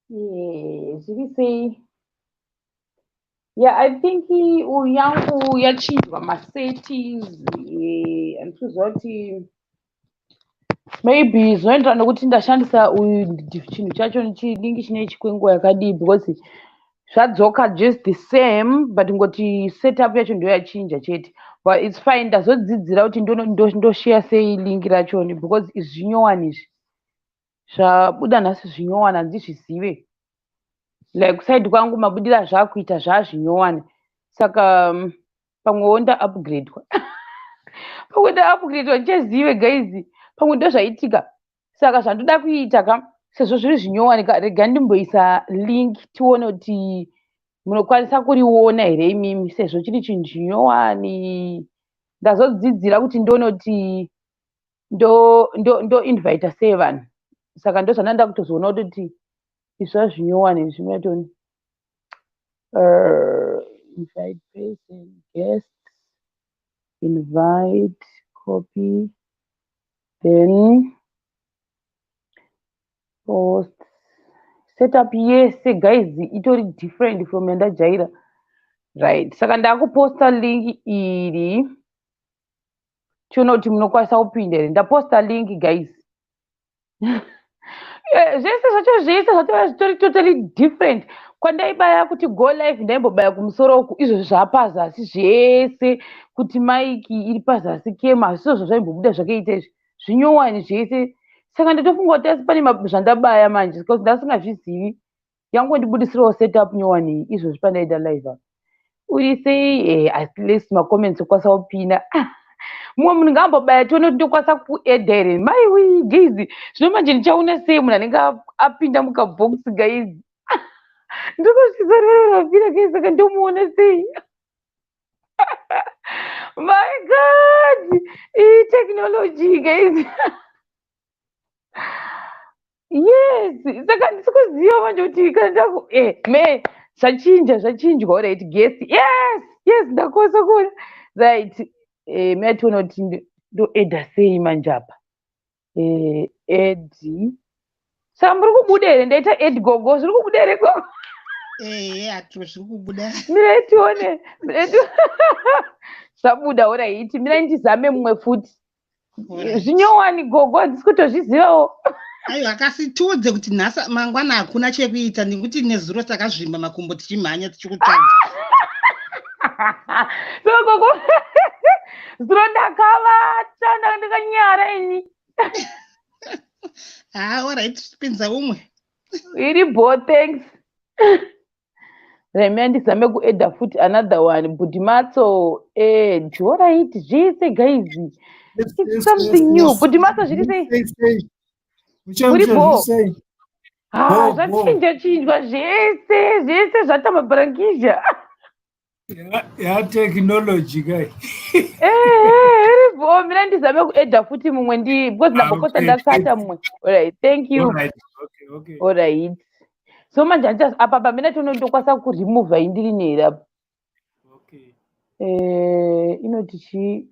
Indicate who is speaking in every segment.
Speaker 1: Yeah, zviri sei? Yeah, I think uyu yangu yachinjwa masettings. Handikuziva kuti maybe zvinoenderana nekuti ndashandisa uyu chinhu chacho chinenge chine kwenguva yakadii, because zvadzoka just the same, but ngoti setup yacho ndo yachinja chete. But it's fine, ndazodzidzira kuti ndoshare sei link rachoni, because izvi zvinyowani, izvi zvabuda nhasi zvinyowani, handizvizive. Like kuside kwangu mabudiro azvakuita zvazvinyowani, saka pamwewo ndaupgradwa, pamwe ndaupgradwa, ndichazive guys, pamwe ndo zvaitika. Saka zvandoda kuita ka, sezvo zviri zvinyowani ka, rega ndimboisa link tione kuti munokwanisa kuriona here imimi, sezvo chiri chinhu chinyowani. Ndazodzidzira kuti ndione kuti ndoinvita sei vanhu, saka ndo zvandanda kutozoona kutoti izvi zvazvinyowani izvi. Matoni invite person, guests, invite, copy, then post. Setup yese guys itori different from yandajaira, right? Saka ndakuposta link iri, tione kuti munokwanisa kupinda here. Ndaposta link guys. Zvese zvacho, zvese zvatova zvitori totally different. Kwandaibaya kuti go live, ndaimbobaya kumusoro uku, izvozvi zvapazasi zvese. Kuti mic iri pazasi, kema hazvisizvo zvaimbobuda zvakaita izvi, zvinyowani zvese. Saka ndatofunga kuti asi pane zvandabaya manje, because ndasingazvizivi. Yangondibudisirawo setup nyowani iyi izvozvi pandaita live apa. Uri sei? At least macomments okwanisa kupinda. Mumwe munhu ngaambobaya tione kuti ndokwanisa kuadda here. Maiwi guys, zvino manje ndichaona sei munhu anenge apinda mukabox guys? Ndokuzvizororera guys, saka ndomuona sei? My God, iyi technology guys. Yes, saka ndisi kuziva manje kuti kana ndaku me zvachinja, zvachinjwa. Alright, guest, yes, ndakwanisa kuona. Right, meationa kuti ndoadda sei manje apa. Add, saka muri kubuda here? Ndaita add gogo, zviri kubuda here gogo?
Speaker 2: Ehe, hatiro, zviri kubuda.
Speaker 1: Mirai tione, mirai. Zvabuda, alright. Mirai ndizame mumwe futi. Zvinyowani gogo, handisi kutozvizivawo.
Speaker 2: Aiwa, kasi tiudze kuti nhasi mangwana hakuna chekuita, nekuti nezuro takazvimba makumbo tichimhanya tichikutsvaga.
Speaker 1: So gogo, zuro ndakavata, ndakanyara ini.
Speaker 2: Haa, alright, pinza umwe.
Speaker 1: Iri bo, thanks. Remia ndizame kuadda futi another one. Budimatso, add. Alright, zvese guys, it's something new. Budimatso, zviri sei? Uri bo? Ha, zvachinja chinjwa zvese zvese, zvatamba bharankizha.
Speaker 3: Yatechnology kai.
Speaker 1: Iri bo, mina ndizame kuadda futi mumwe ndi because ndamboposta, ndakata mumwe. Alright, thank you. Alright, so manje apa pamene tono ndokwanisa kuremova indiri nere apa. Inoti chi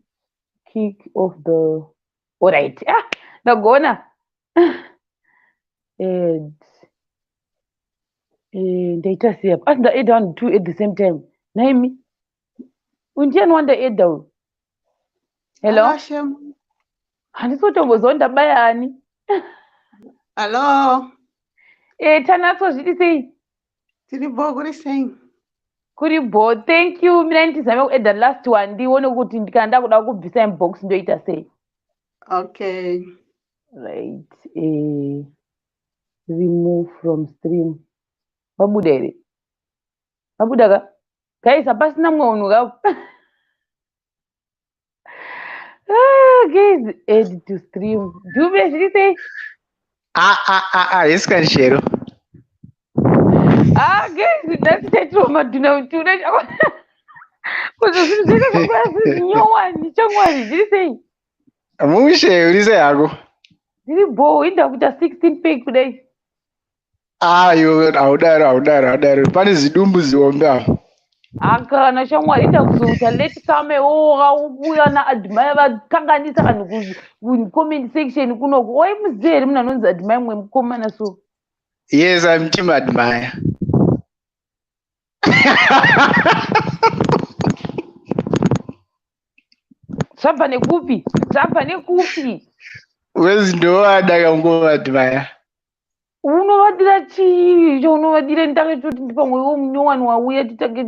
Speaker 1: kick off the, alright. Ah, ndagona. Add. Ndaita sei apa? Asi ndaadda one, two at the same time. Naimi, uyu ndiani wandaadda uyu? Hello? Handisi kutomboziva ndabaya ani.
Speaker 4: Hello.
Speaker 1: Tanatso, zviri sei?
Speaker 4: Tiri bo, kuri sei?
Speaker 1: Kuri bo, thank you. Mina ndizame kuadda last one, ndione kuti kana ndakuda kubvisa inbox ndoita sei.
Speaker 4: Okay.
Speaker 1: Right, remove from stream. Vabuda here? Vabuda ka guys, hapasina mumwe munhu ka. Ah, guys, add to stream. Dhume, zviri sei?
Speaker 5: Ah ah ah ah, yes kanishero.
Speaker 1: Ah guys, nhasi chaitiro madhuna mutuna kuti zvinhu zvese zvakuya zvinyowani. Changwari, zviri sei?
Speaker 5: Mushe, uri sei hako?
Speaker 1: Ndiri bo, inda kuita 16 pack kudai.
Speaker 5: Ah, iwe haudaro, haudaro, haudaro. Pane zidumbu zihombe apo.
Speaker 1: Akana shamwari, inda kuzoita late come wakauya naadmire, vakanganisa vanhu kucomment section kunoku. Waimuziva here munhu anonzi Admire, mumwe mukomana so?
Speaker 5: Yes, I'm team Admire.
Speaker 1: Zvabva nekupi? Zvabva nekupi?
Speaker 5: Wezi ndovada kangova Admire.
Speaker 1: Unovadira chii icho unovadira nditange toti pamwe iwo munyowani wauya titange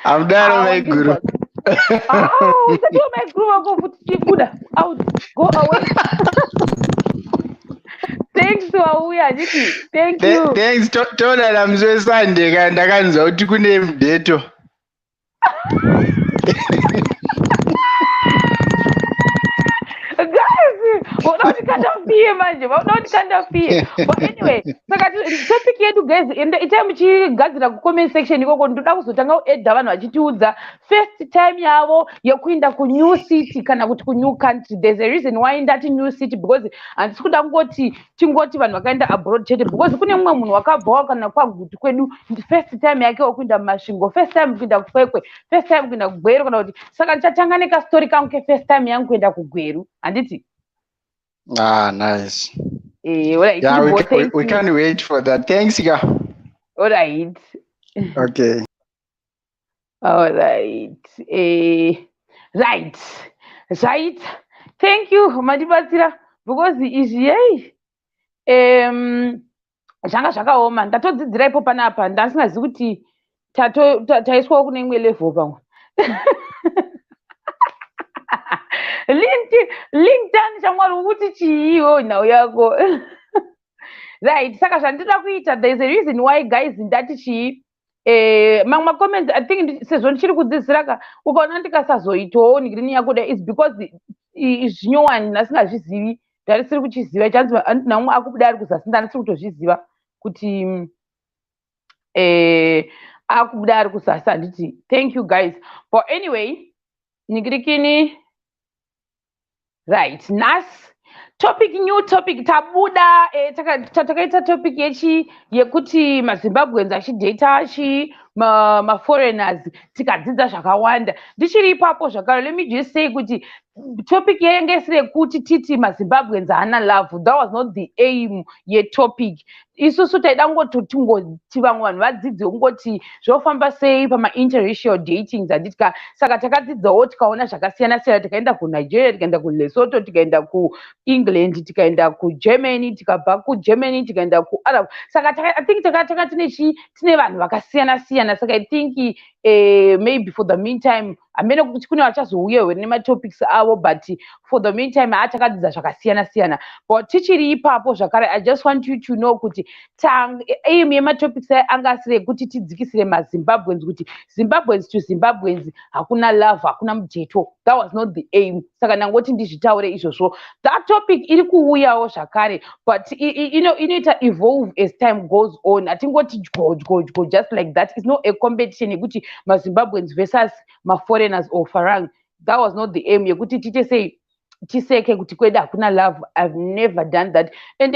Speaker 5: Hamudaro maiguru.
Speaker 1: Usatiwa maiguru vako futi chibuda out go away. Thanks wauya handiti thank you.
Speaker 5: Thanks toonana musi weSunday ka ndakanzwa kuti kune mudheto.
Speaker 1: Guys, vauda kuti kanda fiye manje, vauda kuti kanda fiye. But anyway, saka topic yedu guys, ende itai muchigadzira kucomment section ikoko, ndoda kuzotanga kuedha vanhu vachitiudza first time yavo yekuenda kunew city kana kuti kunew country. There's a reason why ndati new city because handisi kuda kungoti tingoti vanhu vakaenda abroad chete, because kune mumwe munhu wakabvawo kana kwaGutu kwedu, first time yake wekuenda muMasvingo, first time kuenda kuKwekwe, first time kuenda kuGweru kana kuti. Saka ndichatanga nekastori kangu kefirst time yangu kuenda kuGweru, handiti?
Speaker 5: Ah, nice.
Speaker 1: Alright,
Speaker 5: Yeah,
Speaker 1: Tiripo, thank
Speaker 5: we
Speaker 1: you.
Speaker 5: Can't wait for that. Thanks, yeah.
Speaker 1: Alright.
Speaker 5: Okay.
Speaker 1: Alright. Right. Right. Thank you, mandibatsira because izvi yei zvanga zvakaoma. Ndatodzidzira ipo panapa, ndasingazivi kuti taiswawo kune imwe level pamwe. LinkedIn shamwari ukuti chii iwewe nhau yako? Right, saka zvandinoda kuita, there is a reason why guys ndati chii mamwe macomments I think sezvo ndichiri kudzidzira ka, ukaona ndikasazoitawo ngirini yako dai is because zvinyowani ndasingazvizivi, ndarisiri kuchiziva chanzi namwe akubuda ari kuzasi, ndandisiri kutozviziva kuti akubuda ari kuzasi, handiti? Thank you guys, but anyway, ningirikini. Right, nhasi topic, new topic tabuda, takaita topic yechi yekuti maZimbabweans achidheta chi maforeigners, tikadzidza zvakawanda. Ndichiri ipapo zvakare, let me just say kuti topic yenge isiri yekuti titi maZimbabweans haana love. That was not the aim yetopic. Isusu taida kungoti vamwe vanhu vadzidze kungoti zvofamba sei pama-interracial datings, handiti ka? Saka takadzidzawo tikaona zvakasiyana siyana, tikaenda kuNigeria, tikaenda kuLesotho, tikaenda kuEngland, tikaenda kuGermany, tikabva kuGermany tikaenda kuArab. Saka I think taka tine vanhu vakasiyana siyana. Saka I think maybe for the meantime, hamene kuti kune vachazouya here nematopics avo, but for the meantime haa takadzidza zvakasiyana siyana. But tichiri ipapo zvakare, I just want you to know kuti aim yematopics aya anga asiri ekuti tidzikisire maZimbabweans, kuti Zimbabweans to Zimbabweans hakuna love, hakuna mujeto. That was not the aim. Saka ndangoti ndizvitaure izvozvo. That topic iri kuuyawo zvakare, but inoita evolve as time goes on. Hatingoti dyo dyo dyo just like that. It's not a competition yekuti maZimbabweans versus maforeigners or farang. That was not the aim yekuti tiite sei, tiseke kuti kwedu hakuna love. I've never done that. And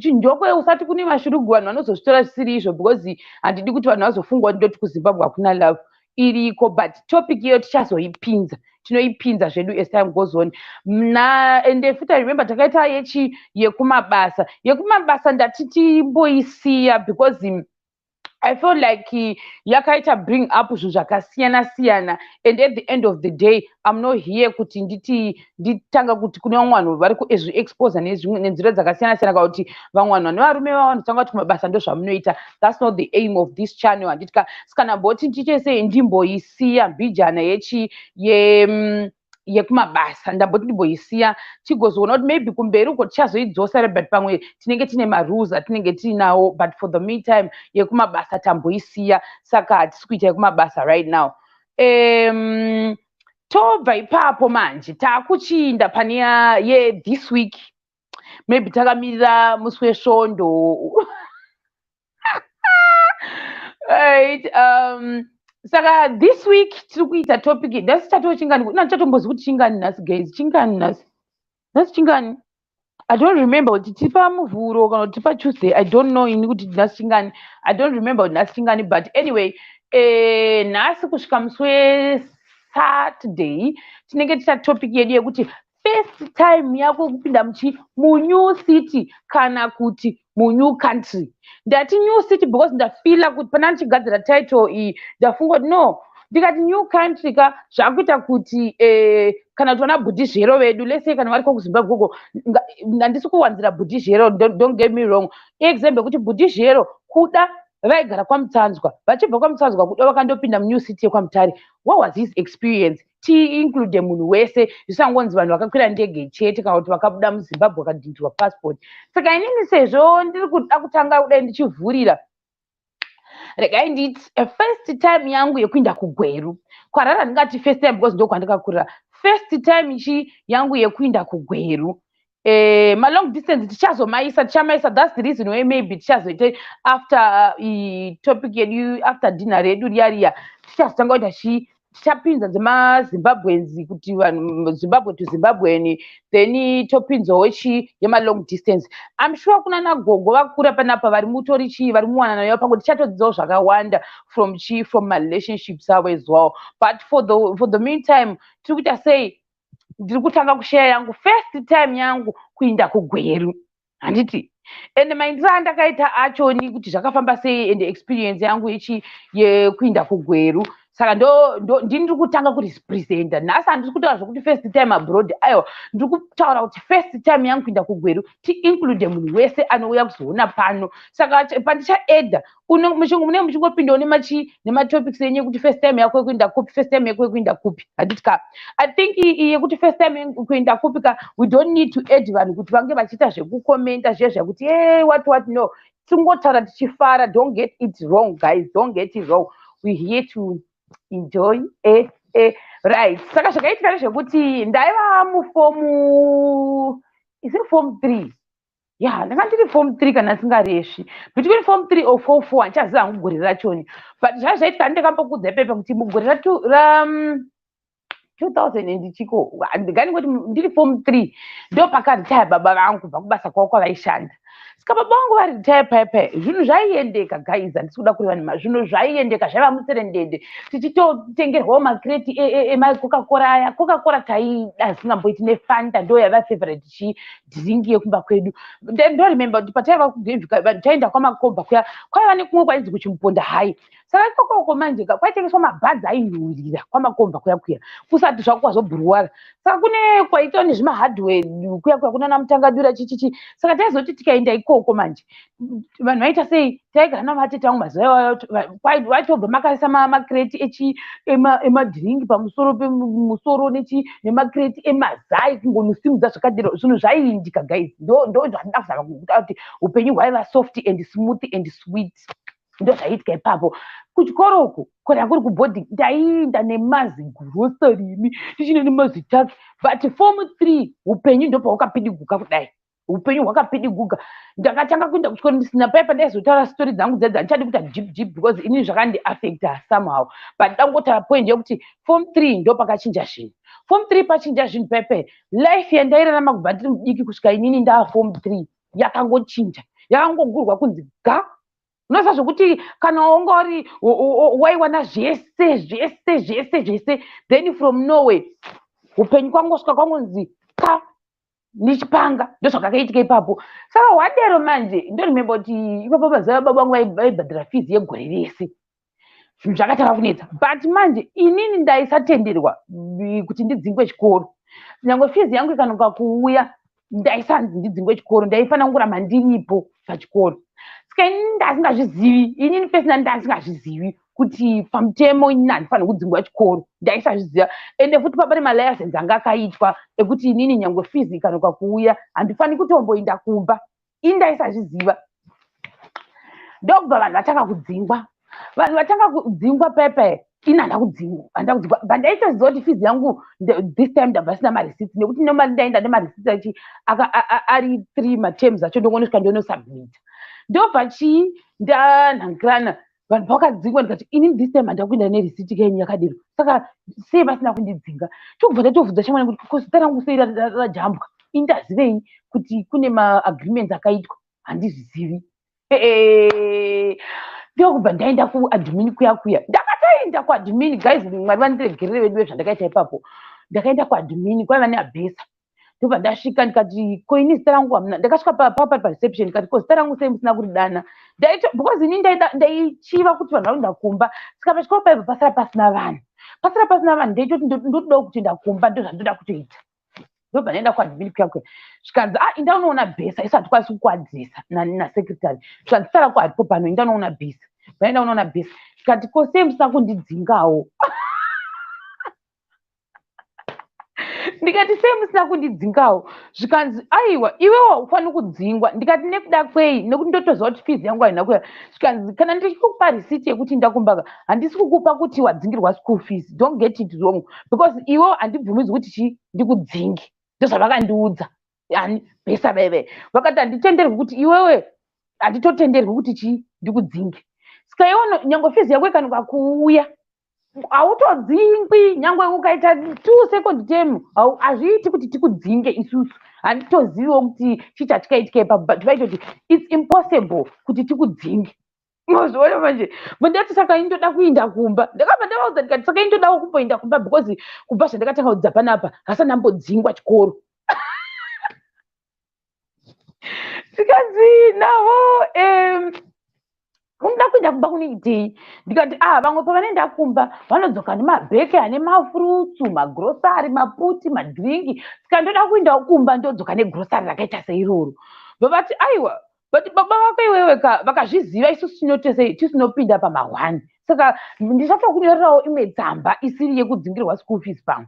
Speaker 1: ndokwe usati kune mashurugu, vanhu vanozozvitora zvisiri izvo, because handidi kuti vanhu vazofungwa kuti ndoti kuZimbabwe hakuna love. Iriko, but topic iyo tichazoipinza, tinoipinza zvedu as time goes on. Na ende futi I remember takaita yechi yekumabasa. Yekumabasa ndati timboisiya because I feel like yakaita bring up zvinhu zvakasiyana siyana, and at the end of the day I'm not here kuti nditi nditanga kuti kune vamwe vanhu vari kuzviexposa nenzira dzakasiyana siyana, kana kuti vamwe vanhu vane varume vavo vanotanga kuti kumabasa ndozvamunoita. That's not the aim of this channel, handiti ka? Saka ndamboti ndiite sei, ndimboisiya mbijana yechi ye yekumabasa, ndamboti ndimboisiya, tigozoona kuti maybe kumberi uko tichazoidzosa, but pamwe tinenge tine marules atinenge tiinawo. But for the meantime yekumabasa tamboisiya, saka hatisi kuita yekumabasa right now. Tobva ipapo manje taakuchiinda pane ye this week, maybe takamirira musi weSvondo, right? Saka this week tiri kuita topic. Nhasi chatoo chingani? Ina ndichatombozivi kuti chingani nhasi guys. Chingani nhasi? Nhasi chingani? I don't remember kuti tiri paMuvhuro kana kuti tiri paTuesday. I don't know ini kuti nhasi chingani. I don't remember kuti nhasi chingani, but anyway, nhasi kusvika musi weSaturday tinenge ticha topic yedu yekuti First time yako kupinda muchi munew city kana kuti munew country. Ndati new city because ndafeela kuti pana ndichigadzira title iyi, ndafunga kuti no, ndikati new country ka, zvakuita kuti kana kuti vana bhudhizhero vedu lese, kana variko kuZimbabwe koko, handisi kuwanzira bhudhizhero, don't get me wrong. Example yekuti bhudhizhero kuda vaigara kwaMutsanzwa, vachibva kwaMutsanzwa kuda vakandopinda munew city yekwaMutare. What was his experience? Tiinclude munhu wese, zvisangonzi vanhu vakakwira ndege chete kana kuti vakabuda muZimbabwe vakadhindirwa passport. Saka inini, sezvo ndiri kuda kutanga kudai ndichivhurira, regai nditi first time yangu yekuinda kuGweru kwarara, ndingati first time because ndokwandikakurira. First time chi yangu yekuinda kuGweru, malong distance tichazomaisa, tichamaisa. That's the reason why maybe tichazoite after topic yedu, after dinner redu riya riya, tichazotanga kuita chi, tichapinza dzemaZimbabweans, kuti vanhu Zimbabwe to Zimbabwean, then topinzawo chi yemalong distance. I'm sure kuna nagogo vakura panapa vari mutori chii, vari muwanano yavo, pamwe tichatodzidzawo zvakawanda from chi, from marelationships avo as well. But for the meantime, tiri kuita sei? Ndiri kutanga kushare yangu first time yangu kuinda kuGweru, handiti? Ende maindiro andakaita achoni, kuti zvakafamba sei, ende experience yangu ichi yekuinda kuGweru. Saka ndini ndiri kutanga kurepresenta nhasi. Handisi kutaura zvokuti first time abroad, aiwa, ndiri kutaura kuti first time yangu kuinda kuGweru. Tiinclude munhu wese anouya kuzoona pano. Saka pandichaedha, munenge muchingopindawo nematopics enyu ekuti first time yako yekuinda kupi, first time yako yekuinda kupi, handiti ka? I think yekuti first time kuinda kupi ka, we don't need to add vanhu kuti vange vachiita zvekukomenta zviya zvakuti e what what. No, tingotaura tichifara. Don't get it wrong, guys, don't get it wrong. We here to enjoy. Right, saka zvakaitika ndezvekuti ndaiva muform, is it form three? Ya, ndanga ndiri form three kana ndisingaresvi, between form three or form four, handichaziva hangu gore rachoni. But zvaa zvaitika, ndakambokudza ipepa kuti mugore ra 2000 and chiko, ndingangoti ndiri form three, ndo pakaritaya baba vangu kubva kubasa kwavo kwavaishanda. Saka baba vangu varitaya paipai, zvinhu zvaiendeka, guys, handisi kuda kureva nema, zvinhu zvaiendeka, zvaiva muserendende, tichitotengerwawo makreti emaCoca-Cola aya. Coca-Cola taida zvisingamboiti, neFanta ndo yaiva favorite chi drink yekumba kwedu. Ndoremember kuti pataiva kuGreenview, taenda kwaMakobha kuya, kwaiva nekumwe kwainzi kuChimuponda Hai. Saka ikokoko manje kwaitengeswa mabhazi ainhuhwirira kwaMakomba kuya kuya, kusati zvako kwazobhuruwara. Saka kune kwaitwa nezvimahardware kuya kuya kunana Mutangadura chichichi. Saka taizoti tikaenda ikoko manje, vanhu vaita sei? Taigara navatete vangu mazuva iwayo, vaitobva makaisa makreti emadhiringi pamusoro pemusoro nemakreti emazai, kungonosimudza zvakadero. Zvinhu zvaiindika, guys. Ndo zvandida kuzama kuita kuti upenyu hwaiva soft and smooth and sweet. Ndo zvaiitika ipapo kuchikoro uku. Kana kuri kuboarding, ndaienda nemazigrocery imi, tichine nemazitaki. But form three upenyu ndopahwakapidiguka kudai, upenyu hwakapidiguka. Ndakatanga kuenda kuchikoro ndisina paipa. Ndaizotaura story dzangu dzedza, handichadi kuita deep deep because ini zvakandiafecta somehow, but ndangotaura point yekuti form three ndo pakachinja zvinhu. Form three pachinja zvinhu pepe. Life yandairarama kubva ndiri mudiki kusvika inini ndaa form three yakangochinja, yakangogurwa kunzi ga. Unoziva zvokuti kana wanga uri waiwana zvese zvese zvese zvese, then from nowhere upenyu kwangosvika kwangonzi ka nechipanga. Ndozvakakaitika ipapo. Saka hwadero manje, ndoremember kuti ipapo mazuva baba vangu vaibhadhara fees yegore rese. Zvinhu zvakatanga kunetsa, but manje inini ndaisatenderwa kuti ndidzingwe chikoro. Nyange fees yangu ikanoka kuuya, ndaisanzi ndidzingwe chikoro, ndaifanira kungoramba ndiripo pachikoro. Saka inini ndasingazvizivi, inini personally ndasingazvizivi kuti pamutemo inini handifaniri kudzingwa chikoro, ndaisazviziva. Ende futi papa nemalicense anga akaitwa ekuti inini nyange fees ikanoka kuuya, handifaniri kutomboinda kumba. Ini ndaisazviziva. Ndokubva vanhu vatanga kudzingwa, vanhu vatanga kudzingwa pepe. Ini handa kudzingwa, handa kudzingwa, but ndaitoziva kuti fees yangu this time ndabva sina mareceipts, nekuti normally ndaenda nemareceipts achi ari three materms acho, ndongonosvika ndonosubmita. Ndobva chii, ndanhangirana, vanhu vakadzingwa. Ndikati ini this time handa kuenda nereceipt kenyu yakadero, saka sei vasina kundidzinga? Tobva ndatovhunza shamwari kuti ko zita rangu sei rajambwa? Ini ndazivei kuti kune maagreements akaitwa? Handizvizivi. Ndokubva ndaenda kuadmin kuya kuya. Ndakatoenda kuadmin, guys, Mwari vandiregerere vedu vezvandakaita ipapo. Ndakaenda kuadmin, kwaiva neabhesa. Ndobva ndasvika ndikati, ko ini zita rangu hamuna. Ndakasvika papa pareception ndikati, ko zita rangu sei musina kuridana? Ndaito because ini ndaichiva kuti vanhu vakuenda kumba, saka pachikoro paibva pasara pasina vanhu, pasara pasina vanhu. Ndaitoti ndotodawo kutoenda kumba, ndozvandoda kutoita. Ndobva ndaenda kuadmin kuya, zvikanzi, ah, inda unoona bursar, isu hatikwanisi kukuaddressa nasecretary. Zvikanzi, zita rako haripo pano, inda unoona bursar. Ndaenda unoona bursar, ndikati, ko sei musina kundidzingawo? Ndikati, sei musina kundidzingawo? Zvikanzi, aiwa, iwewo haufaniri kudzingwa. Ndikati, nekuda kwei? Nekuti ndotoziva kuti fees yangu haina kuya. Zvikanzi, kana ndichikupa risiti yekuti ndakumbaka, handisi kukupa kuti wadzingirwa school fees, don't get it wrong, because iwewo handibvumidzwi kuti chi ndikudzinge. Ndozvavakandiudza ani bursar vaive vakati, handitenderwi kuti iwewe, handitotenderwi kuti chi ndikudzinge. Saka iwe nyange fees yako ikanuka kuuya, hautodzingwi. Nyange ukaita two second term, hazviiti kuti tikudzinge isusu. Handitoziviwo kuti chii chatikaitika ipapo, but vaitoti it's impossible kuti tikudzinge. Mazviona manje? Ndati, saka indoda kuinda kumba. Ndakabva ndavaudza ndikati, saka indodawo kumboinda kumba, because kubva zvandakatanga kudzidza panapa hasati ndambodzingwa chikoro. Zvikanzi navo, unoda kuenda kumba kunoitei? Ndikati, ah, vamwe pavanoenda kumba vanodzoka nemabheke ane mafurutsu, magrosari, maputi, madhiringi, saka ndoda kuendawo kumba ndodzoka negrosari rakaita seiroro. Vavati, aiwa, but baba vako iwewe ka vakazviziva, isusu tinotese tisinopinda pamahwani, saka ndichatokunyorerawo imwe tsamba isiri yekudzingirwa school fees pamwe.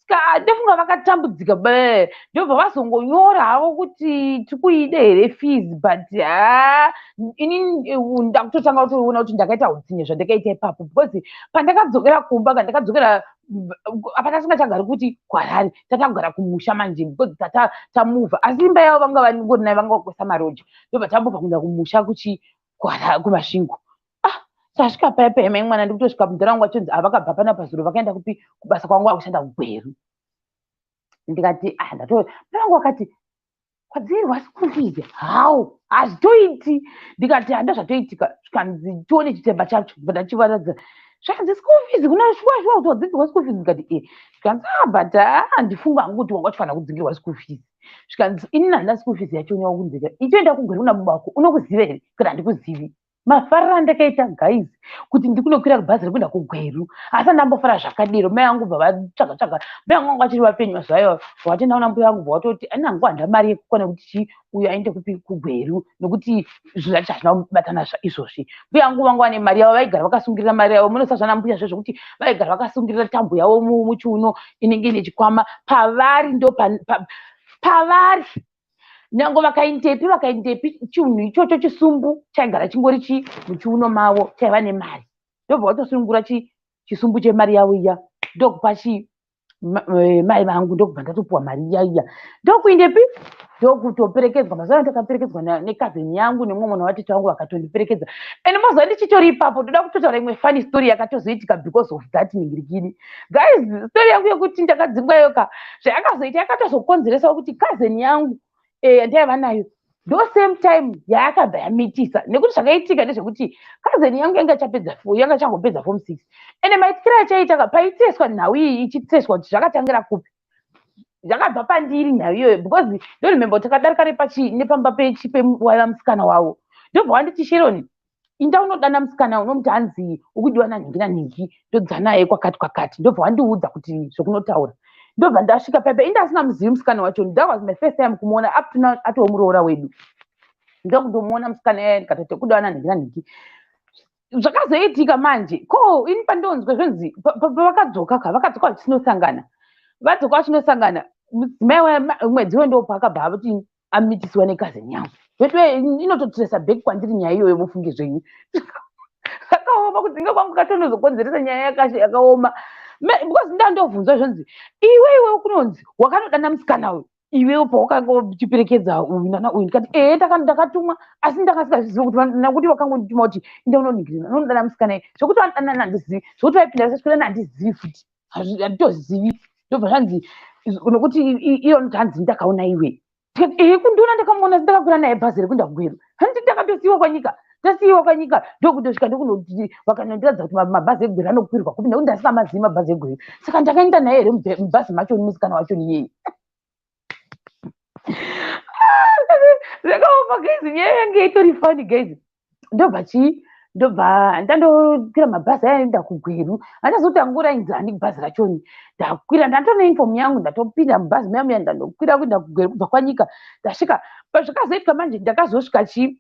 Speaker 1: Saka ndofunga vakatambudzika be, ndobva vazongonyora havo kuti tikuide here fees. But ha, ini ndakutotanga kutoona kuti ndakaita utsinye zvandakaita ipapo, because pandakadzokera kumba ka, ndakadzokera apa tasingachagari kuti kuHarare, tatakugara kumusha manje, because tata tamuvha, asi imba yavo vanga vangori nayo, vanga vakuisa maroja. Ndobva tambobva kuenda kumusha kuchi kuMasvingo. Ah, tasvika paya paya, mai mwana, ndikutosvika munharaunda vachonzi havakabva panapa zuro, vakaenda kupi? Kubasa kwangu, vakushanda kuGweru. Ndikati, ah, ndato mai vangu vakati, kwadzingirwa school fees how? Hazvitoiti. Ndikati, handa zvatoitika. Zvikanzi, tione chitema chacho. Ndobva ndachivaratidza. Zvakanzi, school fees kuna shuwa shuwa kuti wadzingirwa school fees? Ndikati, e. Zvikanzi, ah, but ah, ndifunga hangu kuti wanga uchifanira kudzingirwa school fees. Zvikanzi, inini handina school fees yacho nyakunzika, ichoenda kuGweru kuna baba wako, unokuziva here? Kuti handikuzivi. Mafariro andakaita, guys, kuti ndikunokwira bhazi rekuenda kuGweru, asi andambofara zvakadero. Mai vangu bva vatsvaga tsvaga, mai vangu vanga vachiri vapenyu mazuva iwayo, vatoenda kuna mbuya vangu, bva vatoti, ani hangu handa mari yekukwana kuti chi uyu aende kupi? KuGweru, nekuti zvinhu zvacho hazvina kubatana izvozvi. Mbuya vangu vanga vane mari yavo, vaigara vakasungirira mari yavo. Munoziva zvana mbuya zvezvo kuti vaigara vakasungirira tambo yavo muchiuno inenge ine chikwama pavari, ndo pavari nyange vakaindepi, vakaindepi, chinhu ichocho chisumbu chaigara chingori chi muchiuno mavo, chaiva nemari. Ndobva vatosunungura chisumbu chemari yavo iya, ndokupa chi mai vangu. Ndokubva ndatopuwa mari iya iya, ndokuindepi? Ndokutoperekedzwa. Mazuva ano ndakaperekedzwa necousin yangu nemumwe mwana watete wangu, vakatondiperekedza. And mazuva ndichitori ipapo, ndoda kutotaura imwe funny story yakatozoitika because of that ningirikini. Guys, story yangu yekuti ndakadzingwa yoka, zvayakazoita yakatozokonzeresawo kuti cousin yangu yandaiva nayo, ndo same time yaakabva yamitisa. Nekuti zvakaitika ndezvekuti cousin yangu yanga ichapedza, yanga ichangopedza form six. Ende maitikiro achaita ka, paiteswa nhau iyi, ichiteswa kuti zvakatangira kupi, zvakabva pandiri nhau iyoyo, because ndoremember kuti takadarika nepamba waiva musikana wavo. Ndobva wanditi, Sharon, inda unodana musikana, unomuti hanzi ukudiwa nanhingi nanhingi, ndodza naye kwakati kwakati. Ndobva wandiudza kuti zvokunotaura. Ndobva ndasvika paipa, inde asina muzivi musikana wacho. That was my first time kumuona, up to now atova muroora wedu. Ndokundomuona musikana yaya, ndikatoti kudiwa nanhingi nanhingi. Zvakazoitika manje ko, ini pandonzwa zvonzi pavakadzoka ka, vakadzoka vachinosangana, vadzoka vachinosangana, mudzimai mwedzi wendopaakabva kuti amitiswa necousin yangu. Vedu, inototresa back kwandiri nyaya iyoyo. Mufunge zvenyu, zvakaoma. Kudzinga kwangu katonozokonzeresa nyaya yakashe yakaoma, because ndandobvunzwa zvonzi, iwe iwe kunonzi wakanodana musikana uyu, iwewo pawakanga uchiperekedza uyu nana uyu. Ndikati, ehe, ndakatumwa, asi ndakasingazvizivi kuti nekuti wakangondituma kuti inde unoningirina unonodana musikana iyi. Zvokuti vanodanana handizivi, zvokuti vaipinda seswedana handizivi futi, handitozivi. Ndobva zvanzi, nokuti iyo noti hanzi ndakaona iwe. Ehe, kundiona ndakamuona, ndakakwira naye bhazi rekuenda kuGweru. Handi ndakatosiyiwa kwanyika, ndasiyiwa kwanyika, ndokutosvika ndokunoti vakanondiratidza kuti mabhazi eGweru anokwirwa kupi, nekuti ndasina mazivi mabhazi eGweru. Saka ndakaenda naye here mubhazi macho musikana wacho iyeye? Zvakaoma guys, nyaya yange itori funny guys. Ndobva chii, ndobva ndandokwira mabhazi aienda kuGweru. Handazivi kuti angurainzani bhazi rachoni. Ndakwira, ndatone uniform yangu, ndatopinda mubhazi muya muya, ndandokwira kuenda kuGweru kubva kwaNyika. Ndasvika pazvakazoitika manje, ndakazosvika chii,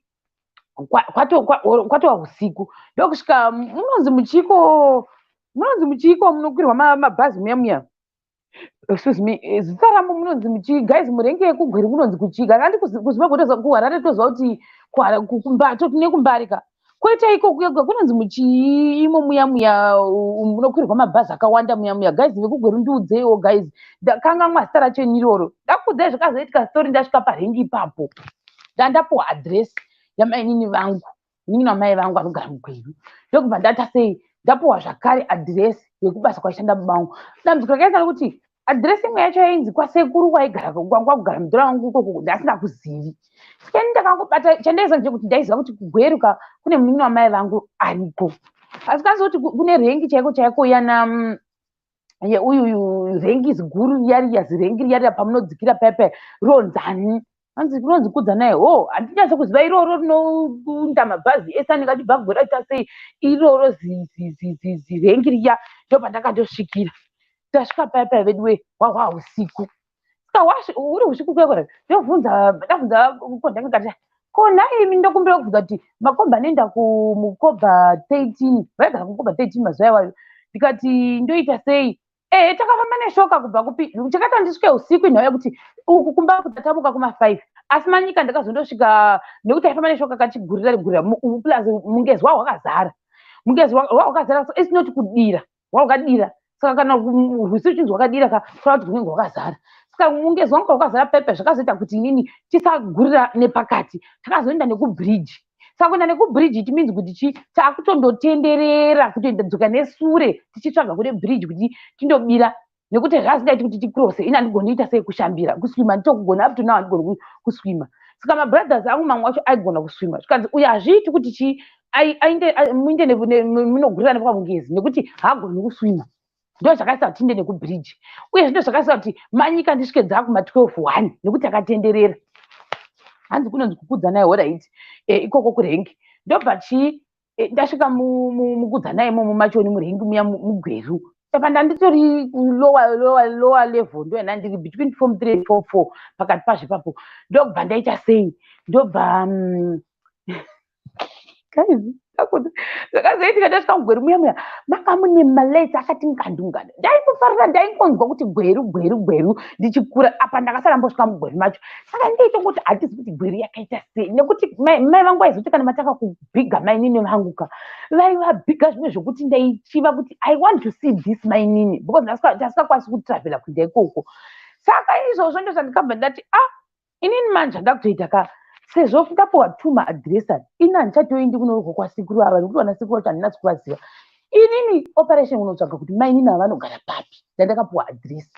Speaker 1: kwatova usiku. Ndokusvika munonzi muchiko, munonzi muchiko munokwirwa mabhazi muya muya, excuse me, zita ramo munonzi muchi guys, murenge yekuGweru kunonzi kuchika? Handi kuZimbabwe, kuHarare toziva kuti kumbato tine kuMbarika, koita iko kunonzi muchiimo muya muya munokwirwa mabhazi akawanda muya muya. Guys vekuGweru, ndiudzeiwo guys, ndakangamwa zita racho iroro. Ndakuudzai zvakazoitika story. Ndasvika parengi ipapo, ndandapuwa address yamainini vangu, munin'ina wamai vangu anogara muGweru. Ndokubva ndaita sei, ndapuwa zvakare address yekubasa kwaishanda baba vangu. Dambudziko rakaita rekuti address imwe yacho yainzi kwasekuru kwaigara kwakugara mudhura wangu ikoko, ndasina kuzivi. Saka ndakangobata chandaiziva ndechekuti ndaiziva kuti kuGweru ka kune munin'ina wamai vangu ariko, asi kanzi kuti kune rengi chaiko chaiko yana yeuyu rengi ziguru riya riya, zirengi riya riya pamunodzikira paya paya, ronzani? Hanzi kunonzi Kudzanai. Ho, handinyatso kuziva iroro rinounda mabhazi ese anenge achibva Gweru aita sei, iroro zirengi riya. Ndopandakatosvikira. Tasvika paya paya vedu we, hwahwa usiku. Saka uri usiku kuya kura, ndobvunza, ndabvunza kondanga kati, "Ko nhaimi, ndokumbira kubvunza kuti makombi anoenda kuMkoba 13, vaigara kuMkoba 13 mazuva iwayo." Ndikati, "Ndoita sei?" Ehe, takafamba neshoka kubva kupi. Chakaita ndisvike usiku inhau yekuti uku kumba tatamuka kuma5, asi Manyika ndakazondosvika nekuti aifamba neshoka kachigurira gurira, plus mungezi hwakazara, mungezi hwakazara. So it's not kudira, hwakadira. Saka kana rwizi uchinzi hwakadira ka, kureva kuti runenge rwakazara. Saka mungezi wangu hwakazara pepe, zvakazoita kuti inini tisagurira nepakati, takazoenda nekubridge. Saka kuenda nekubridge, it means kuti chi takutondotenderera, kutoenda dzoka nesure tichitsvaga kune bridge kuti tindobira, nekuti zvazingaiti kuti ticrosse. Ini handigoni ita sei kushambira, kuswima nditokugona, up to now handigoni kuswima. Saka mabrothers angu mamwe acho aigona kuswima. Zvikanzi uyu hazviiti kuti chi ainde muinde munogurira nepamungezi nekuti haagoni kuswima. Ndo zvakaisa kuti tiinde nekubridge, uye ndo zvakaisa kuti Manyika ndisvike dzakuma12 1, nekuti akatenderera. Hanzi kunonzi kuKudzanai, alright, ikoko kurengi. Ndobva chii, ndasvika muKudzanai imomo machoni, murengi muya muGweru. Saka ndanditori lower level, ndo yandandiri between form 3 and form 4, pakati pazvo ipapo. Ndobva ndaita sei, ndobva guys, zvakazoitika, ndasvika muGweru muya muya, manga mune malights akati ngandunganda. Ndaingofarira, ndaingonzwa kuti Gweru, Gweru, Gweru ndichikura. Apa ndakasara mbosvika muGweru macho, saka ndaitongoti handizi kuti Gweru yakaita sei, nekuti mai vangu vaizoti kana mataka kubhiga mainini vangu ka, vaivabhiga zvimwe zvokuti ndaichiva kuti I want to see this mainini, because ndasingakwanisi kutravhela kuenda ikoko. Saka izvozvo ndo zvandikabva ndati, ah, inini manje ndakutoita ka, sezvo ndapuwa two maaddress, ini handichatoendi kunorwa kwasekuru ava, nekuti vana sekuru vacho handinatsi kuvaziva. Inini operation unotsvaga kuti mainini ava vanogara papi, ndandakapuwa address.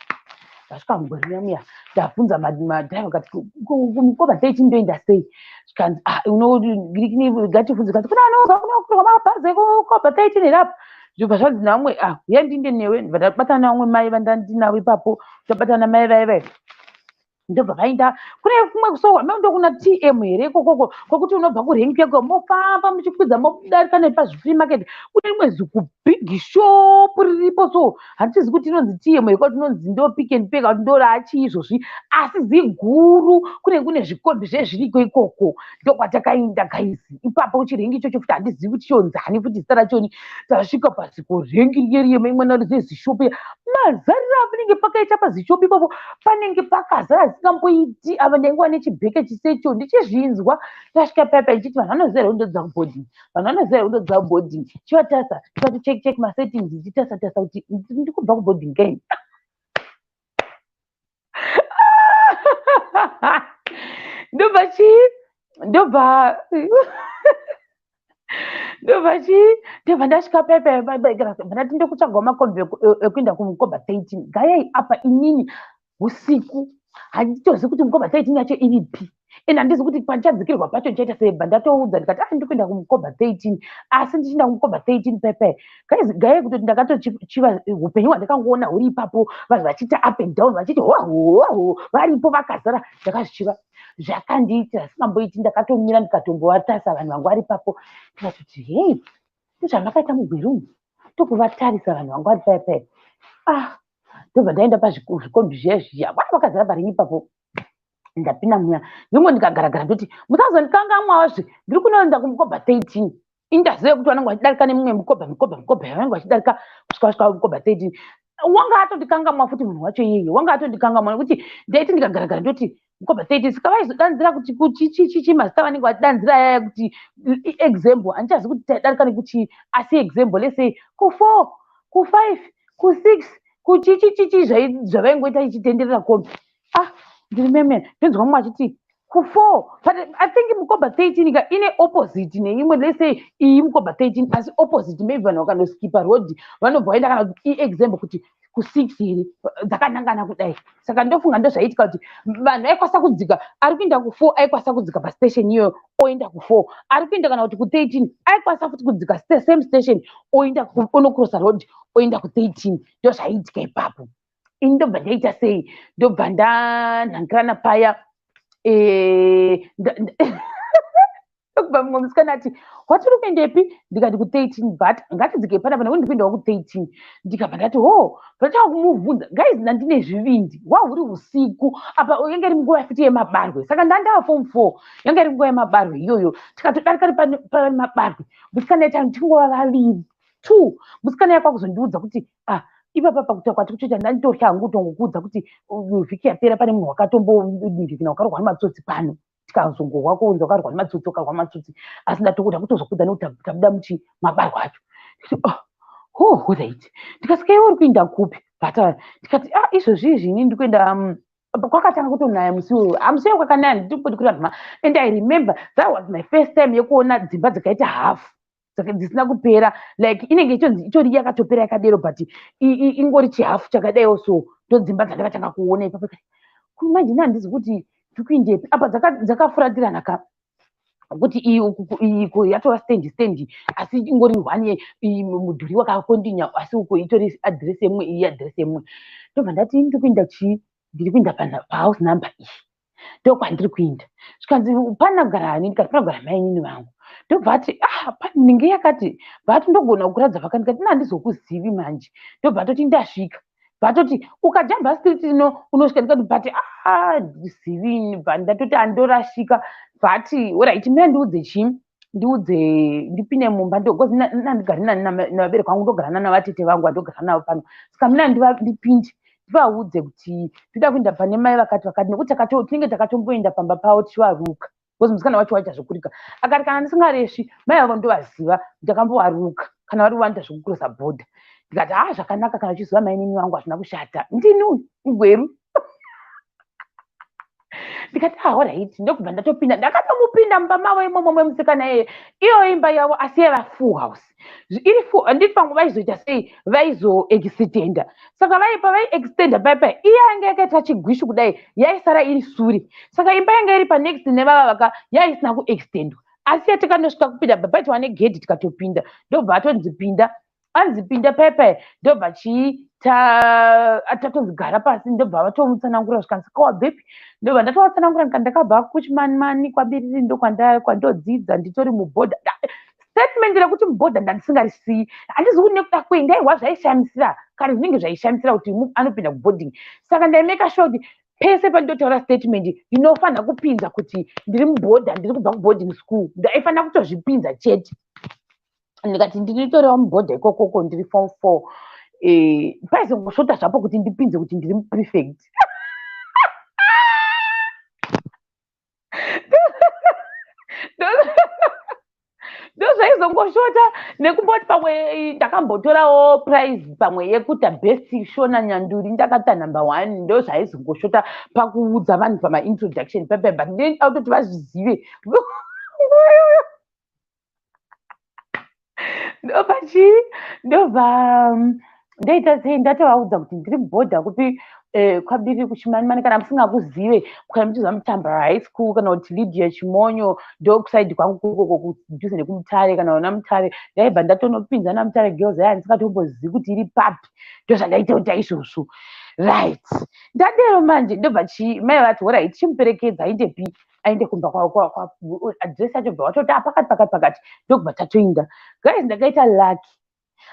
Speaker 1: Ndasvika muGweru muya muya, ndabvunza madhiraivha kati, "KuMkoba 13 ndoenda sei?" Zvikanzi, "Ah, ngativhunze." Kanzi, "Kuna anoza kunokwirwa mabhazi ekuMkoba 13 here apa?" Zvibva zvanzi namwe, "Ah, uya ndinde newe." Ndibva ndabatana navamwe mai vandandinavo ipapo, tabatana namai vai vai, ndobva vaenda kune kumwe kusowa ndokuna TM here ikokoko, kwekuti unobva kurengi yako, mofamba muchikwidza, modarika nepazvifree market, kune rimwe zikubig shop riripo. So handizivi kuti inonzi TM here, kwati inonzi ndo Pick and Pay, kuti ndo rachi izvozvi, asi ziguru kune zvikombi zvezviriko ikoko. Ndokwatakaenda guys ipapo kuchirengi ichocho. Futi handizivi kuti chonzani futi zita rachoni. Tasvika paziko rengi riye riye, maimwana rezishop, mazariro apanenge pakaita pazishop ipapo, panenge pakazara zisingamboiti. Ava ndaingova nechibheke chisecho ndichizvinzwa. Tasvika paya paya ndichiti, "Vanhu vanoziva here kundodza kuboarding? Vanhu vanoziva here kundodza kuboarding?" Chivatasa, chivati check check masettings, ndichitasa tasa kuti ndikubva kuboarding kaini. Ndobva chii, ndobva chii, ndobva ndasvika paya paya, ndati ndokutsvagawo makombi ekuenda kuMkoba 13. Gayai apa inini usiku handitozivi kuti Mukoba 13 yacho iripi. And handizi kuti pandichadzikirwa pacho ndichaita sei. Bva ndatoudza ndikati, ah, ndiri kuenda kuMkoba 13. Asi ndichienda kuMkoba 13 pepe, guys, gaye kutoti ndakatochiva upenyu hwandakangoona huri ipapo, vanhu vachiita up and down, vachiti hohoho, varipo vakazara. Ndakazvichiva, zvakandiitira singamboiti. Ndakatomira, ndikatombovatarisa vanhu vangu vari ipapo, ndikatoti, hei, ndizvamakaita muGweru. Tokuvatarisa vanhu vangu vari paipai. Ah, ndobva ndaenda pazvikombi zviya zviya, vana vakazara paringi ipapo. Ndapinda muya, ndingo ndikagaragara, ndoti, musazondikangamwazve, ndiri kunoenda kuMkoba 13. Indaziva kuti vanenge vachidarika nemumwe mukobha, mukobha, mukobha yavanenge vachidarika kusvika vasvika Mukobha 13. Wanga atondikangamwa futi munhu wacho iyeye, wanga atondikangamwa, nekuti ndaiti ndikagaragara ndoti Mukobha 13. Saka vaizodanzira kuti kuchichichichi, mazita vanenge vachidanzira yaya kuti example, handichazivi kuti taidarika nekuchi, asi example, let's say ku4, ku5, ku6, kuchichichichi, zvavaingoita ichitenderera kombi. Ah, ndiri meme, ndinzwa mumwe achiti ku4, but I think Mukobha 13 ka ine opposite neimwe. Let's say iyi Mukobha 13, asi opposite maybe vanhu vakandoskipa road vanobva vaenda, kana kuti iexample kuti ku6 here, dzakanangana kudai. Saka ndofunga ndozvaiitika kuti vanhu vaikwanisa kudzika. Ari kuenda ku4 aikwanisa kudzika pastation iyoyo oenda ku4. Ari kuenda kana kuti ku13 aikwanisa futi kudzika same station, oenda onocrossa road, oenda ku13. Ndozvaiitika ipapo. Ini ndobva ndaita sei? Ndobva ndanhangirana paya. Ndobva mumwe musikana ati, watiri kuendepi? Ndikati, ku13, but ngatidzike panapa nekuti ndikuendawo ku13. Ndikabva ndati, ho, ndatanga kumubvunza. Guys, ndandine zvivindi. Hwahuri usiku apa, yanga iri nguva futi yemabarwe, saka ndandava form 4, yanga iri nguva yemabarwe iyoyo. Tikatodarika pamabarwe, musikana ita tingova vaviri two. Musikana yakwakuzondiudza kuti, ah, ipapa pakuta kwati kutoita, ndanditotya hangu kutongokuudza kuti vhiki yapera pane munhu wakatombodingikina, wakarohwa nematsotsi pano. Tikazongohwa kunzi wakarwa nematsotsi, wakarwa nematsotsi, asi ndatokuda kutozokudza nekuti tabuda muchi mabarwa acho. Oh, alright. Ndikasika, iwe uri kuenda kupi? Bata ndikati, ah, izvozvi izvi ini ndikuenda kwakatanga kutonaya musi uyu. Musi uyu kwakanaya, nditopoti kuti vanhu. And I remember that was my first time yekuona dzimba dzakaita hafu, dzisina kupera, like inenge ichonzi itori yakatopera yakadero, but ingori chihafu chakadaiwo. So ndo dzimba dzandakatanga kuona ipapo. Manje ini handizi kuti ndikuindepi apa, dzakafuratirana ka, kuti iyi uku yatova stand stand, asi ingori one mudhuri wakakondinya, asi uku itori address yemwe, iyi address yemwe. Ndobva ndati, ndikuenda chii? Ndiri kuenda pahouse number iyi, ndokwandiri kuenda. Zvikanzi, panogara ani? Ndikati, panogara mainini vangu. Ndobva ati, ah, panenge yakati bvati ndogona kukuratidza paka. Ndikati, ina handizokuzivi manje. Ndobva atoti, ndasvika. Bvatoti, ukajamba street ino unosvika. Ndikati, but ah, ndizivi. Bva ndatoti andorashika. Bvati, alright, mira ndiudze chii, ndiudze ndipinde mumba, because nandigari navabereki vangu, ndogara nanavatete vangu vandogara navo pano. Saka mina ndipinde, ndivaudze kuti ndoda kuenda pane mai vakati vakati, nekuti tinenge takatomboenda pamba pavo tichivaruka, because musikana wacho waita zvokurika. Akati, kana ndisingaresvi, mai vavo ndovaziva, ndakambovaruka kana vari vanoita zvekucrossa border. Ndikati, ha, zvakanaka, kana uchiziva mainini vangu hazvina kushata. Ndini uyu muGweru. Ndikati, ah, alright. Ndokubva ndatopinda, ndakatomupinda mumba mavo imomo memusikana iyeye. Iyo imba yavo, asi yaiva full house, iri full. Handiti pamwe vaizoita sei, vaizoextenda. Saka vaipa vaiextenda paipai, iye yanga yakaita chigwishu kudai, yaisara iri sure. Saka imba yanga iri panext nevava vaka yaisina kuextendwa, asi yatikandosvika kupinda paitwa negedhi, tikatopinda. Ndobva atonzi pinda, anzi pinda paipai. Ndobva chii, tatonzi gara pasi. Ndobva vatomutsanangura, zvikanzi, kawabvepi? Ndobva ndatovatsanangura, ndikati, ndakabva kuChimanimani, kwaBiriri, ndokwandodzidza, nditori muboarder. Statement rekuti muboarder ndandisingarisiyi, handizi kuti nekuda kwei, ndaihwa zvaishamisira kare, zvinenge zvaishamisira kuti anopinda kuboarding. Saka ndaimeka sure kuti pese pandinotaura statement ndinofanira kupinza kuti ndiri muboarder, ndiri kubva kuboarding school. Ndaifanira kutozvipinza chete. Ndikati, ndinotorewa muboarder ikokoko, ndiri form 4. Paizongosvota zvapo kuti ndipinze kuti ndiri muprefect. Ndozvaizongoshota, nekumboti pamwe ndakambotorawo prize pamwe yekuta best Shona nyanduri, ndakata number 1. Ndozvaizongoshota pakuudza vanhu pamaintroduction pepe, but ndinoda kutoti vazvizive. Ndobva chii, ndobva ndaita sei, ndatovaudza kuti ndiri muboarder kupi. Kwabiri kuChimanimani, kana musingakuzive, kana muchiziva Mutambara High School kana kuti Lydia Chimonyo, ndokusaidi kwangu kukoko kudhuze nekuMutare. Kana una Mutare, ndaibva ndatonopinza naMutare Girls aya, ndisingatombozivi kuti iri papi. Ndozvandaita kuita izvozvo, right? Ndadero manje, ndobva mai vati, "Alright, chimuperekedza aendepi? Aende kumba." Address yacho bva watoti pakati pakati pakati, ndokubva tatoinda. Guys, ndakaita lucky,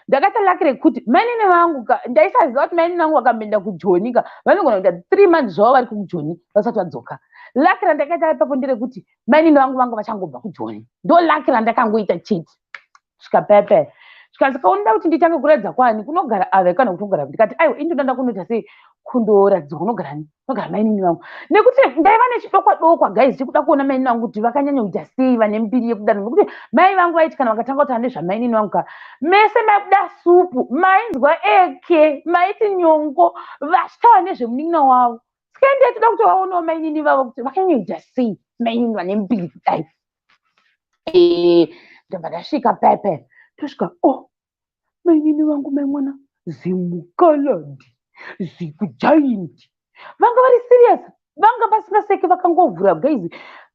Speaker 1: ndakaita lucky rekuti mainini vangu, ndaisaziva kuti mainini vangu vakamboenda kuJoni ka, vanogona kuita 3 months zvavo vari kuJoni vasati vadzoka. Lucky randakaita ipapo nderekuti mainini vangu vanga vachangobva kuJoni. Ndo lucky randakangoita chete. Svika paya, zvikanzi, "Kaunida kuti nditange kuratidza kwani kunogara ava kana kuti kunogara?" Ndikati, "Aiwa, indoda kunoita sei, kundoratidzwa kunogara mainini vangu," nekuti ndaiva nechidokwa dokwa, guys, chekuda kuona mainini vangu kuti vakanyanya kuita sei, vane mbiri yekudaro. Nekuti mai vangu vaiti kana vakatanga kutaura nezvamainini vangu ka, mese maibuda supu, mainzwa eke, maiti nyongo vachitaura nezvemunin'ina wavo. Saka ndetoda kuti vaonewo mainini vavo kuti vakanyanya kuita sei, mainini vane mbiri kudai. Ndobva ndasvika paya paya, tosvika, oh, mainini vangu, mai mwana zimukaladi, zikugiant, vanga vari serious, vanga vasingaseki. Vakangovhura, guys,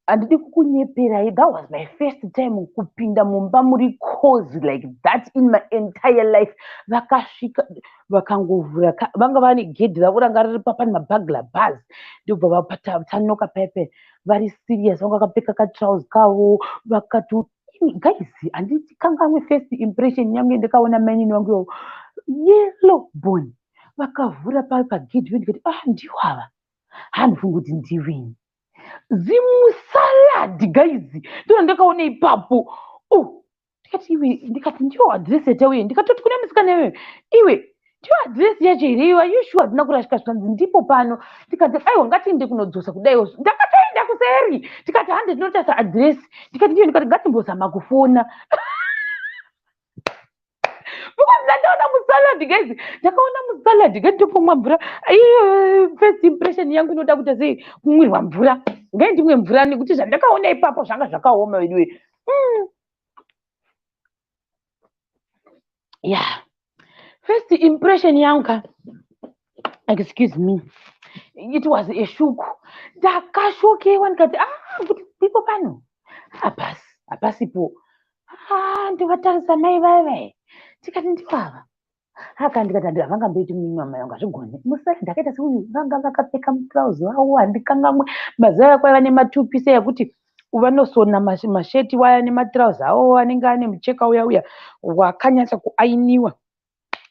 Speaker 1: handidi kukunyeperai, that was my first time kupinda mumba muri cozy like that in my entire life. Vakasvika, vakangovhura, vanga vane gedhi ravo ranga riri pane maburglar bars. Ndobva tanoka paya paya, vari serious, vanga vakapfeka katrausi kavo, vakati, guys, handikangamwe first impression yangu ndakaona mainini vangu ivovo, yellow bone. Vakavhura pagedhi, ndikati, "Ah, ndiwo ava." Handifungi kuti ndiweni zimusaladi, guys, ndona ndakaona ipapo. Oh, ndikati, "Iwe," ndikati, "ndiyo address yatauye?" Ndikatoti kune musikana, "Iwe, iwe, ndiyo address yacho here? Iwe, you sure hatina kurashika?" Zvikanzi, "Ndipo pano." Ndikati, "Aiwa, ngatiende kunodzosa kudaiwo." Ndakatoenda kuseri, tikati, "Hande tinotarisa address." Ndikati, "Ndiyo." Ndikati, "Ngatimbozama kufona," because ndandaona musalad, guys, ndakaona musalad. Ngatitopomwa mvura. Iyo first impression yangu inoda kuita sei? Kumwirwa mvura. Ngaindimwe mvura, nekuti zvandakaona ipapo zvanga zvakaoma veduwe. Yeah, first impression yangu ka, excuse me, it was a shock. Ndakashokewa, ndikati, "Ah, kuti ndipo pano? Hapasi, hapasipo." Ah, ndikatarisa mai vai vai, tikati, "Ndivo ava?" Aka ndikati, "Havangamboiti munyama mai vangu, hazvigoni." Musari ndakaita seuyu, vanga vakapfeka mutrauzi wavo, handikangamwe mazuva aya kwaiva nematupisi ekuti vanosona masheti waya nematirauzi avo anenge ane mucheka uya uya wakanyatsa kuainiwa.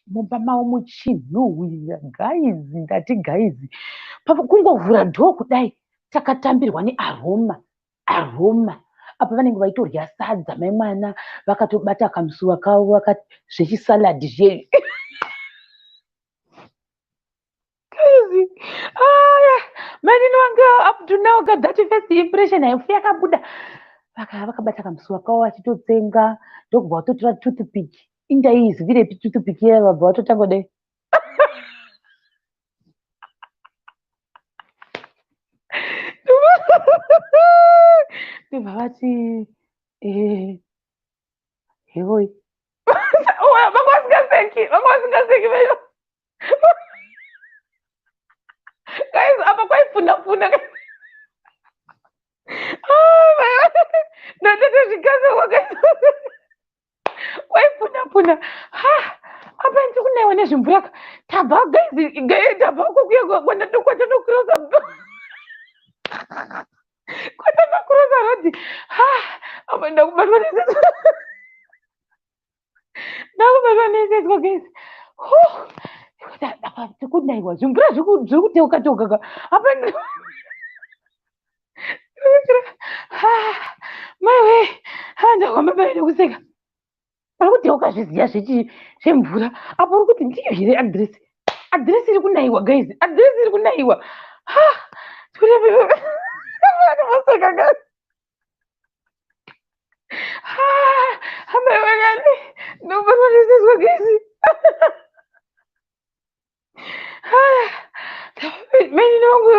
Speaker 1: Mumba mavo muchinhuhwira, guys. Ndati, guys, kungovhura dhoo kudai, takatambirwa nearoma, aroma. Apa vanenge vaitorya sadza, mai mwana vakatobata kamusuwa kavo vakati zvechisaladhi zve. Guys, aya mainini vangu, up to now ka, that first impression haifi yakabuda. Vakabata kamusuwa kavo vachitotsenga, ndokubva vatotora toothpick. Indaiizivirepi toothpick iya? Vabva vatotanga kudai, ndobva vati, "Hewoi." Vanga vasingaseki, vanga vasingaseki veyo, guys. Apa kwaipfuna pfuna ndatotozvikaswa, guys, kwaipfuna pfuna. Ha, apa ndiri kunaiwa nezvimvura ka. Tabva, guys, tabva kokuya kwatanokurosa road. Ha, apa ndakubatwa nesetswa, ndakubatwa nesetswa, guys. Apa tikunaiwa zvimvura, zviri kuteuka teuka ka apa. Maiwe, ndakwamba pai nekuseka. Pari kuteuka zviziya zvemvura apo. Uri kuti ndiyo here address? Address iri kunaiwa, guys, address iri kunaiwa. Ndoseka, guys. Amaiwe kani, ndobatwa nesetswa, guys. Mainini vangu,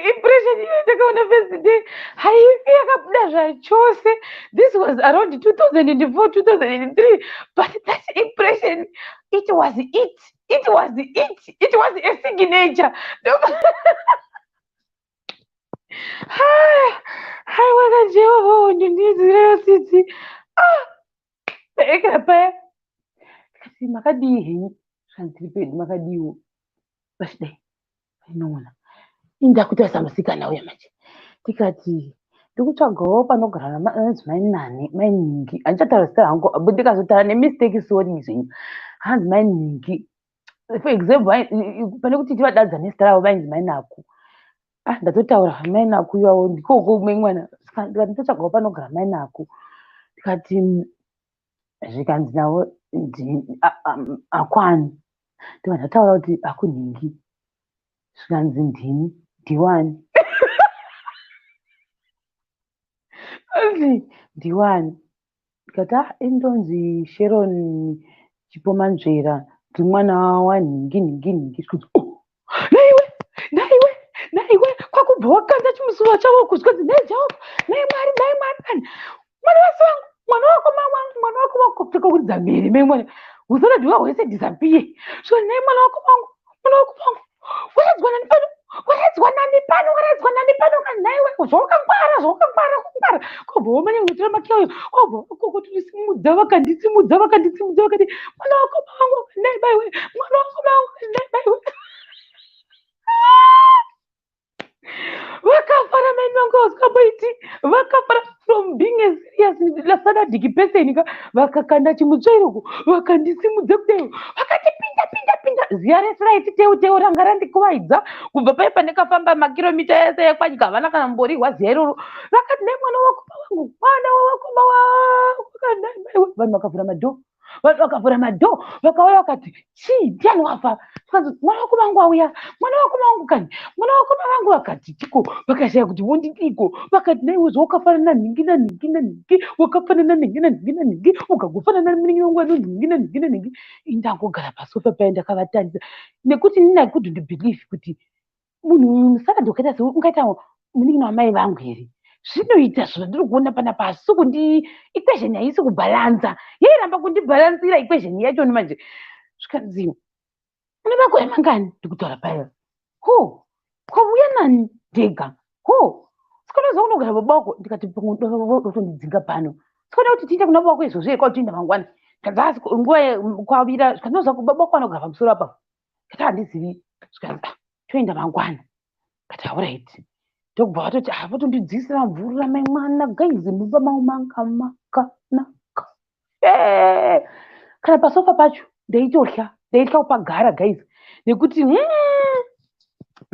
Speaker 1: impression iyo ndakaona first day haifi. Ndakabuda zvachose. This was around 2004, 2003, but that impression, it was it, it was it, it was a signature. Haiwa kaJehovha, ndindizireyo tsitsi. Ah, ekera paya ndikati, "Makadii henyu?" Zvanzi, "Tiri pedu, makadiwo?" Vachidai inoona indakuita samusikana uya manje. Ndikati, "Ndikutsvagawo panogara anonzi mai nani, mai Ningi." Handichataura zita rangu, but ndikazotaura nemistake, sorry zvenyu. Hanzi mai Ningi, for example, pane kuti tivadadza nezita ravo, vainzi mai Naku. Ah, ndatotaura mai Naku ivavo, ndikoko mai mwana. Saka ndikati, "Ndotsvagawo panogara mai Naku." Ndikati, zvikanzi navo, "Akwani?" Ndobva ndataura kuti akunhingi. Zvikanzi, "Ndini, ndiwani?" Anzi, "Ndiwani?" Ndikati, "Ah, indonzi Sharon Chipomanzvera, ndiri mwana wanhingi nhingi nhingi." Zvikanzi, "Oh, naiwe, naiwe, naiwe!" Kwakubva wakanda chimusuwa chavo kuzvikanzi, "Nhai Jehovha, nhai Mwari, nhai Mwari kani, mwana wasi wangu, mwana wako wangu, mwana wako wangu." Takakuridza mhere mai mwana, usana dhiwa hwese disappear. Zvikanzi, "Nhai mwana wako wangu, mwana wako wangu, waradzwa nani pano? Waradzwa nani pano? Waradzwa nani pano kani? Nhaiwe, zvawakangwara, zvawakangwara kungwara." Kwabva wamanya kutora makiyayo, kwabva kokotisimudza, vakandisimudza, vakandisimudza, vakati, "Mwana wako wangu, nhai maiwe, mwana wako wangu, nhai maiwe." Vakafara mai vangu vasingamboiti, vakafara from being a serious sadadiki person ka, vakakanda chimutsvairoko, vakandisimudza kudai, vakati, "Pinda, pinda, pinda." Ziya rese raiti teu teu ranga randikuvaidza kubva pai pandakafamba makiromita ese ekwanyika, havana kana mborihwa ziya iroro. Vakati, "Nhai mwana wakoma wangu, mwana wawakoma wangu." Vanhu vakavhura madhoo, vanhu vakavhura madhoo, vakauya, vakati, "Chii? Ndiani wafa?" Zvikanzi, "Mwana wako vangu auya, mwana wako vangu kani, mwana wako vangu." Vakati tiko, vakashaya kuti vondidiko. Vakati, "Naiwe, zvawakafanana nhingi nanhingi nanhingi, wakafanana nhingi nanhingi nanhingi, ukagofanana munin'ina wangu anonzi nhingi nanhingi nanhingi." Indangogara pasofa paya, ndakavatarisa nekuti inini I couldn't believe kuti munhu uyu musaradhi wakaita seu ungaita munin'ina wamai vangu here? Zvinoita zvandiri kuona panapa hasi kundi equation haisi kubhalanza, yairamba kundibhalansira equation yachoni manje. Zvikanzi, "Une makore mangani?" Ndikutaura paya, "Ho, kwauya nani?" "Ndega." "Ho, sikanoziva kunogara baba wako?" Ndikati, "Pamwe pano sikaona kuti tiinde kuna baba wako izvozvo here, kwautoenda mangwana?" Zvikanzi, "Nguva kwavira." Zvikanzi, "Noziva baba wako anogara pamusoro apa?" Kati, "Handizivi." Zvikanzi, "Ah, toenda mangwana." Kati, "Alright." Ndokubva vatoti, ah, votondidzisira mvura mai mwana. Guys, mumba mangu manga makanaka. Kana pasofa pacho ndaitotya, ndaitya kupagara, guys, nekuti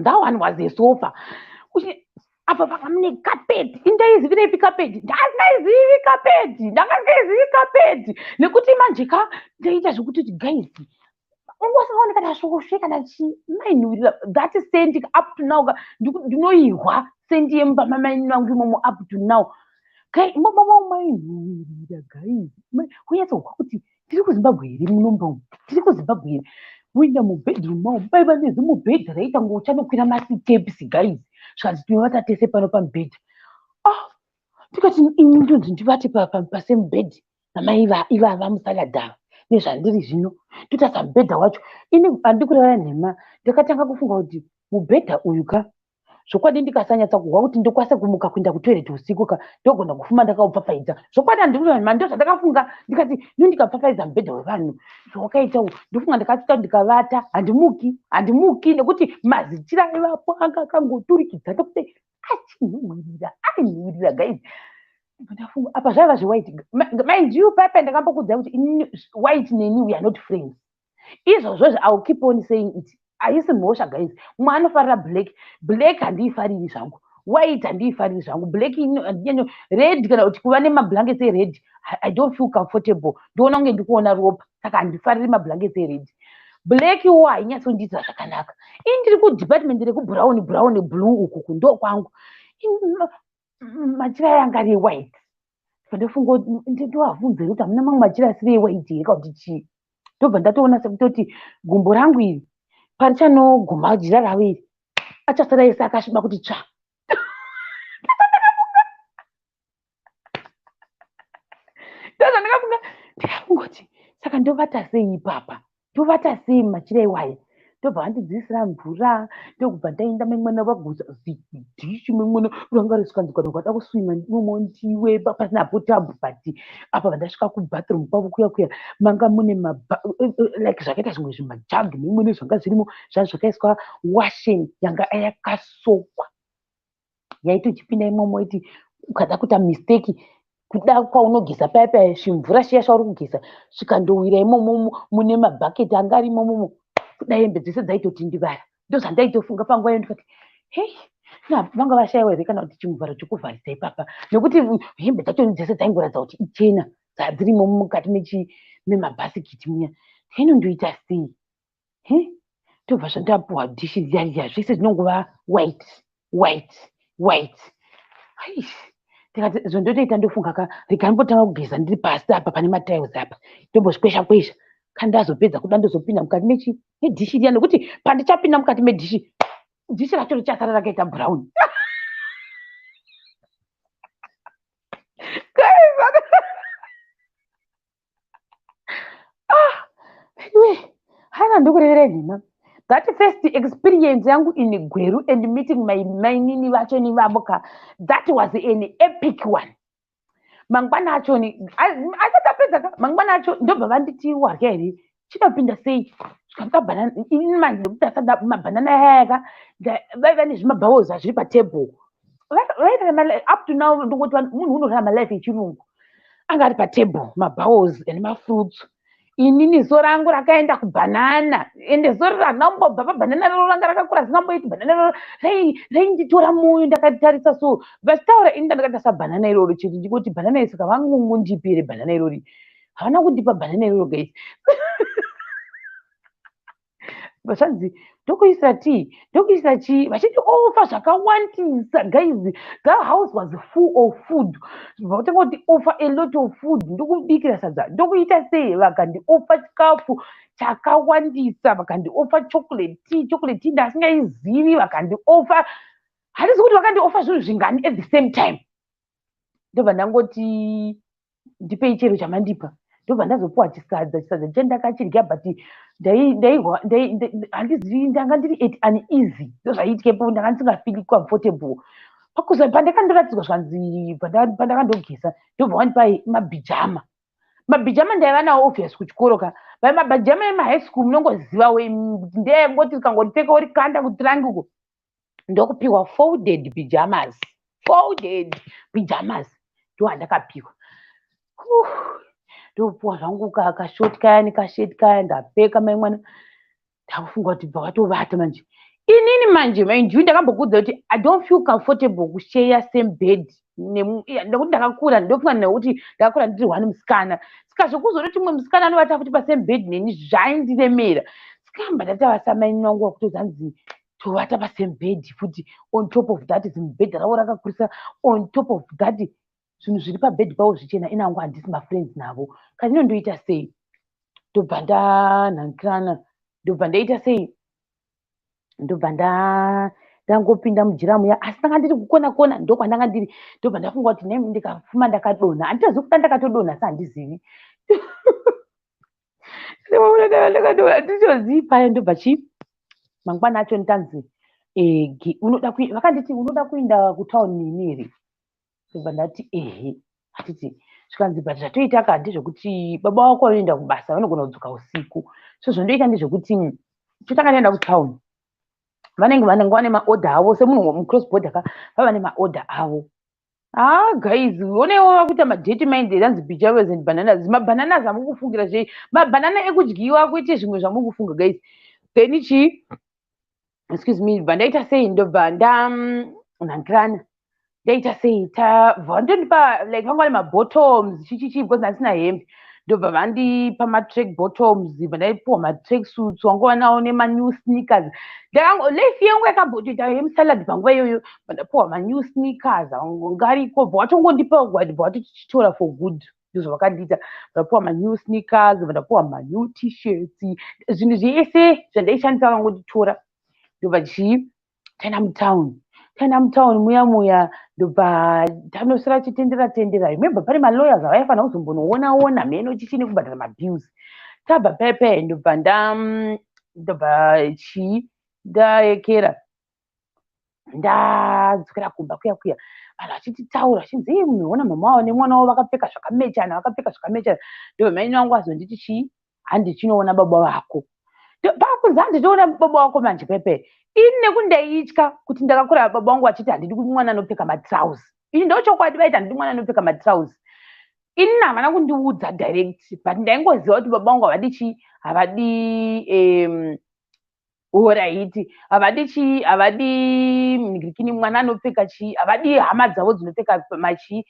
Speaker 1: that one was a sofa. Apa panga mune kapeti, indaizivirepi kapeti? Ndandaizivi kapeti, ndanga ndaizivi kapeti nekuti manje ka ndaita zvekuti, guys, ungosingaoni kana svosve kana chii, mainhuhwirira. That scent, up to now ndinoihwa scent yemumba mamai vangu imomo up to now. Kai, mumba mangu mainhuhwirira, guys, kunyatsohwa kuti tiri kuZimbabwe here munomba umu, tiri kuZimbabwe here? Voenda mubedroom mavo, paiva nezimubhedha raita kunge uchanokwira masiteps, guys. Zvikanzi, "Tinovata tese pano pamubhedha." Ah, ndikati, "Ini ndonzi ndivate pasame bed namai ivava musaladhava nezvandiri zvino?" Totarisa mubhedha wacho, ini handi kureva nhema, ndakatanga kufunga kuti mubhedha uyu ka, zvokwadi ndikasanyatsa kuhwa kuti ndokwanisa kumuka kuenda kutoilet usiku ka, ndogona kufuma ndakaupfapfaidza. Zvokwadi handi kureva nhema, ndo zvandakafunga. Ndikati, "No, ndikapfapfaidza mubhedha wevanhu zvawakaita u, ndofunga ndakasvika ndikavata, handimuki, handimuki," nekuti mazichira aivapo anga akangoturikidza ndokuti achinhuhwirira, ainhuhwirira, guys. Ndafunga apa zvaiva zvewhite. Mind you, paipa ndakambokuudzai kuti inini white neni, we are not friends. Izvozvo I will keep on saying it, haisi mhosva, guys. Mumwe anofarira black, black handiifariri zvangu, white handiifariri zvangu, black handinyanyo, red kana kuti kuva nemablankets ered, I don't feel comfortable, ndoona kunge ndikuona ropa, saka handifariri mablankets ered. Black wo hainyatsondiitira zvakanaka. Ini ndiri kudepartment rekubrown, brown, blue ukuku ndo kwangu. Machira aya anga ari ewhite. Ndofunga ndovabvunza kuti hamuna mamwe machira asiri ewhite here kana kuti chii? Ndobva ndatoona sekutoti gumbo rangu iri parichanoguma jira ravo iri, achasara ese akasviba kuti tsva. Ndikangoti saka ndovata sei ipapa, ndovata sei mumachira iwaya? Ndobva vandidziisira mvura, ndokubva ndaenda maimwana vaguza zidhishi maimwana ranga risikanzi kana ukada kuswima imomo ndiwe pasina tub. But apa vandasvika kubathroom kwavo kuya kuya, manga mune like zvakaita zvimwe zvimajagi maimwana zvanga zvirimo, zvanga zvakaiswa washing yanga yakasokwa. Yaitochipinda imomo iti ukada kuita mistake kuda kwaunogeza paya paya, zvimvura zviya zvauri kugeza zvikandowira imomo mune mabhaketi anga ari imomomo, kuda hembe dzese dzaitotindivara. Ndozvandaitofunga panguva iyo, ndikati hei, vanga vashayiwa here kana kuti chimuvharo chekuvharisa ipapa, nekuti hembe dzacho dzese dzaingoratidza kuti ichena dzadzirimo mukati memabhasikiti muya. Hino ndoita sei? He, tobva zvandapuhwa dhishi riya riya, zvese zvinongova white, white, white. Aish, ndikati zvondotoita, ndofunga ka, rega ndimbotanga kugeza ndiri pasi apa pane matiles apa, ndombozvikwesha kwesha. Kana ndazopedza kuda, ndozopinda mukati mechi medhishi riya, nekuti pandichapinda mukati medhishi, dhishi racho richasara rakaita brown. Guys, ah, anyway, hana ndikureverei nhema. That first experience yangu in Gweru and meeting my mainini vacho nevavo ka, that was an epic one. Mangwana acho asati apedza ka, mangwana acho ndobva vanditi, "Warya here? Chinopinda sei?" Zvikamuka bhanana ini manje, nekuti asada mabhanana ayaya ka, vaiva nezvimabhawos zviri patable. Vairarama up to now, ndongoti munhu unorarama life yechirungu. Anga ari patable mabowls nemafruits. Inini zo rangu rakaenda kubhanana, ende zoro randambobva pabhanana roro ranga rakakura zingamboiti. Bhanana roro rainditora mwoyo ndakatarisa. So vachitaura, ini ndandakatarisa bhanana iroro chete, ndingoti bhanana iri. Saka vangongondipi here bhanana irori? Havana kundipa bhanana iroro, guys. Zvanzi ndokuisira tii, ndokuisira chii, vachiti offer zvakawandisa. Guys, that house was full of food. Vatanga kuti offer a lot of food, ndokubikira sadza, ndokuita sei, vakandioffer chikafu chakawandisa, vakandioffer chocolate tea, chocolate tea ndasingaizivi. Vakandioffer, handisi kuti vakandioffer zvinhu zvingani at the same time. Ndobva ndangoti ndipei chero chamandipa. Ndobva ndazopiwa chisadza. Chisadza chendakachirya, but handizivi, ndanga ndiri at uneasy. Ndozvaiitikepo, ndanga ndisingafeeli comfortable. Pakuza pandakandoratidzwa, zvanzi pandakandogeza, ndobva wandipa mabhijama. Mabhijama ndaiva nawo obvious kuchikoro ka, but mabhijama emahigh school munongoziva ndeyengoti ukangoripfeka urikanda kutirangi uko. Ndokupiwa folded pyjamas, folded pyjamas ndo handakapiwa. Ndopuwa zvangu kashoti kaya nekasheti kaya, ndapfeka mai mwana. Ndakufunga kuti bva watovata manje. Inini manje, mind you, ndakambokudza kuti I don't feel comfortable kushare same bed nekuti ndakakura, ndofunga nekuti ndakakura ndiri one musikana, saka zvekuzoti mumwe musikana anovata futi pasame bed neni zvaindiremera. Saka ndatavasa maini vangu vakutozanzi tovata pasame bed futi. On top of that, zimubhedha ravo rakakurisa. On top of that, zvinhu zviri pabhedhi pavo zvichena, inangu handisi mafriends navo. Kana inondoita sei? Ndobva ndanhangirana, ndobva ndaita sei, ndobva ndangopinda mujira muya, asi ndanga ndiri kukona kona ndokwandanga ndiri. Ndobva ndafunga kuti nei ndikafuma ndakadonha, handitozivi kuda ndakatodonha, asi handizivi handitozivi paya. Ndobva chii, mangwana acho ndanzi unoda, vakanditi unoda kuenda kutauni neni here? Ndobva ndati ehe. Hatiti zvikanzi, but zvatoita ka ndezvekuti baba vako vanoenda kubasa, vanogona kudzoka usiku, so zvondoita ndezvekuti totanga taenda kutauni. Vanenge vane maorder avo semunhu mucross border ka, vava nemaorder avo. Ah guys, onewo vakuita madirty mind. Anzi pyjamas and bananas. Mabhananas amukufungira zvei? Mabhanana ekudyiwa, kuite zvimwe zvamukufunga, guys. Then chii, excuse me, bva ndaita sei, ndobva ndanhangirana, ndaita sei, tabva vandondipa like vanga vane mabottoms chichichi, because ndandisina hembe. Ndobva vandipa matrack bottoms, bva ndaipiwa matrack suits, wanga vanawo nemanew sneakers. Life yangu yakambotoita yemusalad panguva iyoyo. Bva ndapiwa manew sneakers ngariko, bva watongondipa gwadi, bva watochitora for good. Ndozvavakandiita. Ndapiwa manew sneakers, bva ndapiwa manew T-shirts, zvinhu zvese zvandaishandisa vangonditora. Ndobva chii, taenda mutown. Taenda mutauni muya muya, ndobva tanoswera tichitendera tendera. Remember, pane malawyers avaifanira kuzombonoona ona mheno chichine kubhadhara mabills. Tabva pepe, ndobva nda ndobva chii, ndaekera, ndadzokera kumba kuya kuya, vanhu vachititaura, vachinzi, "Ii, munhu mama wavo nemwana wavo vakapfeka zvakamechana, vakapfeka zvakamechana." Ndobva maini vangu azonditi chii, "Handichinoona baba vako." Pakunzi handitoona baba vako manje pepe, ini nekuti ndaitya kuti ndakakura baba vangu vachiti handidi kuti mwana anopfeka matrausi. Ini ndochokwadi, vaiti handidi mwana anopfeka matrausi. Ini havana kundiudza direct, but ndaingoziva kuti baba vangu havadi chii, havadi alright, havadi chii, havadi mhingirikini mwana anopfeka chii, havadi hama dzavo dzinopfeka machii,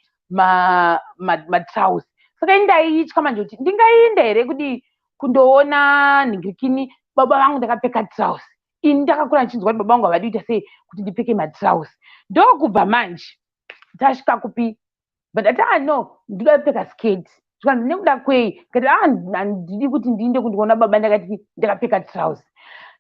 Speaker 1: matrausi. Saka ini ndaitya manje kuti ndingaenda here kudi kundoona nhingirikini baba vangu ndakapfeka trausi. Ini ndakakura ndichinzwa kuti baba vangu havadi kuita sei, kuti ndipfeke matrausi. Ndokubva manje tasvika kupi, but ndati, "Ah, no, ndinoda kupfeka sketi." Zvikanzi, "Nekuda kwei?" Kati, "Ah, handidi kuti ndiinde kundiona baba ndakati ndakapfeka trausi."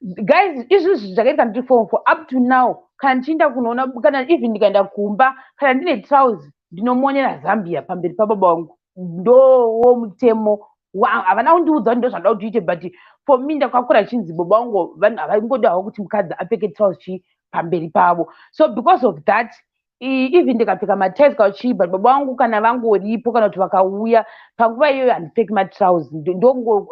Speaker 1: Guys, izvizvi zvakaitika ndiri form four. Up to now, kana ndichienda kunoona, kana even ndikaenda kumba, kana ndine trausi, ndinomonera zambia pamberi pababa vangu. Ndowo mutemo. Havana kundiudza kuti ndo zvanoda kuti uite, but for me ndakakura chinzi baba vangu vanhu havangodi havo kuti mukadzi apfeke trausi chii pamberi pavo. So because of that, even ndikapfeka matights kana chii, but baba vangu kana vangoripo, kana kuti vakauya panguva iyoyo, handipfeki matrausi.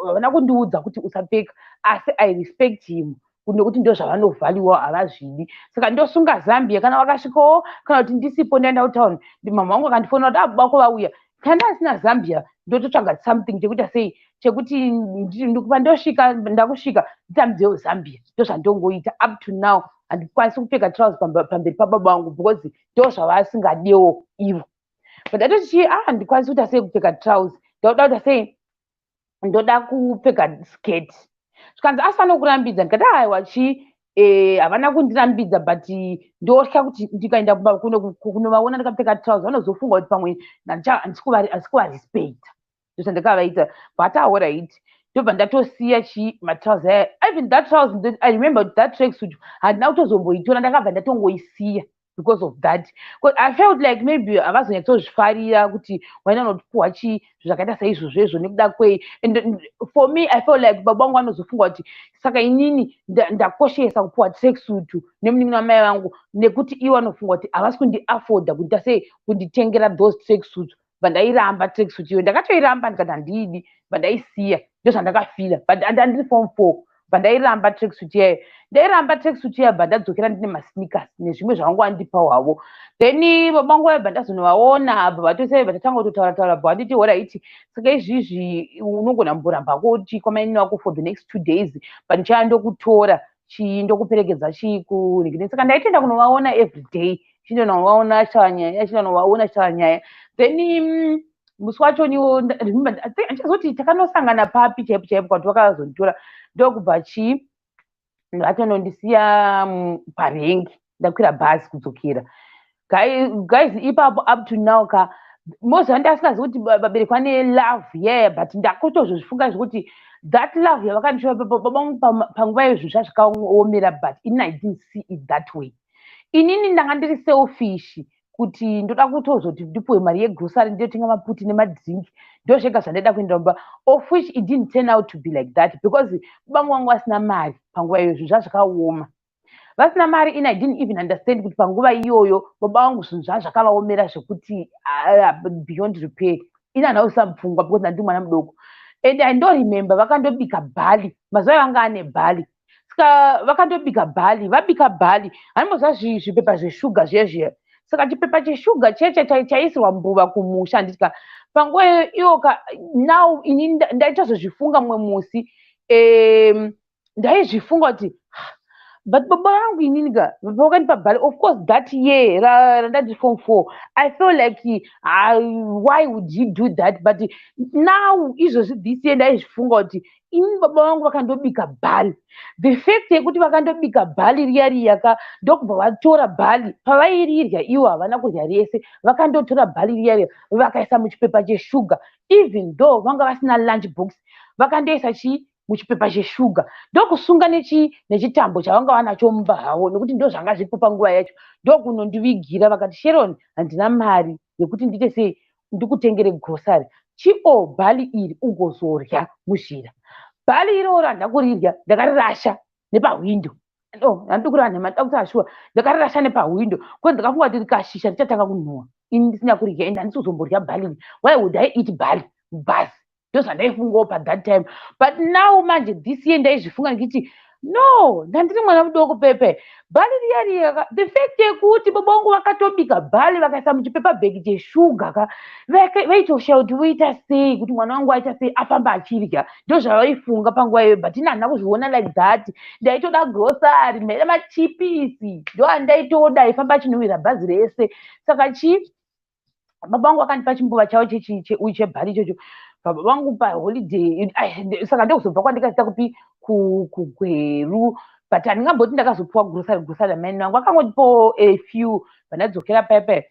Speaker 1: Havana kundiudza kuti usapfeka, asi I respect him nekuti ndo zvavanovhaliwa, havazvidi. Saka ndosunga zambia kana vakasvikawo, kana kuti ndisipo, ndaenda kutauni, mama vangu akandifonera kuti ababa vako vauya, kana ndasina zambia, ndototsvaga something chekuita sei, chekuti pandosvika, ndakusvika, nditambidzewo zambia. Ndozvandongoita up to now. Handikwanisi kupfeka trouse pamberi pababa vangu because ndo zvavasingadewo ivo. But ndatoti chii, ah, handikwanisi kuita sei kupfeka trouse, ndoda kuita sei, ndoda kupfeka skirt. Zvikanzi, "Asi vanokurambidza?" Ndikati, "Aiwa, chii, havana kundirambidza, but ndotya kuti ndikaenda kunovaona ndakapfeka trouse, vanozofunga kuti pamwe handisi kuvarespecta." Ndozvandakavaita, but alright, ndobva ndatosiya chi matrausi aya. Even that trouse, I remember that tracksuit, handina kutozomboitora, ndakabva ndatongoisiya because of that. I felt like maybe havazonyatsozvifarira kuti waina nokupuhwa chii zvakaita saizvozvo izvo, nekuda kwei. And for me, I felt like baba vangu vanozofunga kuti saka inini ndakoshesa kupuhwa tracksuit nemunin'ina wamai vangu, nekuti ivo vanofunga kuti havasi kundiafforda kuita sei, kunditengera those tracksuit. Bva ndairamba tracksuit iyo, ndakatoiramba, ndikati handiidi, bva ndaisiya. Ndozvandakafila, but andiri form four. Bva ndairamba tracksuit iyayo, ndairamba tracksuit iya, bva ndadzokera ndine masneakers nezvimwe zvavanga vandipawo havo. Then baba vangu vaibva, ndazonovaona, bva vatosei, vatatanga kutotaura taura, bva vanditi, "Alright, saka izvizvi unogona mboramba kuti kwamainini wako for the next 2 days, but ndichaya ndokutora chii, ndokuperekedza chii kunhingini." Saka ndaitoenda kunovaona every day, chindonovaona, chitaura nyaya, chindonovaona, chitaura nyaya. Then musi wacho niwo, remember, handichazoti takanosangana papi chaipo chaipo, kwati vakazonditora, ndokubva chii, vatonondisiya parank, ndakwira bhazi kudzokera. Guys, ipapo up to now ka, moziva ndasingazivi kuti vabereki vane love, yeah, but ndakutozozvifunga zvekuti that love yavakandishowa baba vangu panguva iyo, zvinhu zvazvakaomera, but ini I didn't see it that way. Inini ndanga ndiri selfish kuti ndoda kutozoti ndipuwe mari yegrocery, ndinotenga maputi nemadrink, ndo zvega zvandaida kuenda kumba, of which it didn't turn out to be like that, because baba vangu vasina mari panguva iyo, zvinhu zvazvakaoma, vasina mari. Ini I didn't even understand kuti panguva iyoyo baba vangu zvinhu zvazvakavaomera zvekuti beyond repair. Ini handina kuisa mupfungwa because ndandiri mwana mudoko. And I ndoremember vakandobika bhali, mazuva vanga ane bhali, saka vakandobika bhali, vabika bhali, hanimboziva zvipepa zveshuga zviya zviya. Saka chipepa cheshuga cheche chaisirwa mbuva kumusha, handitya panguva iyoyo iwoka. Now ini ndaitozozvifunga mumwe musi, ndaizvifunga kuti, but baba vangu inini ka, vakandipa bhali. Of course, that year randati form four, I feel like, why would he do that? But now izvozvi, this year, ndaizvifunga kuti ini baba vangu vakandobika bhali. The fact yekuti vakandobika bhali riya riya ka, ndokubva vatora bhali, pavairirya ivo havana kurya rese, vakandotora bhali riya riya, vakaisa muchipepa cheshuga, even though vanga vasina lunch box, vakandoisa chii. Muchipepa cheshuga, ndokusunga nechitambo chavanga vanacho mumba havo, nekuti ndo zvanga zviripo panguva yacho. Ndokunondivigira, vakati, "Sharon, handina mari yekuti ndiite sei, ndikutengere grocery. Chio barley iri ugozorya muzhira." Barley iroro handina kurirya, ndakarirasha nepahwindo. No, handidi kureva nhema, ndida kuti ashuwa ndakarirasha nepahwindo, kwezi ndakafunga kuti rikashisha richatanga kunhuhwa ini ndisina kurirya, ende handisi kuzomborya barley. Why would I eat barley mubhazi? Ndozvandaifungawo pathat time. But now manje, this year, ndaizvifunga ndichiti, no, ndandiri mwana mudoko pepe. Barley riya riya, the fact yekuti baba vangu vakatobika barley, vakaisa muchipepa bhegi cheshuga ka, vaitoshaya kuti voita sei kuti mwana wangu aita sei, afamba achirya. Ndo zvavaifunga panguva iyoyo, but ini handina kuzviona like that. Ndaitoda grocery, ndaida machipisi, ndo andaitoda aifamba achinhuhwira bhazi rese. Saka chii, baba vangu vakandipa chimbuva chavo cheuyu chebarley ichocho, baba vangu paholiday. Saka ndokuzobva kwandikaita kupi, kuGweru. But handingamboti ndakazopiwa grocery. Grocery amaini vangu vakangotipawo a few. Vandadzokera paipai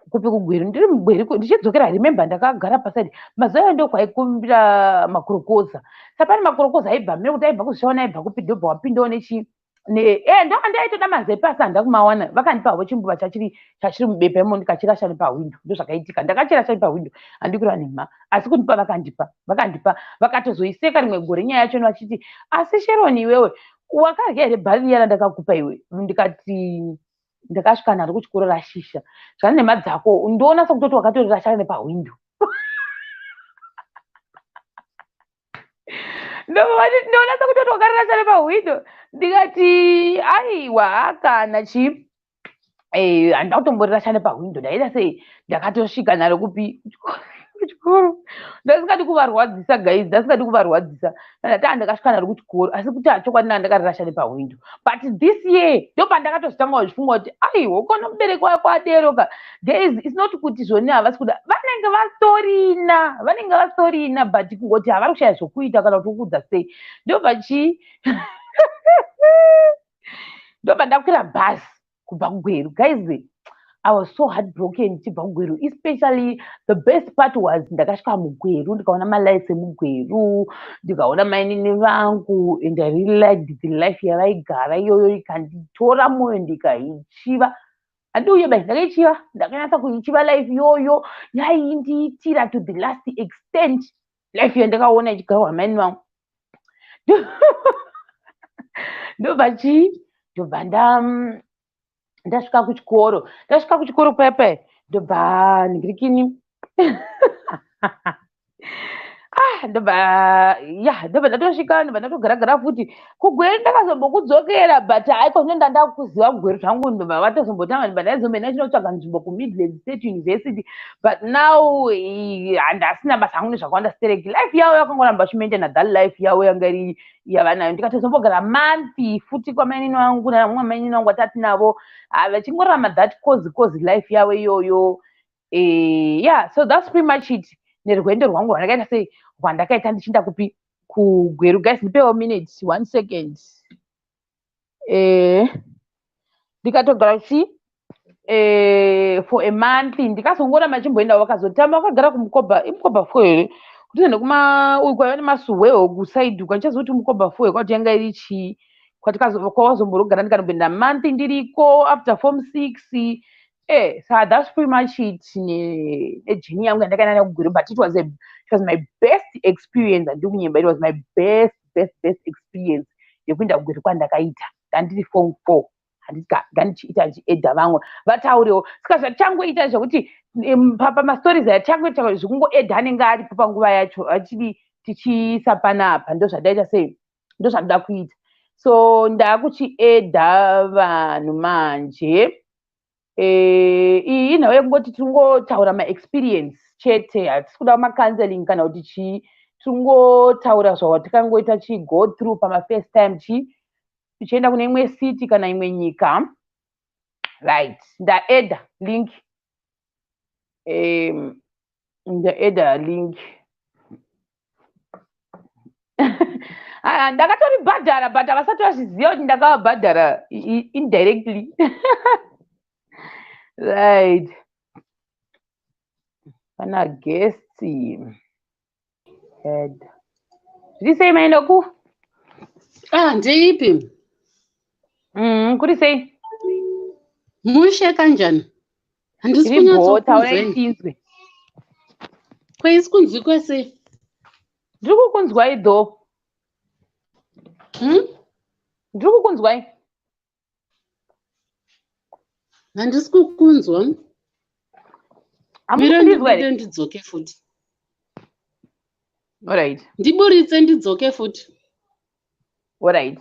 Speaker 1: kupi, kuGweru, ndiri muGweru ndichidzokera, remember ndakagara paside. Mazuva ayo ndokwaikumbira makorokoza. Saka pane makorokoza aibva mene kuti aibva kuzvishaona, aibva kupi, ndobva wapindawo nechi ndo andaitoda mazepe, asi handina kumawana. Vakandipa havo chimbuva chachiri mubepa imo, ndikachirasha nepahwindo. Ndo zvakaitika, ndakachirasha nepahwindo, handi kureva nhema. Asi kundipa vakandipa, vakandipa, vakatozoiseka rimwe gore nyaya yacho, vachiti, "Asi Sharon, iwewe wakarya here barley riya randakakupa iwe?" Ndikati, "Ndakasvika naro kuchikoro rashisha zvane nhema dzako, ndoona sekutoti wakatorirasha nepahwindo." Ndoona sekutoti wakarirasha nepahwindo. Ndikati, "Aiwa, kana chii, handina kutomborirasha nepahwindo. Ndaita sei, ndakatosvika naro kupi, kuchikoro." Ndasingadi kuvarwadzisa, guys, ndasingadi kuvarwadzisa. Ndati ndakasvika naro kuchikoro, asi kuti hachokwadi naa ndakarirasha nepahwindo. But this year ndopandakatozotanga kuzvifunga kuti, aiwa, ukaona mubereki wako aderoka, guys, it's not kuti zvoni havasi kuda, vanenge vatorina, vanenge vatorina, but kungoti havari kushaya zvokuita kana kuti kuudza sei. Ndobva chii, ndobva ndakwira bhasi kubva kuGweru. Guys, I was so heartbroken ndichibva kuGweru. Especially the best part was ndakasvika muGweru, ndikaona malights emuGweru, ndikaona mainini vangu, and I really liked the life yavaigara iyoyo, ikanditora mwoyo, ndikaichiva. Handiuye bai, ndakaichiva, ndakanyatsa kuichiva life iyoyo, yaindiitira to the last extent, life yandakaona ichigarwa namainini vangu. Ndobva chii, ndobva ndasvika kuchikoro. Ndasvika kuchikoro paya, ndobva ndingirikini, ah, ndobva ya, ndobva ndatosvika, ndobva ndatogara-gara futi kuGweru. Ndakazombokudzokera, but haiko zvino ndandakuziva kuGweru zvangu. Ndobva vatozombotanga, ndobva ndaizomboenda chinotsvaga nzvimbo kuMidland State University. But now handasina basa hangu nezvakawanda stereki. Life yavo yakangoramba vachimaintaina that life yavo yanga iri yavanayo. Ndikatozombogara month futi kwamainini vangu, namumwe mainini vangu watati navo, vachingorarama that cozy cozy life yavo iyoyo. Yeah, so that's pretty much it nerwendo rwangu rwandakaita sei, rwandakaita ndichinda kupi, kuGweru. Guys, ndipewo minute, one second. Ndikatogara chi for a month, ndikazongoramba chimboenda. Vakazotama, vakagara kuMkoba, iMkoba 4 here, kuti nekuma uyu kwaiva nemasuhweho kuside uko, handichazivi kuti Mkoba 4 here, kwati yanga iri chii kwawazomborogara. Ndikanopinda month ndiriko after form 6. So that's pretty much it nejourney yangu yandakaenda nayo kuGweru. But it was my best experience, handiri kunyemba. It was my best, best, best experience yekuenda kuGweru kwandakaita ndandiri form 4. Handiti ngandichiita ndichiedha vamwe vataurewo. Saka zvatichangoita zvekuti pamastories aya tichangoita zvekungoedha anenge aripo panguva yacho, achidi tichiisa panapa. Ndo zvandaita sei, ndo zvandoda kuita. So ndakuchiedha vanhu manje. Iyi inhau yekungoti tingotaura maexperience chete, hatisi kuda macounseling kana kuti chii. Tingotaura zvawatikangoita chi go through pamafirst time chi tichienda kune imwe city kana imwe nyika. Right, ndaedha link, ndaedha link. Ndakatoribhadhara, but havasati vazviziva kuti ndakavabhadhara indirectly. Right, pana guest head. Zviri sei, mainoku?
Speaker 3: Ah, ndeipi?
Speaker 1: Kuri sei?
Speaker 3: Mushe kanjani? Handisi
Speaker 1: Tiri bho, taurai
Speaker 3: kunyatsokunzweni.
Speaker 1: tinzwe.
Speaker 3: Kweisi kunzwikwe sei?
Speaker 1: Ndiri kukunzwai though.
Speaker 3: Hmm?
Speaker 1: Ndiri kukunzwai.
Speaker 3: Handisi kukunzwa.
Speaker 1: Hamusi
Speaker 3: Mira
Speaker 1: kundinzwa
Speaker 3: ndibude
Speaker 1: here?
Speaker 3: ndidzoke futi.
Speaker 1: Alright.
Speaker 3: Ndiburitse ndidzoke futi.
Speaker 1: Alright.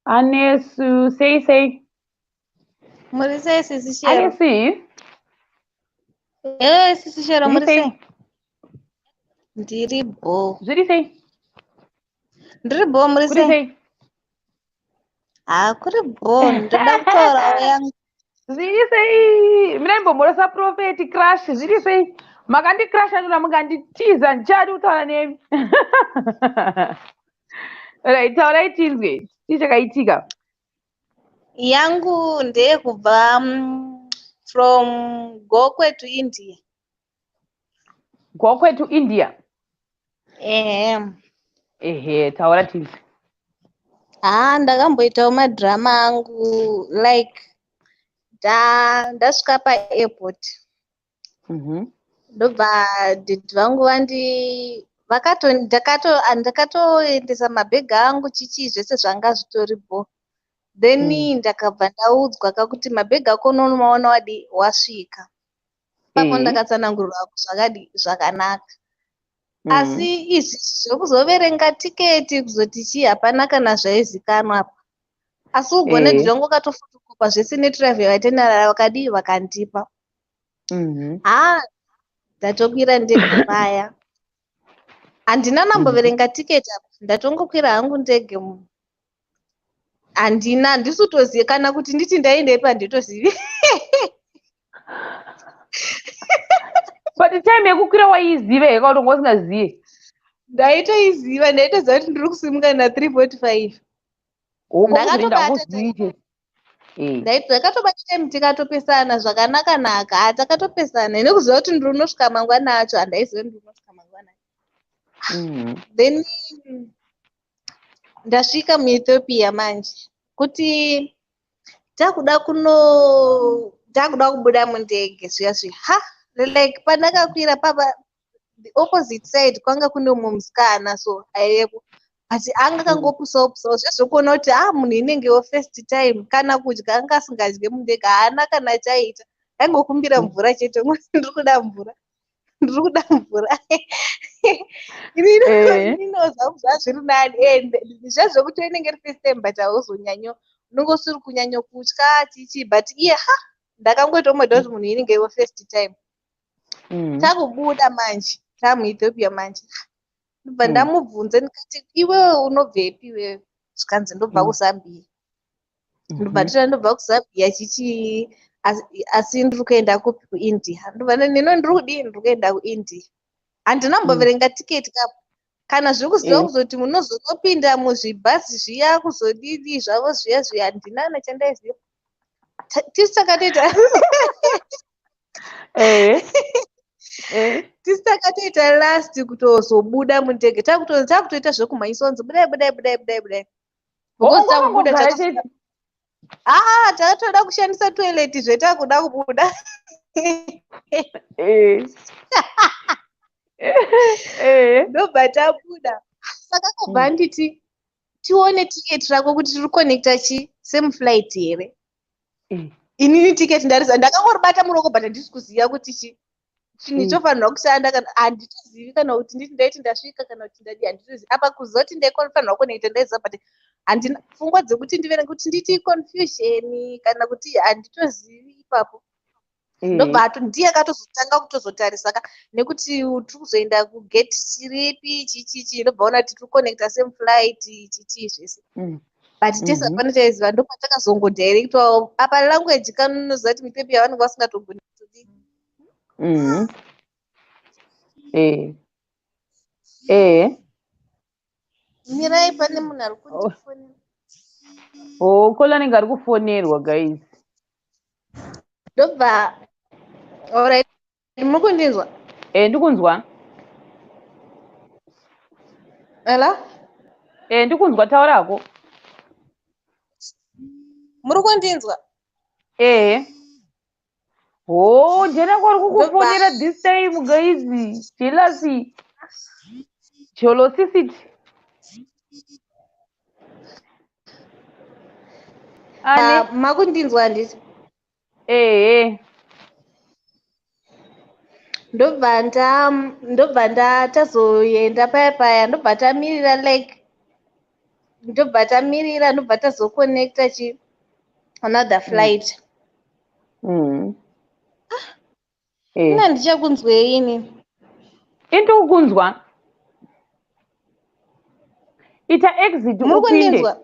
Speaker 1: Anesu, sei sei?
Speaker 6: Muri sei, sisi Shero?
Speaker 1: Anesi?
Speaker 6: Hello, sisi Shero,
Speaker 1: Zviri
Speaker 6: muri
Speaker 1: sei?
Speaker 6: sei? Ndiri bho.
Speaker 1: Zviri sei?
Speaker 6: Ndiri bho, muri
Speaker 1: Kuri
Speaker 6: sei?
Speaker 1: sei?
Speaker 6: Ha, kuri bho. Ndoda kutaurawo yangu.
Speaker 1: Zviri sei? Mina imbomhorosa Prophet Crash, zviri sei? Makandicrasha nuna mukanditiza, ndichadi kutaura nemi. Alright, taurai tinzwe. Chii chakaitika?
Speaker 6: Yangu ndeyekubva from Gokwe to India.
Speaker 1: Gokwe to India.
Speaker 6: Ehe.
Speaker 1: Ehe, taura tinzwe.
Speaker 6: Ha, ndakamboitawo madrama angu, like ndasvika paairport. Ndobva dhedhi vangu vandi vakato ndakato ndakatoendesa mabhegi angu chichi, zvese zvanga zvitori bho. Then ndakabva ndaudzwa kakuti mabhegi ako unomaona wadi wasvika ipapo. Ndakatsanangurirwa zvakadi zvakanaka. Asi izvi zvekuzoverenga tiketi, kuzoti chii, hapana kana zvaizikanwa apa. Asi ugone dhedhi vangu vakatofotokopa zvese netravel itinerary, vakadii, vakandipa. Ha, ndatokwira ndege paya, handina namboverenga tiketi apa. Ndatongokwira hangu ndege, handina, handisi kutoziva kana kuti nditi ndaendei, panditozivi.
Speaker 1: But time yekukwira waiiziva here, kana kuti wanga usingazive?
Speaker 6: Ndaitoiziva, ndaitoziva kuti ndiri kusimuka na3:45.
Speaker 1: Ndakatobata.
Speaker 6: Ndakatobata time, tikatopesana zvakanaka naka. Ha, takatopesana nekuziva kuti ndiri unosvika mangwana acho. Handaiziva kuti ndiri unosvika mangwana. Then ndasvika muEthiopia manje, kuti takuda kuno takuda kubuda mundege zviya zviya, ha, like pandakakwira papa, the opposite side kwanga kune umwe musikana, so aivepo, but anga kangopusawo pusawo zvezvokuona kuti a munhu inengewo first time. Kana kudya anga asingadye mundege, haana kana chaita, aingokumbira mvura chete, "Ndiri kuda mvura, ndiri kuda mvura." Inini zvangu zvazviri nani, and zvezvokuti inenge iri first time, but hauzonyanyo, unenge usiri kunyanyo kutya chichi, but iye, ha, ndakangoitawo madha kuti munhu inenge iwo first time. Takubuda manje, tamuEthiopia manje, ndobva ndamubvunza ndikati, "Iwewe unobvepi iwewe?" Zvikanzi, "Ndobva kuZambia." Ndobva nditi, "Ndobva kuZambia chichi, asi ndiri kuenda kupi?" "KuIndia." Ndobva nino, "Ndiri kudii? Ndiri kuenda kuIndia." Handina mboverenga tiketi kapo kana zvekuziva kuzoti munozonopinda muzvibhazi zviya, kuzodidi zvavo zviya zviya, handina nachandaiziva. Tisu takatoita tisu takatoita last kutozobuda mundege. Takutoita zvekumhanyisa, kunzi, "Budai, budai, budai, budai, budai," because takubuda
Speaker 1: Wangogara chete.
Speaker 6: Ah, takatoda kushandisa toilet zvetakuda kubuda. Ndobva tabuda. Saka kabva anditi, "Tione tiketi rako kuti tiri kuconnecta chi same flight here." Inini tiketi ndarisa, ndakangoribata muruoko, but handisi kuziva kuti chi chinhu chofanirwa kushanda kana handitozivi, kana kuti nditi ndaiti ndasvika, kana kuti ndadi, handitozivi. Apa kuziva kuti ndaifanirwa kuconnecta ndaiziva, but handina pfungwa dzekuti ndiverenge kuti nditi confusion kana kuti handitozivi ipapo. Ndobva ndiye akatozotanga kutozotarisa ka nekuti tiri kuzoenda kugate ripi, chichichi. Ndobva ona kuti tiri kuconnecta same flight, chichi zvese, but tese hapana chaiziva. Ndopatakazongodirectwawo. Apa language kanonoziva kuti muEthiopia vanenge vasingatogoni kutodii. Mirai, pane munhu ari kundifonera.
Speaker 1: Oh, kola anenge ari kufonerwa, guys.
Speaker 6: Ndobva, alright, muri kundinzwa?
Speaker 1: Ndikunzwa.
Speaker 6: Hello?
Speaker 1: Ndikunzwa, taurako.
Speaker 6: Muri kundinzwa?
Speaker 1: Ehe. Ho, ndiani kwari kukufonera this time, guys? Jealousy. Jealousy. Ane?
Speaker 6: Ah, makundinzwa handiti?
Speaker 1: Ehe.
Speaker 6: Ndobva tazoenda paya paya, ndobva tamirira, like ndobva tamirira, ndobva tazoconnecta chi another flight. Ina ndichakunzwei ini?
Speaker 1: Indikukunzwa. Ita exit
Speaker 6: Muri
Speaker 1: upinde.
Speaker 6: kundinzwa?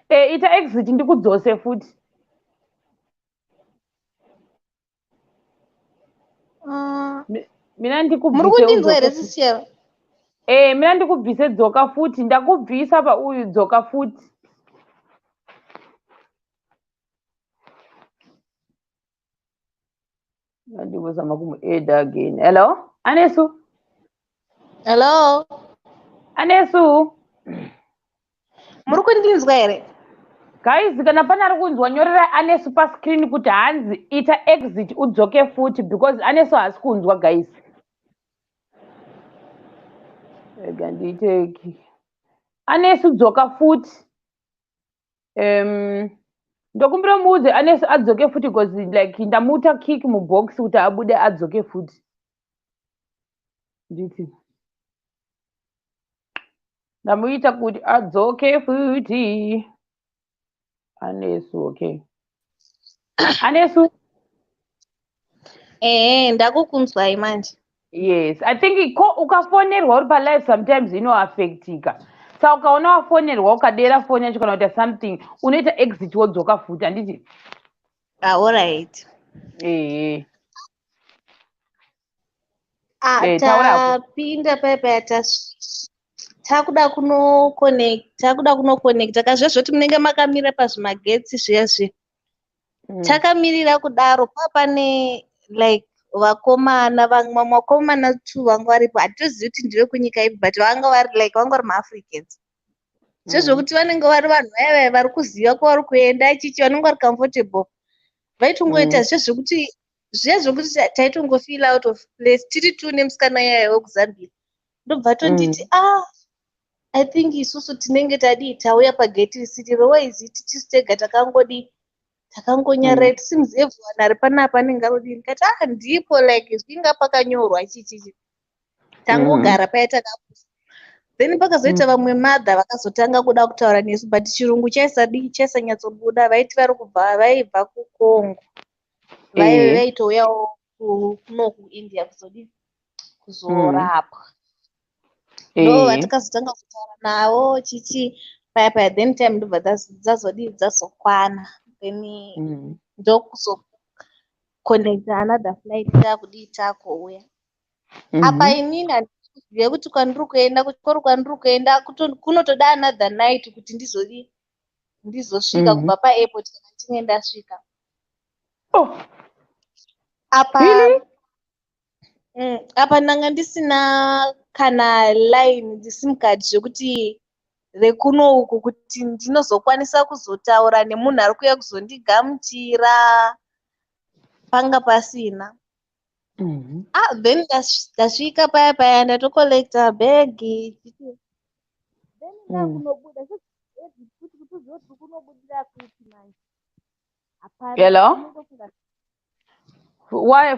Speaker 1: Ita exit ndikudzose futi.
Speaker 6: Ah,
Speaker 1: Mina
Speaker 6: muri
Speaker 1: ndikubvise
Speaker 6: kundinzwa here,
Speaker 1: udzoke futi.
Speaker 6: Sisi Shero?
Speaker 1: Mina ndikubvise, dzoka futi. Ndakubvisa pauyu, dzoka futi. Ndikuzama kumuadd again. Hello? Anesu?
Speaker 6: Hello?
Speaker 1: Anesu?
Speaker 6: Muri kundinzwa here?
Speaker 1: Guys, kana pane ari kunzwa, nyorera Anesu pascreen kuti hanzi ita exit udzoke futi, because Anesu haasi kunzwa, guys. Rega ndiite Anesu dzoka futi. Ndokumbira muudze Anesu adzoke futi, because like ndamuita kick mubox kuti abude adzoke futi. Nditi ndamuita kuti adzoke futi. Anesu, okay. Anesu?
Speaker 6: Ehe, ndakukunzwai manje.
Speaker 1: Yes, I think ko ukafonerwa uri palive sometimes inoaffectika. Saka ukaona wafonerwa, ukadera foni yacho kana kuita something, unoita exit wodzoka futi, handiti?
Speaker 6: Ah, alright.
Speaker 1: Ehe.
Speaker 6: Ah,
Speaker 1: Taurako.
Speaker 6: Tapinda paya paya, takuda kunoconnect, takuda kunoconnecta kazviya zvoti munenge makamira pazvimagetsi zviya zviya. Takamirira kudaro, pane like vakomana, vamwe vakomana two vanga varipo. Hatitozivi kuti ndevekunyika ipi, but vanga vari like vanga vari maAfricans sezvokuti vanenge vari vanhu vaya vaya vari kuziva kwavari kuenda chichi, vanenge vari comfortable, vaitongoita zviya zvekuti taitongofeel out of place tiri two nemusikana iyaya wekuZambia. Ndobva tonditi, "Ah, I think isusu tinenge tadii, tauya pageti risiri rowaizi, tisu tega takangodii, takangonyarara. It seems everyone ari panapa anenge arodii." Ndikati, "Ah, ndipo like zvinga pakanyorwa chichichi." Tangogara paya takapusa, then pakazoita vamwe mother vakazotanga kuda kutaura nesu, but chirungu chaisadii, chaisanyatsobuda. Vaiti vari kubva, vaibva kuCongo, vaitouyawo kuno kuIndia kuzodii, kuzorapwa. Ndo vatakazotanga kutaura navo chichi paya paya. Then time ndobva dzazodii, dzazokwana, then ndokuzoconnecta another flight, takudii, takuuya apa. Inini handikuzive kuti kwandiri kuenda, kuchikoro kwandiri kuenda kunotoda another night kuti ndizodii, ndizosvika kubva paairport kana ndichinge ndasvika.
Speaker 1: Oh,
Speaker 6: apa
Speaker 1: really?
Speaker 6: Apa ndanga ndisina kana line, SIM card zvekuti rekuno uku kuti ndinozokwanisa kuzotaura nemunhu ari kuuya kuzondigamuchira, panga pasina. Ah, then ndasvika paya paya, ndatocollecta bhegi, then ndakunobuda kuti uzive kuti kunobudira kupi manje, hapana.
Speaker 1: Hello?
Speaker 6: Unongofunga.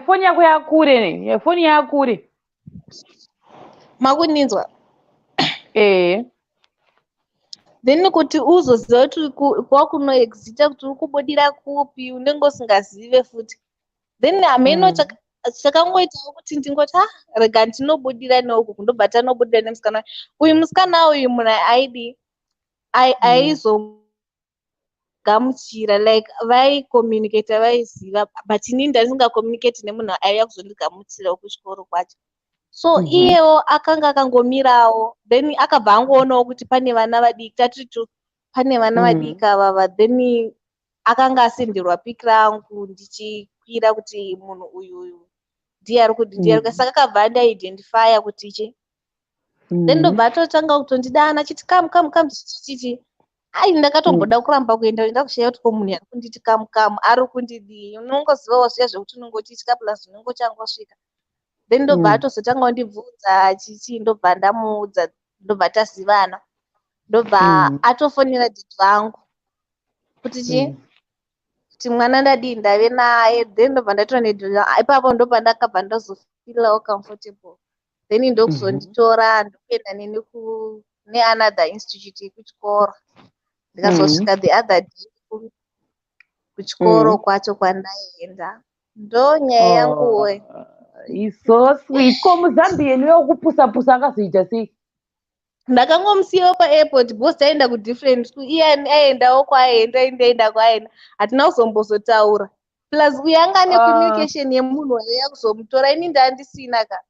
Speaker 1: Foni yako yakure ne? Foni yakure.
Speaker 6: Makundinzwa?
Speaker 1: Eh.
Speaker 6: Then kuti uzoziva kuti kwakunoexita, kuti uri kubudira kupi, unenge usingazive futi. Then hameno chakangoitawo kuti ndingoti, "Ah, rega ndinobudira neuku." Ndobva tanobudira nemusikana uyu. Musikana uyu munhu aidi aizogamuchira, like vaicommunicata, vaiziva, but inini ndandisingacommunicate nemunhu aiuya kuzondigamuchira kuchikoro kwacho. So iyewo akanga akangomirawo, then akabva angoonawo kuti pane vana vadiki tatitu, pane vana vadiki avava. Then akanga asenderwa pic rangu ndichikwira kuti munhu uyu uyu. Ndiye ari ndiye ari saka akabva andaidentifya kuti chi. Then ndobva atotanga kutondidana achiti, "Come, come, come," chichichi. Ai, ndakatomboda kuramba kuenda, ndakushaya kuti ko munhu ari kunditi, "Come, come," ari kundidii? Unongozivawo zviya zvekuti unenge uchitya, plus unenge uchangosvika. Then ndobva atozotanga kundibvunza chichi, ndobva ndamuudza, ndobva tazivana, ndobva atofonera didi vangu kuti chi, kuti mwana ndadii, ndave naye. Then ndobva ndatora nedhiri ipapo, ndobva ndakabva ndazofeelawo comfortable. Then ndokuzonditora, ndokuenda neni kune another institute yekuchikoro. Ndikazosvika the other day kuchikoro kwacho kwandaenda. Ndo nyaya yanguwe.
Speaker 1: Is so sweet. Ko muZambian wekupusa pusa akazoita sei?
Speaker 6: Ndakangomusiyawo paairport because taenda kudifferent school. Iye aendawo kwaaenda, indaenda kwaaenda. Hatina kuzombozotaura. Plus uyo anga ane communication yemunhu waiuya kuzomutora, ini ndandisina ka.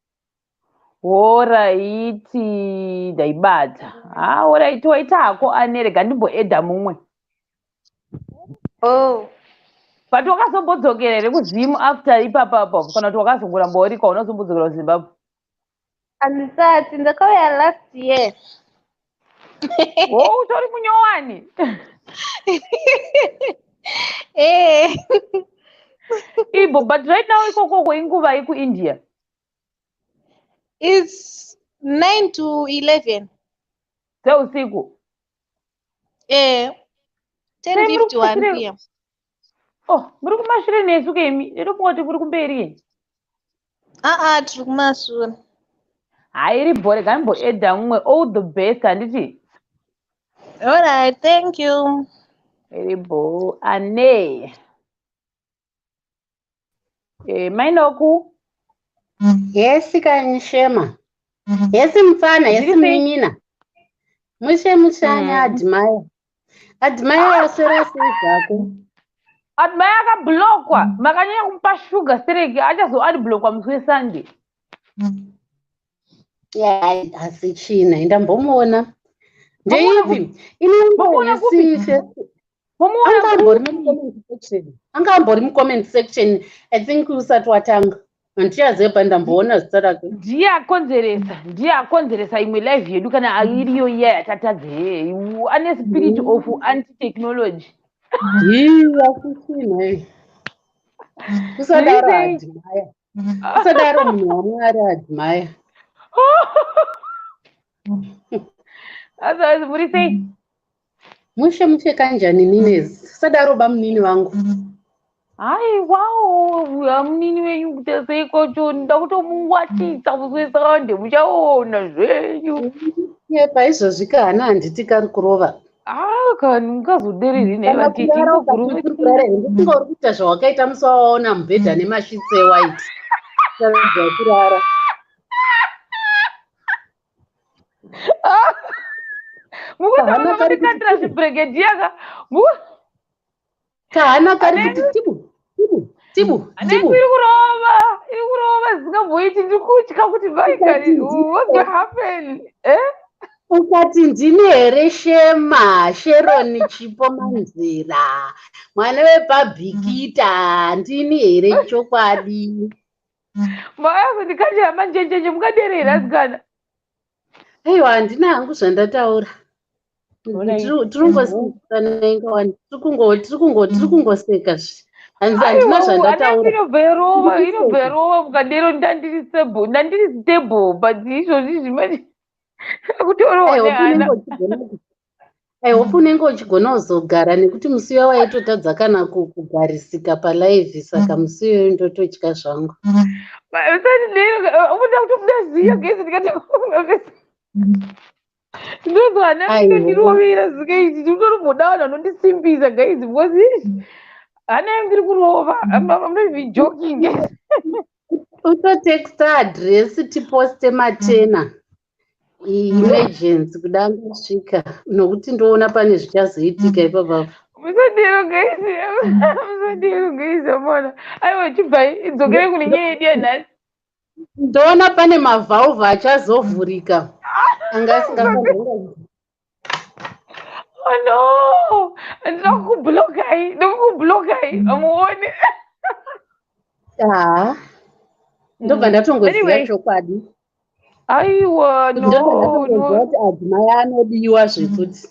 Speaker 1: Alright, ndaibata. Ha, alright, waita hako ane. Rega ndimboedha mumwe.
Speaker 6: Oh.
Speaker 1: But wakazombodzokera here kuZimu after ipapapo, kana kuti wakazongoramba uriko, hauna kuZimbabwe?
Speaker 6: Handisati, ndakauya last year.
Speaker 1: O, utori munyowani.
Speaker 6: Eh.
Speaker 1: Ibo, but right now ikokoko inguva yekuIndia?
Speaker 6: It's 9 to 11.
Speaker 1: Dzeusiku?
Speaker 6: Eh,
Speaker 1: Sei muri
Speaker 6: 10:51
Speaker 1: kumashure?
Speaker 6: p.m.
Speaker 1: Oh, muri kumashure nesu kemi, ndinofunga kuti muri kumberi.
Speaker 6: Aa, tiri kumashure.
Speaker 1: Hayi, iri bho. Rega ndimboedha mumwe. All the best, handiti?
Speaker 6: Alright, thank you.
Speaker 1: Iri bho ane mainoku.
Speaker 3: Yes kanishema, yes mufana, yes.
Speaker 1: Zviri sei?
Speaker 3: Munin'ina, mushe mushanya. Admire, Admire, waswera sei zvako?
Speaker 1: Admire akablockwa. Makanyanya kumupa shuga stereki, achazounblockwa musi weSunday.
Speaker 3: Hai, asi china ndambomuona.
Speaker 1: Mamuona?
Speaker 3: Ndeipi?
Speaker 1: Mamuona kupi?
Speaker 3: Inongohesi.
Speaker 1: Mamuona?
Speaker 3: Anga ambori mucomment section, anga ambori mucomment section, I think usati watanga. Handichaziva, pa ndamboona zita rake.
Speaker 1: Ndiye akonzeresa, ndiye akonzeresa imwe live yedu, kana iriyo iya yatatadze. Ane spirit of anti technology.
Speaker 3: Hii, asi china, usadaro.
Speaker 1: Zviri sei?
Speaker 3: Admire, usadaro, munhu waMwari, Admire.
Speaker 1: Otherwise muri sei?
Speaker 3: Mushe mushe, kanjani ninezi? Usadaro, bamunini vangu.
Speaker 1: Haiwawo, munini wenyu kuita sei kwacho? Nda kutomuwatisa musi weSunday, muchaona zvenyu.
Speaker 3: Yepa, izvozvi kahana handiti kari kurova.
Speaker 1: Ah, kani mungazodereri
Speaker 3: Kana
Speaker 1: vatete.
Speaker 3: kurara
Speaker 1: Ingoguru.
Speaker 3: ukati kurara here? Ndofunga uri kuita zvawakaita musi wawaona mubhedha nemashitsi ewhite, tadza kurara.
Speaker 1: Mukutaura
Speaker 3: Kahana kari kuti
Speaker 1: mundikandira
Speaker 3: tibu.
Speaker 1: zvibregedhiya ka.
Speaker 3: Kahana kari
Speaker 1: Ane
Speaker 3: kuti tibu tibu tibu.
Speaker 1: Ane
Speaker 3: Tibu.
Speaker 1: Iri kurova, iri kurova zvisingamboiti. Ndiri kutya kuti vaikari,
Speaker 3: Ukati
Speaker 1: what's gonna happen, eh?
Speaker 3: Ukati ndini here Shema Sheroni Chipo Manzira, mwana wepabhikita, ndini here chokwadi?
Speaker 1: Makazondikandira manjenjenje, mukaderera asikana.
Speaker 3: Aiwa, handina hangu zvandataura.
Speaker 1: Alright.
Speaker 3: Tiri kungoseka, tiri kungoseka zve. Hanzi handina
Speaker 1: Aiwa,
Speaker 3: zvandataura.
Speaker 1: Inobva yarova,
Speaker 3: Ndiri
Speaker 1: inobva
Speaker 3: kuseka.
Speaker 1: yarova mukadero. Ndandiri stable, ndandiri stable, but izvozvi zvimanje kutorohwa
Speaker 3: I hope
Speaker 1: nehana.
Speaker 3: I hope unenge uchigona kuzogara, nekuti musi uya waitotadza kana kugarisika palive, saka musi iyoyo ndototya zvangu.
Speaker 1: Unoda kutobuda ziya gezi, ndikati ndinozwa hana.
Speaker 3: Aiwa.
Speaker 1: Inondirovera zikaiti ndinotomboda vanhu vanondisimbisa, guys, because hana yangu iri kurova. I'm not even joking.
Speaker 3: Utotexta address, tiposte matena emergency kuda angosvika, nokuti ndoona pane zvichazoitika ipapapo.
Speaker 1: Musadero guys, musadero guys, amona. Aiwa, chibvai, idzokere kune nyaya yedu yanhasi.
Speaker 3: Ndoona pane mavalve achazovhurika anga asingafaniri.
Speaker 1: Oh no, ndinoda kukublokai, ndokukublokai, amuone.
Speaker 3: Haa. Ndobva ndatongoziva
Speaker 1: Anyway.
Speaker 3: chokwadi.
Speaker 1: Aiwa, no.
Speaker 3: Ndobva ndatongoziva
Speaker 1: No.
Speaker 3: kuti adzimai anodiwa zvekuti.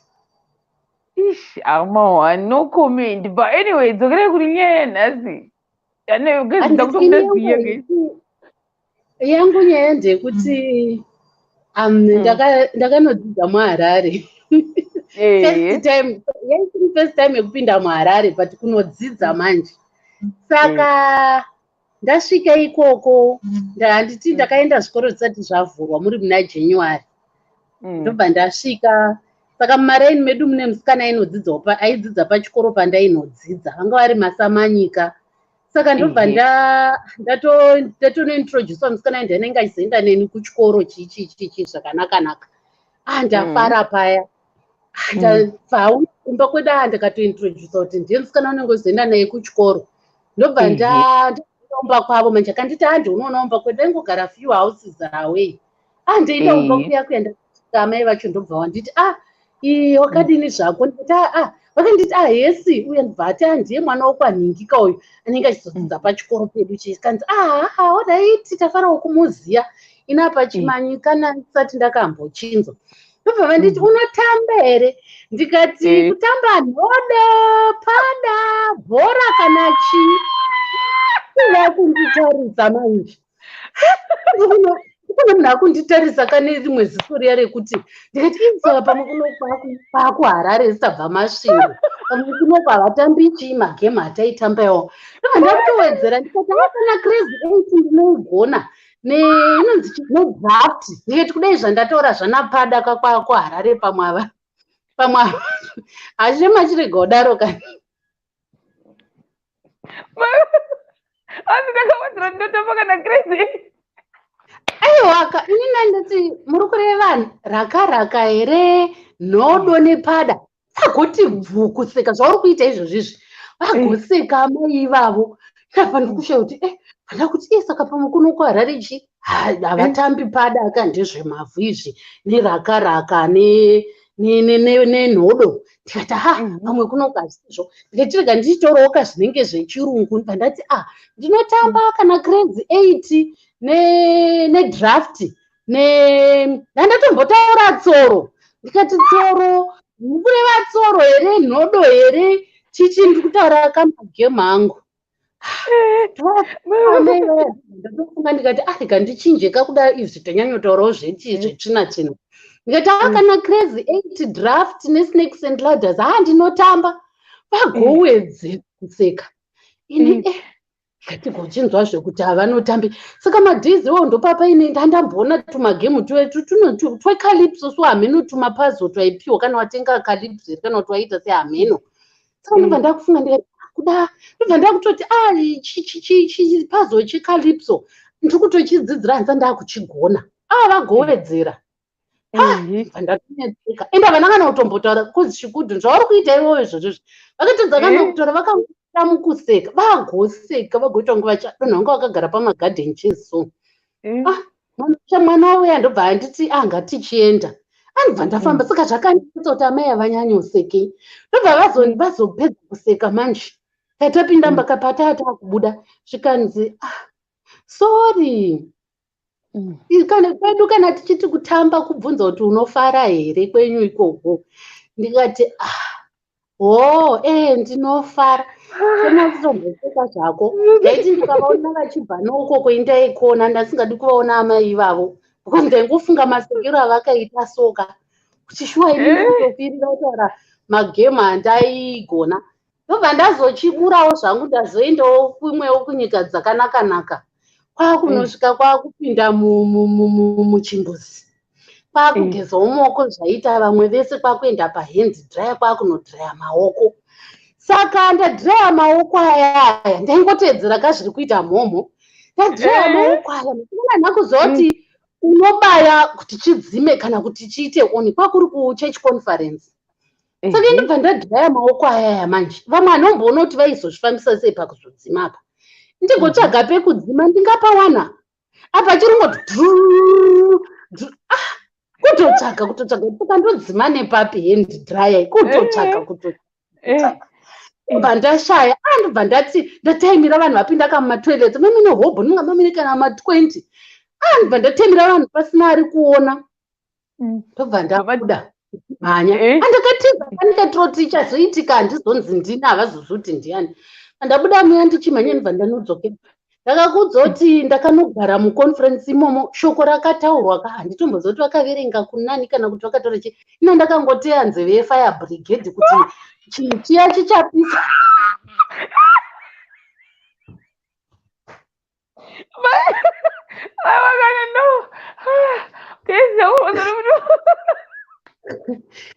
Speaker 1: Ish, amawa, no comment. But anyway, dzokerai kuri nyaya yanhasi. Guys,
Speaker 3: Handiti
Speaker 1: ndakutokuda
Speaker 3: ini
Speaker 1: ziya,
Speaker 3: yangu
Speaker 1: guys.
Speaker 3: Yangu nyaya ndeyekuti ndakanodzidza muHarare. First time, yaisiri first time yekupinda muHarare, but kunodzidza manje. Saka ndasvika ikoko, handiti ndakaenda zvikoro zvisati zvavhurwa, muri muna January. Ndobva ndasvika. Saka mumaraini medu mune musikana ainodzidzawo aidzidza pachikoro pandainodzidza, vanga vari maSamanyika. Saka ndobva ndatonointroducwa musikana ndianenge achizoenda neni kuchikoro, chichi chichi, zvakanaka-naka. Ah, ndafara paya. Ah, ndabva kumba kwedu, ah, ndakatointroduca kuti ndiye musikana unenge uzoenda naye kuchikoro. Ndobva ndaenda kumba kwavo manje. Akanditi, "Handi unoona kumba kwedu," aingogara few houses away. Ah, ndoenda kumba kuya kuya, ndasvika amai vacho, ndobva wanditi, "Ah, ii, wakadini zvako?" Ndikati, "Ah, ah." Vakanditi, "Ah, hesi." Uye ndobva ati, "Ah, ndiye mwana wokwanhingika uyu anenge achizodzidza pachikoro pedu chi." Kanzi, "Ah, ah, alright, tafarawo kumuziya." Ina paChimanyika ndisati ndakambochinzwa. Ndobva vanditi, "Unotamba here?" Ndikati, "Kutamba nhodo, pada, bhora kana chii?" Vakunditarisa manje. Kune munhu akunditarisa kane rimwe ziso riya rekuti ndikati, "Inzwa, pamwe kuno kwakuHarare zisabva Masvingo, pamwe kunoko havatambi chii magemu ataitamba iwawo." Ndobva ndakutowedzera, ndikati, "Ah, kana crazy eight ndinoigona, neinonzi nedraft." Ndikati, "Kudai zvandataura zvanapada kwakuHarare, pamwe ava, pamwe ava hachema chirega kudaro kani."
Speaker 1: Asi ndakawedzera, ndinotamba kana crazy.
Speaker 3: Aiwaka, inini ndati, "Muri kureva raka raka here, nhodo nepada?" Vagoti bvu kuseka. Zvauri kuita izvozvo izvi, vagoseka amai ivavo. Ndabva ndikushaya kuti handa kuti saka pamwe kuno kuHarare chi havatambi pada aka, ndezvemavhu izvi, neraka raka nenhodo. Ndikati, "Ha, pamwe kuno hazvisizvo." Ndikati, "Rega ndichitorawo zvinenge zvechirungu." Ndibva ndati, "Ah, ndinotamba kana crazy eight nedraft ne." Ndandatombotaura tsoro. Ndikati, "Tsoro, mukureva tsoro here, nhodo here, chichi?" Ndiri kutaura kamagemu angu. Amai vaya, ndatofunga ndikati, "Ah, rega ndichinje kakuda izvi, tonyanyotaurawo zvechi zvetsvina tsvina." Ndikati, "Ah, kana crazy eight, draft nesnakes and ladders, ha, ndinotamba." Vagowedze kuseka. Ini ndikati, "Gochinzwa zvekuti havanotambi." Saka madhizi iwawo ndopapaine ndandamboona tumagemu twecalypso so, hameno tumapuzzle twaipiwa kana watenga calypso here, kana kuti waita sehameno. Saka ndobva ndakufunga, ndikati, "Ah, kuda." Ndobva ndakutoti, "Ah, chipuzzle checalypso ndiri kutochidzidzira, handisa ndakuchigona." Ah, vagowedzera. Ndobva ndatonetseka, ende havana kana kutombotaura kuzi chikudhu zvauri kuita iwowo izvozvo izvi. Vakatadza kana kutaura, vakangoita mukuseka, vagoseka, vagoita kunge vachadonha, vanga vakagara pamagarden chairs so. Ah, mwana wauya, ndobva anditi, "Ah, ngatichienda." Andibva ndafamba. Saka zvakandinetsa kuti amai havanyanyosekei. Ndobva vazopedza kuseka manje, tatapinda mba, patata kubuda, zvikanzi, "Ah, sorry, kana kwedu kana tichiti kutamba kubvunza kuti unofara here kwenyu ikoko." Ndikati, "Ah, ho, ndinofara." Semakutomboseka zvako. Ndaiti ndikavaona vachibva noukoko, indaikona ndasingadi kuvaona amai ivavo, because ndaingofunga masekero avakaita soka, kuti shuwa inini kutofirira kutaura magemu andaigona. Ndobva ndazochiburawo zvangu, ndazoendawo kumwewo kunyika dzakanaka-naka, kwakunosvika, kwakupinda muchimbuzi, kwakugezawo maoko zvaita vamwe vese, kwakuenda pahand dryer, kwakunodhiraya maoko. Saka ndadhiraya maoko aya aya, ndaingoteedzera kazviri kuita mhomho. Ndadhiraya maoko aya, ona kuzoti unobaya kuti chidzime kana kuti chiite on, kwakuri kuchurch conference. Saka ndobva ndadhiraya maoko aya aya manje, vamwe hanomboona kuti vaizozvifambisa sei pakuzodzima apa. Ndigotsvaga pekudzima, ndingapawana apa chirungoti dhururu, ah, kutotsvaga, kutotsvaga, saka ndodzima nepapi hand dryer? Kutotsvaga, kutotsvaga. Ndobva ndashaya. Ah, ndobva ndati ndataimira vanhu vapinda kamumatoilets, mamine hobho, ndinga mamine kana ma20. Ah, ndobva ndataimira vanhu pasina ari kuona. Ndobva ndabuda mhanya. Andakatiza ndikatoti chazoitika handizonzi ndini, havazozi kuti ndiani. Andabuda muya ndichimhanya, ndobva ndanodzokera. Ndakakuudza kuti ndakanogara muconference imomo, shoko rakataurwa ka, handitomboziva kuti vakaverenga kunani kana kuti vakatora chii. Ino ndakangoteya nzeve yefire brigade kuti chinhu chiya chichapisa.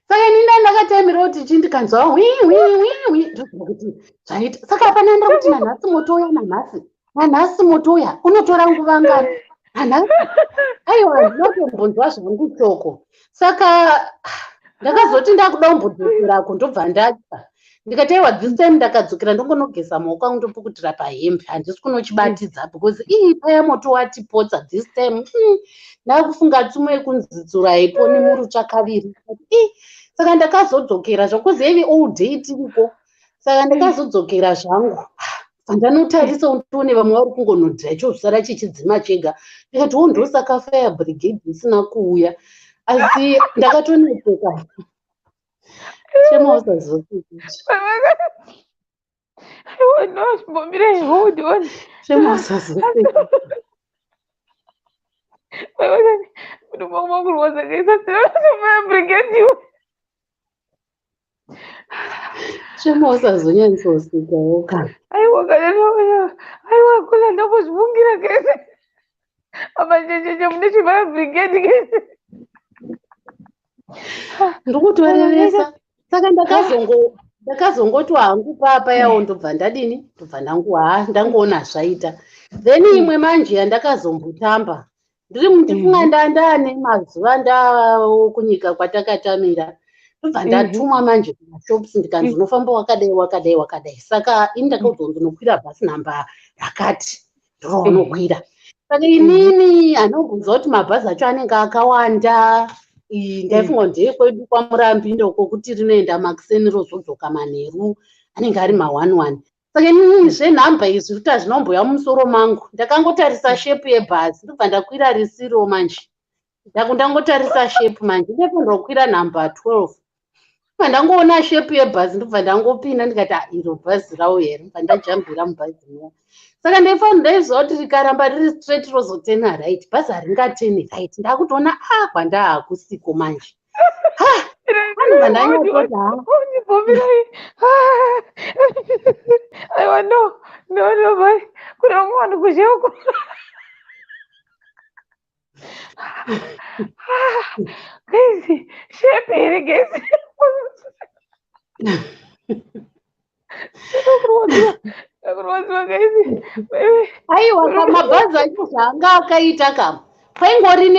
Speaker 3: Saka ini ndakataimira kuti chii, ndikanzwa hwi hwi hwi hwi, ndoziva kuti zvaita. Saka hapana ndira kuti nanhasi moto uya, nanhasi, nanhasi moto uya unotora nguva ngani nanhasi? Aiwa, ndinotombonzwa zvangu shoko. Saka ndakazoti ndakuda kumbodzokerako, ndobva ndatya, ndikati aiwa, this time ndakadzokera ndongonogeza maoko angu, ndopukutira pahembe, handisi kunochibatidza because ii paya moto watipotsa this time. Ndakufunga tsumo yekunzi tsura haiponi murutsva kaviri. Ii, saka ndakazodzokera zvakuzi yaive all day tiriko. Saka ndakazodzokera zvangu, ndanotarisa ndione vamwe vari kungonodhira chozvisara chichidzima chega. Ndikati wo, ndosaka fire brigade isina kuuya. Asi ndakatonetseka. Shema usazoseka.
Speaker 1: No, chimbombirai, hold on.
Speaker 3: Shema usazoseka.
Speaker 1: Munomakurwadza kaisa fire brigade iwe.
Speaker 3: Shema usazonyatsosekawo ka.
Speaker 1: Aiwa kana, aiwa kula, ndambozvifungira kese amanjenjenje mune chifire brigade kese.
Speaker 3: Ndikutorevesa. Saka ndakazongoti hangu papa yawo, ndobva ndadini, ndobva ndangu, ha, ndangoona zvaita. Then imwe manje yandakazombotamba ndiri mundifunga ndandane mazuva ndakunyika kwatakatamira, ndobva ndatumwa manje kumashops, ndikanzi unofamba wakadai, wakadai, wakadai. Saka ini ndakaudzwa kunzi unokwira bhasi nhamba rakati, ndoraunokwira. Saka inini handinombonzwa kuti mabhazi acho anenge akawanda. Ndaifunga kuti ndeyekwedu kwaMurambi, ndokokuti rinoenda makuseni rozodzoka manheru, anenge ari ma1 1. Saka inini zvenhamba izvi kuti hazvinomboya mumusoro mangu. Ndakangotarisa shape yebhazi, ndobva ndakwira risiro manje. Ndangotarisa shape manje, ndaifanirwa kukwira nhamba 12. Ndobva ndangoona shape yebhazi, ndobva ndangopinda, ndikati, "Ah, iro bhazi rauya here?" Ndobva ndajambira mubhazi muya. Saka ndaifanira, ndaiziva kuti rikaramba riri straight rozotena right, bhazi haringateni right. Ndakutoona a kwandaakusiko manje. Anobva ndanyatoti ha.
Speaker 1: Ndibvumbirai. Aiwa, no, no, no, bai kune vamwe vanhu kuzhe uko. Guys, shape here, guys? Kurwadziwa, kurwadziwa, guys.
Speaker 3: Aiwa, mabhazi acho zvaanga akaita kama paingori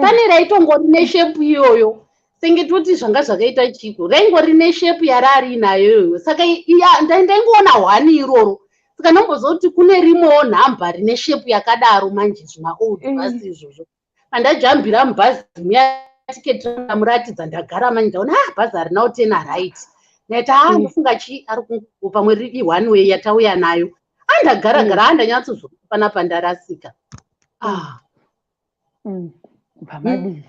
Speaker 3: pane raitongori neshape iyoyo, senge toti zvanga zvakaita chiko, raingori neshape yarari inayo iyoyo. Saka ndaingoona hwani iroro. Saka ndomboziva kuti kune rimwewo nhamba rine shape yakadaro manje, zvimaold bhasi izvozvo. Pandajambira mubhazi muya, tiketi ramuratidza, ndagara manje, ndaona, ah, bhazi harina kutena right. Ndaiti, ah, ndofunga chi ari pamwe riri one way yatauya nayo. Andagara gara, andanyatsozoona panapa ndarasika. Ah.
Speaker 1: Pamadii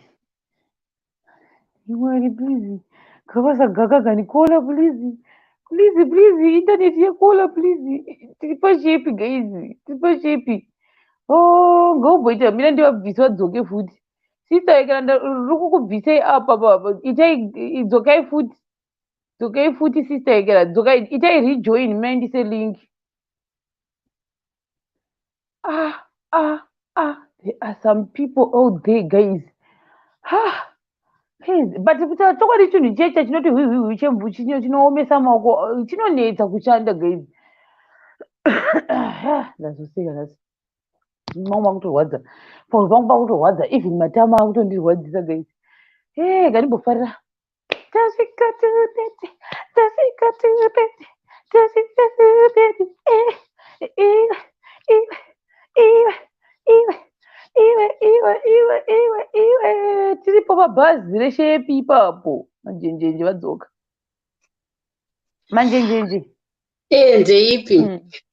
Speaker 1: imwari, please ngavasagaka caller, please, please, please, internet yecaller, please. Tiri pashape, guys, tiri pashape. Oh, ngaumboita mina ndivabvise vadzoke futi. Sister, kana riri kukubvisei apa, itai dzokai futi, dzokai futi. Sister, kana dzokai, itai rejoin, maindise link. Ah, ah, ah, there are some people out there, guys. Ah, please. But chokwadi chinhu checha chinoti hwihwihwi chemvu chinoomesa maoko, chinonetsa kushanda, guys. Ndazoseka nhasi, mangu makutorwadza, pamwe pangu pakutorwadza, even matama akutondirwadzisa, guys. E ngandimbofarira. Tasvika 2:30, tasvika 2:30, tasvika 2:30. Iwe, iwe, iwe, iwe, iwe, iwe, iwe, iwe, iwe, tiripo pabhazi reshape ipapo. Manjenjenje vadzoka, manjenjenje.
Speaker 3: E ndeipi?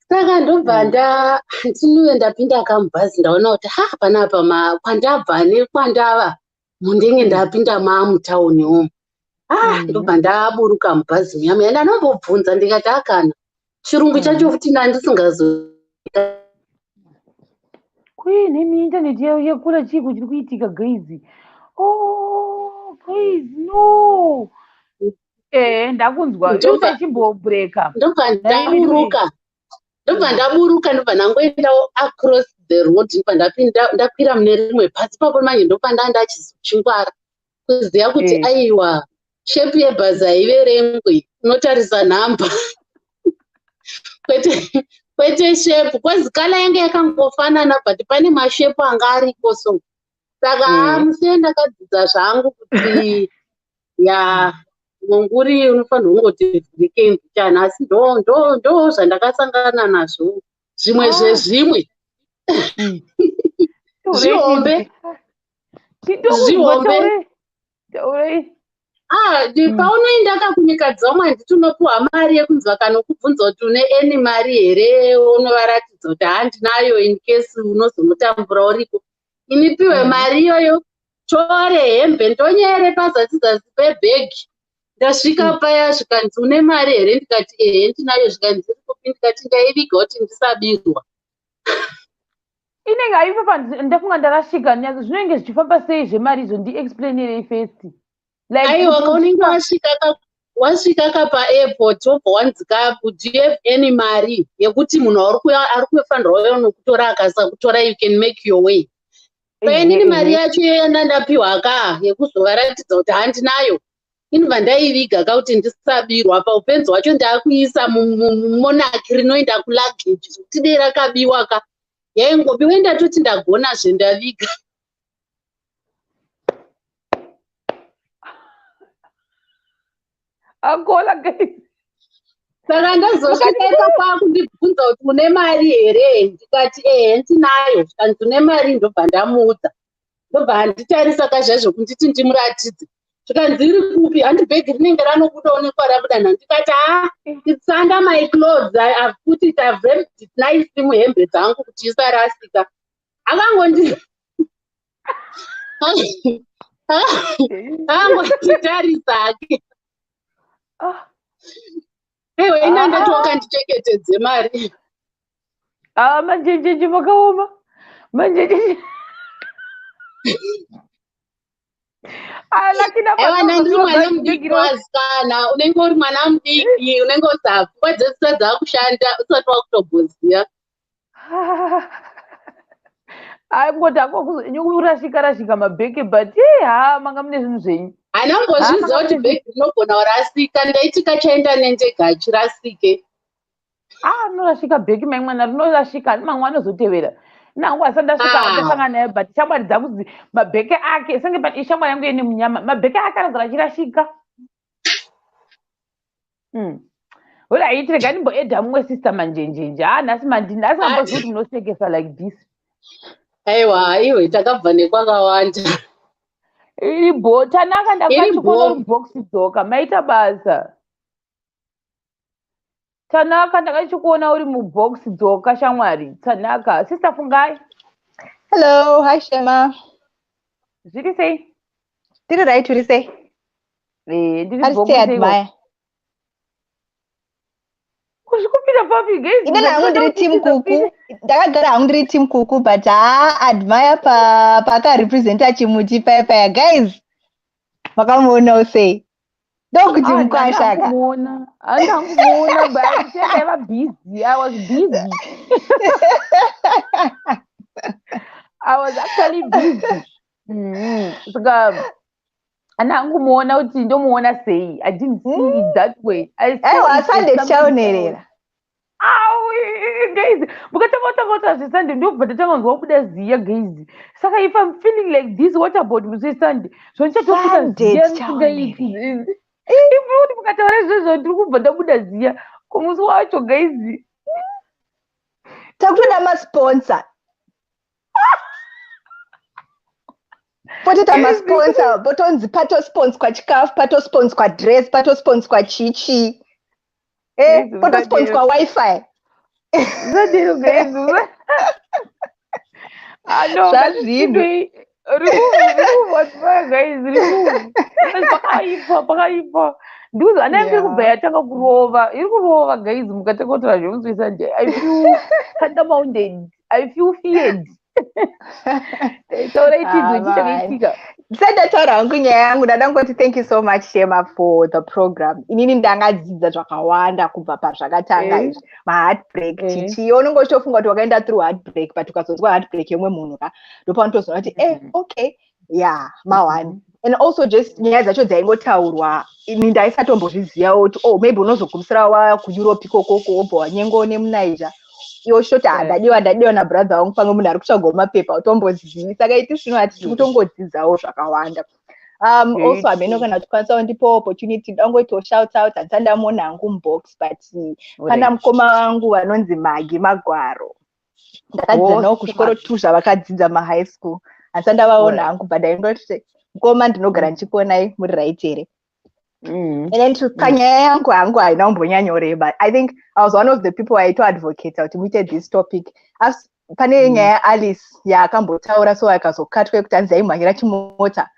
Speaker 3: Saka ndobva ndinouya ndapinda kamubhazi, ndaona kuti ha, panapa kwandabva nekwandava mundenge ndapinda maamutauni umu. Ah, ndobva ndaburuka mubhazi muya muya, ndanombobvunza ndikati akana chirungu chacho futi ndandisingazo.
Speaker 1: Kuine miintaneti yakura, chiiko chiri kuitika, guys? Oh guys, no, ndakunzwa. Ichimbobreka.
Speaker 3: Ndobva ndaburuka, ndobva ndaburuka, ndobva ndangoendawo across the road, ndobva ndapinda, ndakwira mune rimwe bhazi ipapo. Manje ndobva ndandachingwara kuziva kuti aiwa, shape yebhazi haiverengwi, unotarisa nhamba kwete shape, 'cause colour yange yakangofanana, but pane mashape anga ariko. So saka musiye ndakadzidza zvangu kuti ya munguri unofanirwa kungoti vhurike mbichana, asi ndo zvandakasangana nazvo. Zvimwe zvezvimwe zvihombe. Zvihombe.
Speaker 1: Taurei.
Speaker 3: Ah, paunoenda ka kunyika dzomwe, handiti unopiwa mari yekunzi vakanokubvunza kuti une any mari here, unovaratidza kuti handinayo, in case unozonotambura uriko. Inipiwe mari iyoyo, tore hembe ndonyere pazasi zasi pebhegi. Ndasvika paya, zvikanzi, "Une mari here?" Ndikati, "Ehe, ndinayo." Zvikanzi, "Iri kupi?" Ndikati, "Ndaiviga kuti ndisabirwa."
Speaker 1: Inenge aifamba, ndafunga ndarashika. Zvinenge zvichifamba sei zvemari izvo? Ndiexplainerei first.
Speaker 3: Like aiwa, kaunenge wasvika ka paairport, wobva wanzi ka, "Do you have any mari yekuti munhu ari kufanirwa uya nokutora akasakutora, you can make your way?" Painini mari yacho iyo yandandapiwa ka yekuzovaratidza kuti handinayo, inobva ndaiviga ka kuti ndisabirwa. Paupenzi hwacho ndaakuisa mumonaki rinoenda kuluggage, zvekuti dei rakabiwa ka, yaingobiwa. Ndatoti ndagona zvendaviga.
Speaker 1: Angola, guys.
Speaker 3: Saka ndazosvika ipapo, akundibvunza kuti, "Une mari here?" Ndikati, "Ehe, ndinayo." Zvikanzi, "Une mari?" Ndobva ndamuudza, ndobva handitarisa kazvaizvo kunditi ndimuratidze. Zvikanzi, "Iri kupi?" Handi bhegi rinenge ranobuda onekwa rabuda nha. Ndikati, "Ha, it's under my clothes. I've put it, I've wrapped it nicely muhembe dzangu kuti isarasika." Akangonditarisa hake. Aiwa, ina ndati wakandichengetedze mari.
Speaker 1: Ah, manjenjenje makaoma, manjenjenje.
Speaker 3: Aiwa, ndandiri mwana mudiki wasikana. Unenge uri mwana mudiki, unenge usa pfungwa dzese dzakushanda usati wakutogoziva.
Speaker 1: Ai, kungoti akokurashika rashika mabheke, but e ha, manga mune zvinhu zvenyu.
Speaker 3: Handambozviziva kuti bhegi rinogona kurasika. Ndaiti kachaenda nendega achirasike.
Speaker 1: Ah, rinorashika bheki, mai mwana, rinorashika. Mamwe anozotevera nangu asati ndasvika. Ndasangana naye, but shamwari dzangu mabheke ake senge ishamwari yangu yene munyama, mabheke ake anogara achirashika. Alright, rega ndimboedha mumwe sister manjenjenje. Ha, nhasi mandini asi ambozivi kuti munosekesa like this.
Speaker 3: Aiwa, iwe, takabva nekwakawanda.
Speaker 1: Iribo tanaka, ndakachikona uri box dzoka, maita basa. Tanaka, ndakachikuona uri mubox, dzoka shamwari. Tanaka, sister Fungai.
Speaker 7: Hello, hi Shema.
Speaker 1: Zviri sei?
Speaker 7: Tiri right, uri sei?
Speaker 1: Eh, ndiri
Speaker 7: box. Admire.
Speaker 1: Kuzvikupira papi, guys?
Speaker 7: Inini hangu ndiri team Kuku. Ndakagara hangu ndiri team Kuku, but ha, Admire pa pakarepresenta chimuti paya paya, guys. Makamuonawo sei? Ndokuti mukwashaka.
Speaker 1: Handangumuona, but ndaiva busy. I was busy. I was actually busy. Saka handangumuona kuti ndomuona sei. I didn't see it that way.
Speaker 7: Aiwa, Sunday tichaonerera.
Speaker 1: Guys, mukatanga zveSunday, ndobva ndatanga kunzwa kubuda ziya, guys. Saka if I'm feeling like this, what about musi weSunday? Zvondichatobuda ziya ndisingaiti ifuti. Mukataura izvozvo, ndiri kubva ndabuda ziya kumusi wacho, guys.
Speaker 7: Takutoda masponsor, potoita masponsor, potonzi patosponswa chikafu, patosponswa dress, patosponswa chichi. Potosponsorwa WiFi.
Speaker 1: Zvasadero, guys. Ah, no.
Speaker 7: Zvazvinhu.
Speaker 1: Remove, remove what's, guys, remove. Pakaipa, pakaipa. Ndikuzi ana yangu iri kubva yatanga kurova, iri kurova, guys. Mukatanga kutaura zvekunzwisa nje, I feel thunderbounded, I feel feared. Taurai tinzwe chii chakaitika.
Speaker 7: Ndisati ndataura hangu nyaya yangu, ndada kungoti thank you so much, Shema, for the program. Inini ndangadzidza zvakawanda kubva pazvakatanga izvi, maheartbreak, chichi. Unenge uchitofunga kuti wakaenda through heartbreak, but ukazonzwa heartbreak yemwe munhu ka, ndopaunotozoona kuti okay, yeah, ma1. And also just nyaya dzacho dzaingotaurwa, ini ndaisatombozvizivawo kuti, oh, maybe unozogumisira wakuEurope ikokoko, wobva wanyengawo nemuNaija, iwe uchitoti, "Ah, ndadiwa, ndadiwa nabrother wangu." Pamwe munhu ari kutsvagawo mapepa, utombozivi. Saka iti zvino hatiri kutongodzidzawo zvakawanda. Also, hameno kana tikwanisa kundipawo opportunity, ndangoitawo shout out. Handisati ndamuona hangu mubox, but pana mukoma vangu vanonzi Magi Magwaro, ndakadzidza navo kuzvikoro tu zvavakadzidza mahigh school. Handisati ndavaona hangu, but ndaingoti, mukoma, ndinogara ndichikuonai, muri right here? And then panyaya yangu hangu haina kumbonyanyoreba. I think I was one of the people aitoadvocata kuti muite this topic. Pane nyaya yaAlice yaakambotaura, so akazokatwa, yekuti hanzi aimhanyira chimota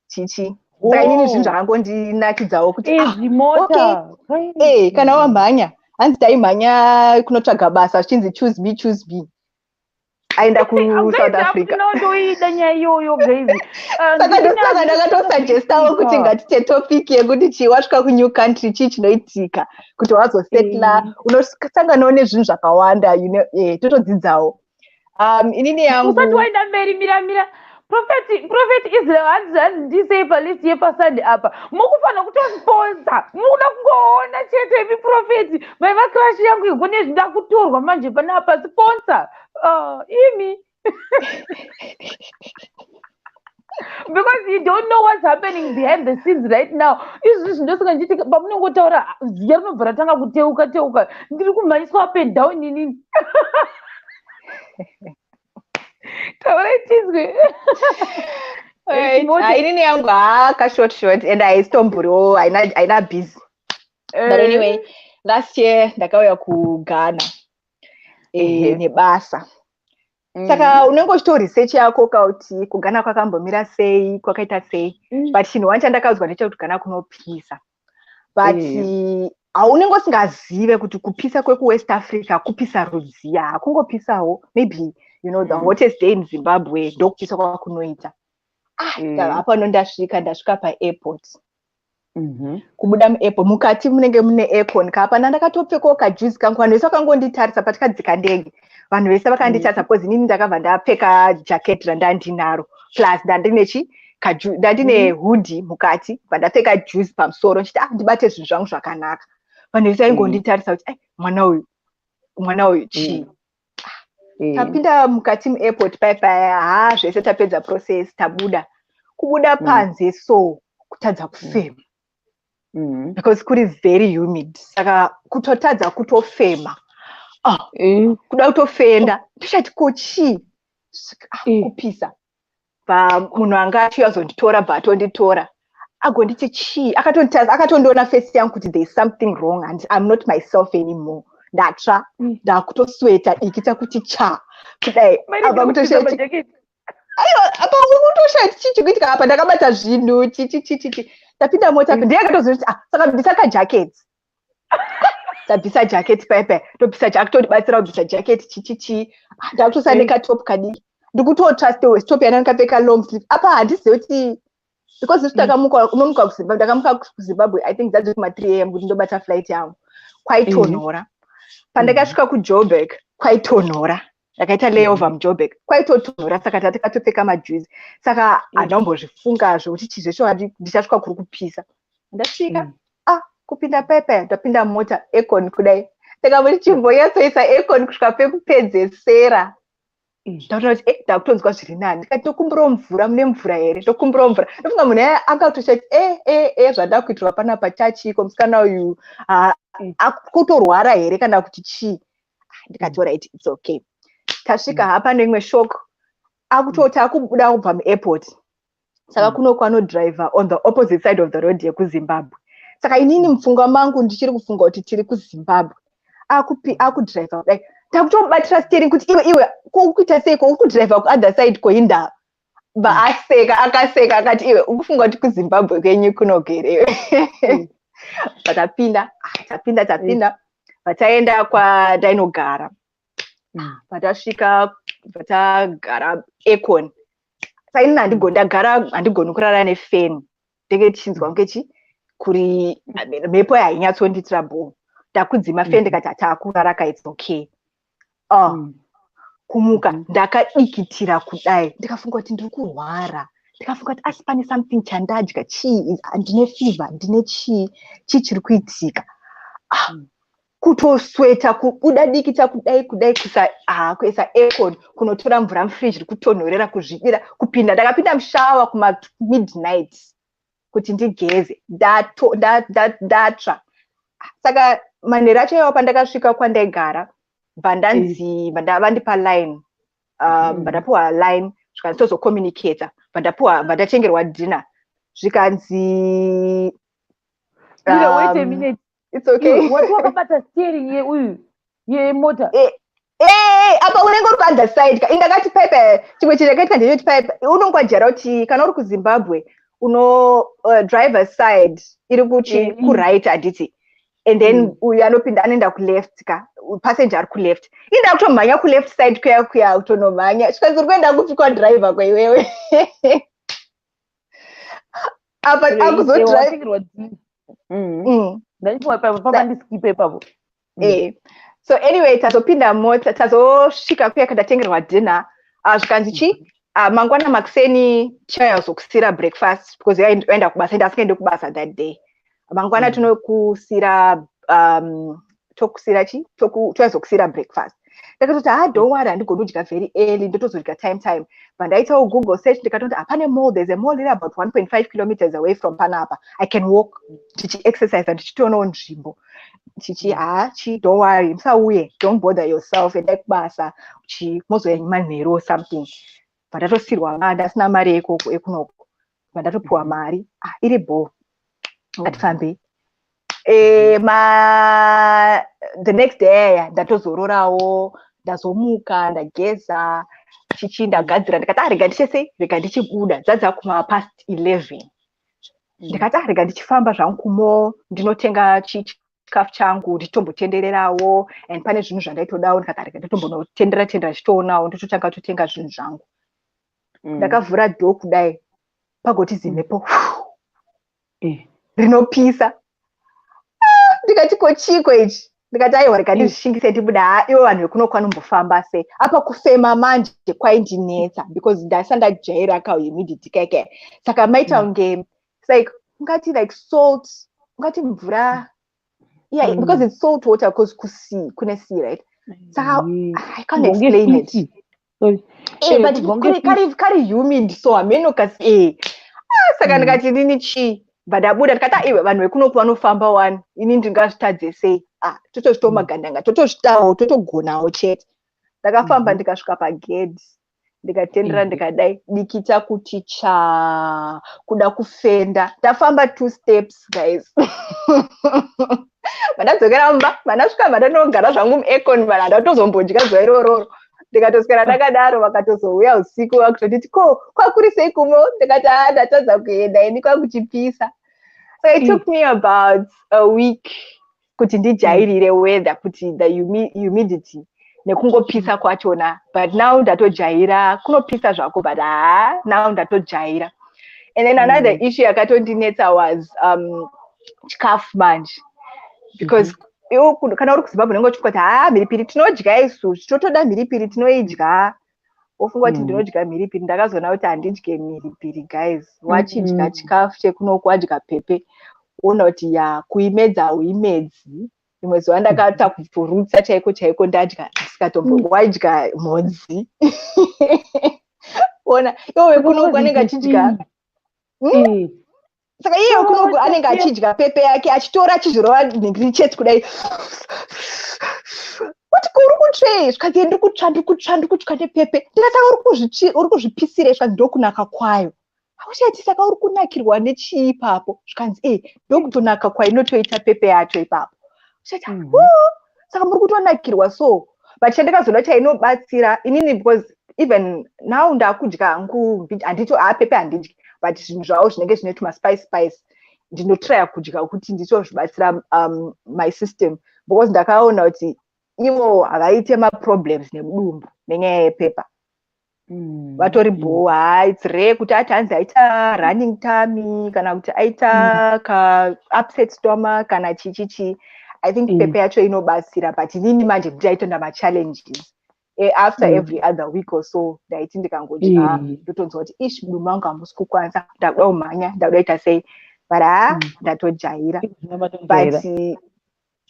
Speaker 7: chichi. Saka inini zvinhu zvakangondinakidzawo kuti, ah,
Speaker 1: Zvimota.
Speaker 7: Kana wamhanya, hanzi taimhanya kunotsvaga basa, zvichinzi, "Choose me, choose me," aenda kuSouth Africa.
Speaker 1: Ndinotoida nyaya iyoyo, guys.
Speaker 7: Saka ndosaka ndakatosuggestawo kuti ngatite topic yekuti chii, wasvika kunew country, chii chinoitika kuti wazosetla, unosanganawo nezvinhu zvakawanda, totodzidzawo. Inini yangu
Speaker 1: Usati waenda mberi, mira, mira. Prophet, Prophet Israel, hanzi ndisei palist yepaSunday apa. Mukufanira kutosponsor, mukuda kungoona chete imi. Prophet, maiva crush yangu igone zvida kutorwa manje panapa. Sponsor, imi, because you don't know what's happening behind the scenes right now. Izvi ndosaka ndichiti pamunongotaura, ziya rinobva ratanga kuteuka teuka. Ndiri kumhanyiswa up and down inini. Taurai tizwe.
Speaker 7: Right. Ah, inini yangu haa short short and haisitomboriwo, haina busy. But anyway, last year ndakauya kuGhana nebasa. Saka unenge uchito research yako kauti kuGhana kwakambomira sei, kwakaita sei. But chinhu one chandakaudzwa ndechekuti Ghana kunopisa, but haunenge usingazive kuti kupisa kwekuWest Africa kupisa rudziya. Hakungopisawo maybe the hottest day in Zimbabwe, ndokupisa kwakunoita. Ah, hapano ndasvika paairport. Kubuda muairport, mukati munenge mune aircon kapana. Ndakatopfekawo kajuzi kangu. Vanhu vese vakangonditarisa patikadzika ndege, vanhu vese vakanditarisa, because inini ndakabva ndapfeka jacket randandinaro, plus ndandine chi ndandine hoodie mukati, bva ndapfeka juzi pamusoro, ndichiti, ah, ndibate zvinhu zvangu zvakanaka. Vanhu vese vaingonditarisa kuti, ai, mwana uyu, mwana uyu chii? Tapinda mukati muairport pai paya, ha, zvese tapedza process, tabuda. Kubuda panze so, kutadza kufema because kuri very humid. Saka kutotadza kutofema, ah, kuda kutofenda. Tochati, ko chii? Ah, kupisa. Pa munhu anga achiyazonditora, bva atonditora, agonditi, chii? Akatonditarisa, akatondiona face yangu kuti there is something wrong and I'm not myself anymore. Ndatsva, ndakutosweta dikita kuti cha kudai. Apa kutoshaya, aiwa, apa kutoshaya chii chikuitika apa. Ndakabata zvinhu, chichi chichi chi. Tapinda mota, ndiye akatozoti, ah, saka bvisa kajacket. Tabvisa jacket pai pai, tobvisa, akutondibatsira kubvisa jacket, chichi chi. Ah, ndakutosara nekatop kadiki, ndikutotsva still. Top yana ndakapfeka long sleeve apa. Handizivi kuti because isu takamuka, unomuka kuZimbabwe, ndakamuka kuZimbabwe, I think dzadzi kuma 3 a.m. kuti ndobata flight yangu. Kwaitonhora. Pandakasvika kuJoburg kwaitonhora, ndakaita layover muJoburg, kwaitotonhora. Saka tatikatopfeka majuzi. Saka handambozvifunga zvokuti chizvesho ndichasvika kuri kupisa. Ndasvika, ah, kupinda paipai, ndapinda mota, aircon kudai, ndakamboti chimbonyatsoisa aircon kusvika pekupedzesera. Ndakutoona kuti ndakutonzwa zviri nani. Ndikati, tokumbirawo mvura, mune mvura here? Tokumbirawo mvura. Ndofunga munhu aya angatoshati e zvanda kuitirwa panapa chachiko, musikana uyu akutorwara here kana kuti chii? Ah, ndikati, alright, it's okay. Tasvika hapa neimwe shock, akutoti akubuda kubva muairport. Saka kuno kwanodriver on the opposite side of the road yekuZimbabwe. Saka inini mupfungwa mangu ndichiri kufunga kuti tiri kuZimbabwe. Akudhiraivha kudai, takutomubatira steering kuti, "Iwe, iwe, ko ukuita sei? Ko uri kudhiraivha kuother side koinda?" Bva aseka, akaseka akati, "Iwe, ukufunga kuti kuZimbabwe kwenyu kunogerewe?" Patapinda, ah, tapinda, tapinda, pataenda kwandainogara. Patasvika, patagara aircon. Saka inini handigoni, ndagara handigoni kurara nefeni, ndenge tichinzwa kunge chi kuri mhepo hainyatsondiitira bho. Ndakudzima feni, ndikati, "Hataakurara ka, it's okay." Oh, kumuka ndakadikitira kudai, ndikafunga kuti ndiri kurwara. Ndikafunga kuti asi pane something chandadya? Chii? Ndine fever? Ndine chii? Chii chiri kuitika? Ah, kutosweta, kubuda dikita kudai kudai, kuisa, ah, kuisa aircon, kunotora mvura mufriji iri kutonhorera, kuzvidira, kupinda. Ndakapinda mushower kuma midnight kuti ndigeze. Ndatsva. Saka manheru acho iwawo, pandakasvika kwandaigara, bva ndanzi vandipa line, bva ndapiwa line, zvikanzi tozocommunicata. Bva ndapiwa, bva ndatengerwa dinner, zvikanzi
Speaker 1: Mira, wait a minute.
Speaker 7: It's okay.
Speaker 1: Wati wakabata steering yeuyu yemota?
Speaker 7: Eh, eh, apa unenge uri kuother side ka. Indakati paipa, chimwe chinhu chakaitika ndechekuti paipa unongwajara kuti kana uri kuZimbabwe uno driver side iri kuchi kuright, handiti? And then uyu anopinda anoenda kuleft ka, passenger ari kuleft. Inda kutomhanya kuleft side kuya kuya, kutonomhanya. Zvikanzi, "Uri kuenda kupi kwadriver kwaiwewe?" Apa akuzodrive.
Speaker 1: Watengerwa dinner. Ndaipiwa papandiskipa ipapo.
Speaker 7: Eh. So anyway, tazopinda mota, tazosvika kuya kandatengerwa dinner. Zvikanzi chi mangwana makuseni tichazokusira breakfast, because yaenda kubasa, ende asingaendi kubasa that day. Mangwana tinokusira, tokusira chi, toyazokusira breakfast. Ndakatoti, "Ah, don't worry, handigoni kudya very early, ndotozodya time time." Bva Google search, ndikatoti hapane mall, there's a mall iri about 1.5 kilometers away from panapa. I can walk ndichiexercise, ndichitoonawo nzvimbo chichi. Ha, chi, don't worry, musauye, don't bother yourself, endai kubasa chi, mozouya manheru or something. Bva ndatosirwa, ndasina mari yekoko ekunoko, bva ndatopiwa mari. Ah, iri bho, ngatifambei. Ma the next day ndatozororawo, ndazomuka, ndageza, chichi, ndagadzira. Ndikati, "Ah, rega ndichesei, rega ndichibuda." Dzadza kuma past 11. Ndikati, "Ah, rega ndichifamba zvangu kumo, ndinotenga chikafu changu, ndichitombotendererawo, and pane zvinhu zvandaitodawo." Ndikati, "Ah, rega nditombonotendera tendera, chitoonawo." Ndototanga kutotenga zvinhu zvangu. Ndakavhura door kudai, pagoti zimhepo rinopisa. Ah, ndikati, "Ko chiko ichi?" Ndikati, "Aiwa, rega ndizvishingise ndibuda." Ha, ivo vanhu vekuno kwanombofamba sei apa? Kufema manje kwaindinetsa because ndasa ndajaira kahumidity kaikai. Saka maita kunge it's like ungati like salt, ungati mvura, yeah, because it's salt water, because kusea kune sea, right? Saka I can't explain it.
Speaker 1: Sorry.
Speaker 7: Eh, but kari humid, so hameno kasi Ah, saka ndikati nini chii, bva ndabuda. Ndikati, "Ah, iwe, vanhu vekunoku vanofamba wani, ini ndingazvitadze sei?" Ah, totozvitawo magandanga, totozvitawo, totogonawo chete. Ndakafamba, ndikasvika pagedhi, ndikatendera, ndikadai dikita kuti cha kuda kufenda. Ndafamba two steps, guys, vandadzokera mumba. Vandasvika, vandanogara zvangu muaircon. Vanhu handatozombodya zuva irororo, ndikatoswera ndakadaro. Vakatozouya usiku vakutonditi, "Ko kwakuri sei kumo?" Ndikati, "A, ndatadza kuenda ini, kwakuchipisa." So it took me about a week kuti ndijairire weather, kuti the humidity nekungopisa kwachona. But now ndatojaira. Kunopisa zvako, but haa, now ndatojaira. And then another issue yakatondinetsa was chikafu manje, because iwo kana uri kuZimbabwe unenge uchifunga kuti, haa, mhiripiri tinodya isu, totoda mhiripiri, tinoidya. Wofunga kuti ndinodya mhiripiri. Ndakazoona kuti handidye mhiripiri, guys. Wachidya chikafu chekunoku, wadya pepe, woona kuti ya, kuimedza hauimedzi. Rimwe zuva ndakata kutorutsa chaiko chaiko, ndadya ndisikatombo, wadya mhodzi. Ona iwo wekunoku anenge achidya. Saka iye wekunoku anenge achidya pepe yake, achitora, achizvirova nhingiri chete kudai. Kuti, "Ko uri kutsvei?" Zvikanzi, "Ndiri kutsva, ndiri kutsva, ndiri kutya nepepe." Ndikati, "Saka uri kuzvipisirei?" Zvikanzi, "Ndokunaka kwayo." Akuchati saka uri kunakirwa nechii ipapo? Zvikanzi e ndokutonaka kwainotoita pepper yacho ipapo. Uchati saka muri kutonakirwa so. But chandakazoona chainobatsira inini, because even now ndakudya hangu, handito haa pepper handidyi, but zvinhu zvavo zvinenge zvine tumaspice spice ndinotrya kudya kuti nditozvibatsira my system, because ndakaona kuti ivo havaite maproblems nemudumbu nenyaya yepepper. Vatori bho. Haa, it's rare kuti ati hanzi aita running tummy kana kuti aita ka upset stomach kana chichichi. I think pepper yacho inobatsira, but inini manje ndichaitoenda machallenges after every other week or so. Ndaiti ndikangodya ndotonzwa kuti ish, mudumbu mangu hamusi kukwanisa, ndakuda kumhanya, ndakuda kuita sei, but haa ndatojaira. But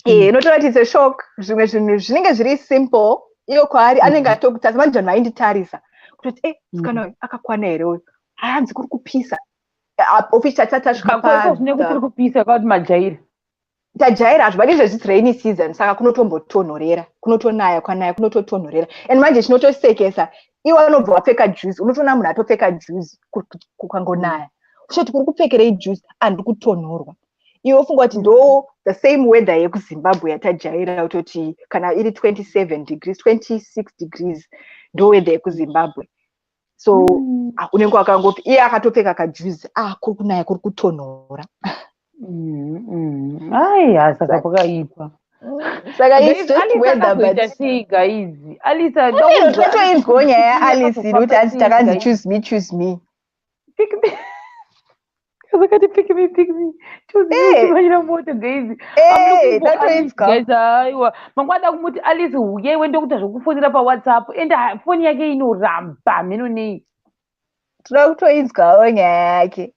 Speaker 7: inotora kuti it's a shock. Zvimwe zvinhu zvinenge zviri simple, iyo kwaari anenge atokutarisa. Manje vanhu vainditarisa kutoti e musikana uyu akakwana here uyu? Hanzi kuri kupisa ofisi tatasvika.
Speaker 1: Zvinenge kuri kupisa kwakuti majaira.
Speaker 7: Tajaira hazvo, but izvezvi it's rainy season, saka kunotombotonhorera, kunotonaya, kwanaya kunototonhorera. And manje chinotosekesa, iwe anobva wapfeka juzi, unotoona munhu atopfeka juzi kukangonaya. Uchoti kuri kupfekerei juzi? Andiri kutonhorwa. Iwe ufunga kuti ndo the same weather yekuZimbabwe yatajaira, kutoti kana iri 27 degrees, 26 degrees, ndo weather yekuZimbabwe. So unenge wakangopi, iye akatopfeka kajuzi, ah, kuri kunaya, kuri kutonhora.
Speaker 1: Aiya, saka pakaipa.
Speaker 7: Saka it's just weather, but
Speaker 1: sei guys, Alisa?
Speaker 7: Totoinzwawo nyaya yaAlice iri kuti hanzi takanzi choose me, choose me.
Speaker 1: Pick me. Akati pick me, pick me, choose me. Chimanyira moto guys.
Speaker 7: Tatoinzwa.
Speaker 1: Aiwa, mangwana kumuti Alice uye wende kuita zvekufonera paWhatsApp, ende foni yake inoramba, mheno nei.
Speaker 7: Toda kutoinzwawo nyaya yake.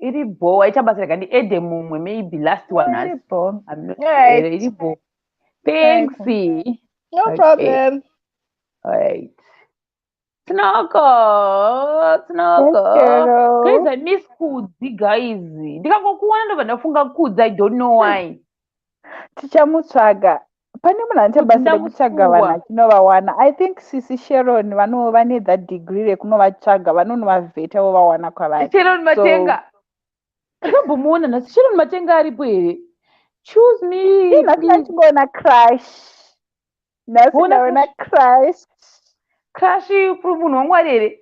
Speaker 1: Iri bho, aita basa rega ndiadde mumwe, maybe last one.
Speaker 7: Iri bho.
Speaker 1: Iri bho, thanks.
Speaker 7: No problem.
Speaker 1: Right, Tinako, Tinako. Guys, I miss Kudzi guys. Ndikangokuona ndobva ndafunga Kudzi, I don't know why.
Speaker 8: Tichamutsvaga. Pane munhu anoita basa rekutsvaga vanhu achinovawana. I think sisi Sharon vanova nethat degree rekunovatsvaga, vanonovavheta vovawana kwavari.
Speaker 1: Sharon Matenga. Ndakambomuona nhasi. Sharon Matenga aripo here? Choose me.
Speaker 8: Nhasi ndachingoona Crash. Nhasi ndaona Crash.
Speaker 1: Crash munhu waMwari here?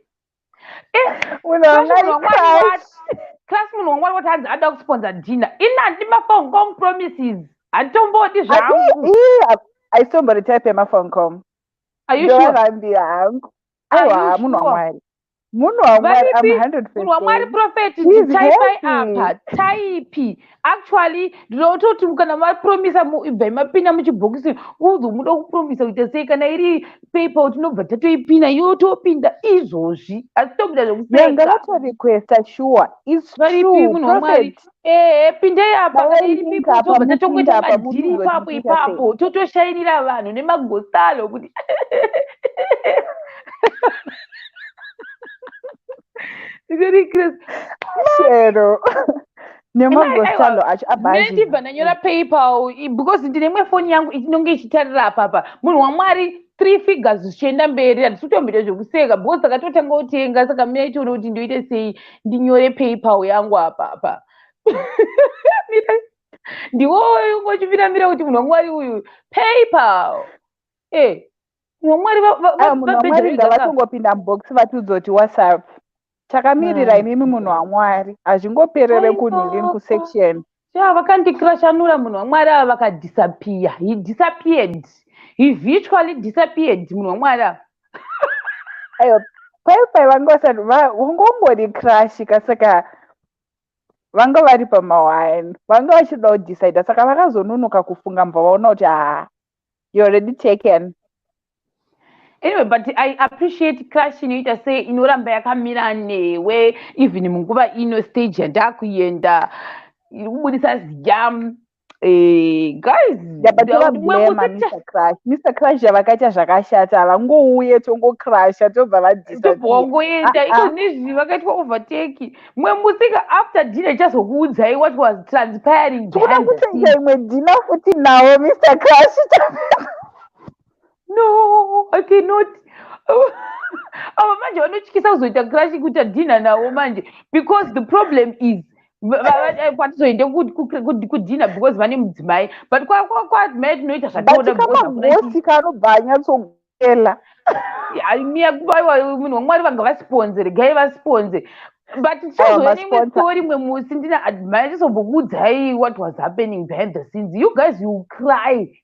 Speaker 8: Munhu waMwari Crash.
Speaker 1: Crash munhu waMwari kuti hanzi ada kusponsor dinner. Ini handi maphone call promises. Handitombodi zvangu.
Speaker 8: Aitombori type yemaphone call. Ndorambira hangu. Aiwa, munhu waMwari. Munhu waMwari, I'm 100.
Speaker 1: Munhu waMwari, prophet, taipai apa, taipi. Actually, ndinototi kana mapromisa ibvai mapinda muchibhokisi uzi muda kupromisa kuita sei. Kana iri PayPal tinobva tatoipina, iwe topinda izvozvi, asi topinda zvekuseka.
Speaker 8: Ngavatorequesta sure. It's
Speaker 1: Varipi munhu waMwari? Ehe, pindei apa. Kana iri PayPal tobva tatongoita madhiri ipapo ipapo, totoshayinira vanhu nemagosalo kuti
Speaker 8: Shero nemagosalo acho.
Speaker 1: Ndibva ndanyora PayPal because ndine imwe foni yangu inonge ichitarira apapa. Munhu waMwari, three figures zvichienda mberi, handisi kutomboita zvekuseka because takatotanga kutenga. Saka mina kuti ndoite sei, ndinyore PayPal yangu apapa. Ndiwo ungochimiramira kuti munhu waMwari uyu PayPal e munhu waMwari.
Speaker 8: Munhu waMwari ngavatongopinda mubox vatiudza WhatsApp. Takamirira imimi munhu waMwari, hazvingoperere kunhingini kusection.
Speaker 1: Ya, vakandikrashanura munhu waMwari ava, vakadisappear. He disappeared, he virtually disappeared, munhu waMwari ava.
Speaker 8: Aiwa, paipai vanga vasati vangongori crashika, saka vanga vari pamawani, vanga vachida kudecida, saka vakazononoka kufunga, mubva vaona kuti haa, you already taken.
Speaker 1: Anyway, but I appreciate crash inoita sei, inoramba yakamira newe even munguva ino stage yandakuenda iri kubudisa ziya. Guys.
Speaker 8: Mr Crash, Mr Crash yavakaita zvakashata, havangouye tongocrasha tobva.
Speaker 1: Vadisatobva wangoenda iko nezvi vakaitwa overtake. Mumwe musika after dinner ichazokuudzai what was transpiring.
Speaker 8: Toda kutoita imwe dinner futi nawo Mr Crash.
Speaker 1: No, I cannot. Ava manje vanotyisa kuzoita crash, kuita dinner navo manje, because the problem is kwatizoende kudinner because vane mudzimai, but kwadzimai tinoita zvatinoda.
Speaker 8: But kanobva anyatsogela.
Speaker 1: Aiwa, munhu waMwari, vanga vasiponze, regai vasiponze, but tichazoona imwe story imwe musi ndina Admire, tizombokuudzai what was happening behind the scenes. You guys, you cry.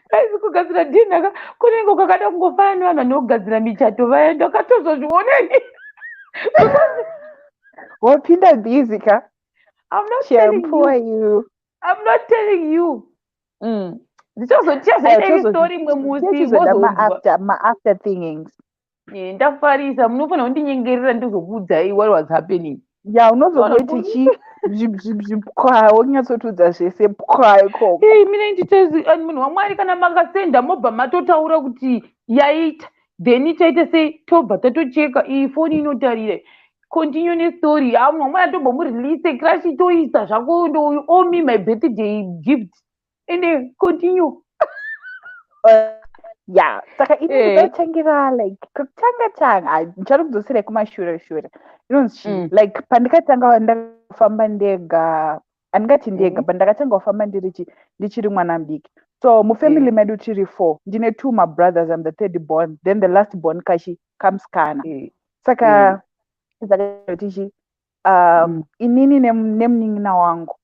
Speaker 1: Guys, kugadzira dinner ka kunenge kwakada kungofanana nevanhu vanogadzira michato vaya. Ndakatozozvioneni.
Speaker 8: Wapinda busy ka.
Speaker 1: I'm not telling
Speaker 8: Poor
Speaker 1: you.
Speaker 8: You.
Speaker 1: I'm not telling you. Ndichazoita imwe story imwe musi.
Speaker 8: Tichizoda
Speaker 1: mozonzwa.
Speaker 8: Ma-after thingings.
Speaker 1: Ndafarisa, munofanira kundinyengerera ndizokuudzai what was happening.
Speaker 8: Ya, unozongoti chi zvipwa, wonyatsotiudza zvese pwa ikoko.
Speaker 1: Ei, mina nditezi munhu waMwari, kana makasenda mobva matotaura kuti yaita, then ichaita sei, tobva tatocheka. Iyi foni inotarira. Continue nestory. Ha, munhu waMwari, atombomurelease crash, itoisa zvako, ndo you owe me my birthday gift. Ende continue.
Speaker 8: Ya, saka ini ndinotangira like kutanga tanga, ndichada kudzoserai kumashure shure, inonzi chii? Like pandikatanga ndakafamba ndega, handingati ndega, but ndakatanga kufamba ndiri chi ndichiri mwana mudiki. So mufamily medu tiri four. Ndine two mabrothers, I'm the third born, then the last born kachi kamusikana. Saka saka tichi inini nemunin'ina wangu,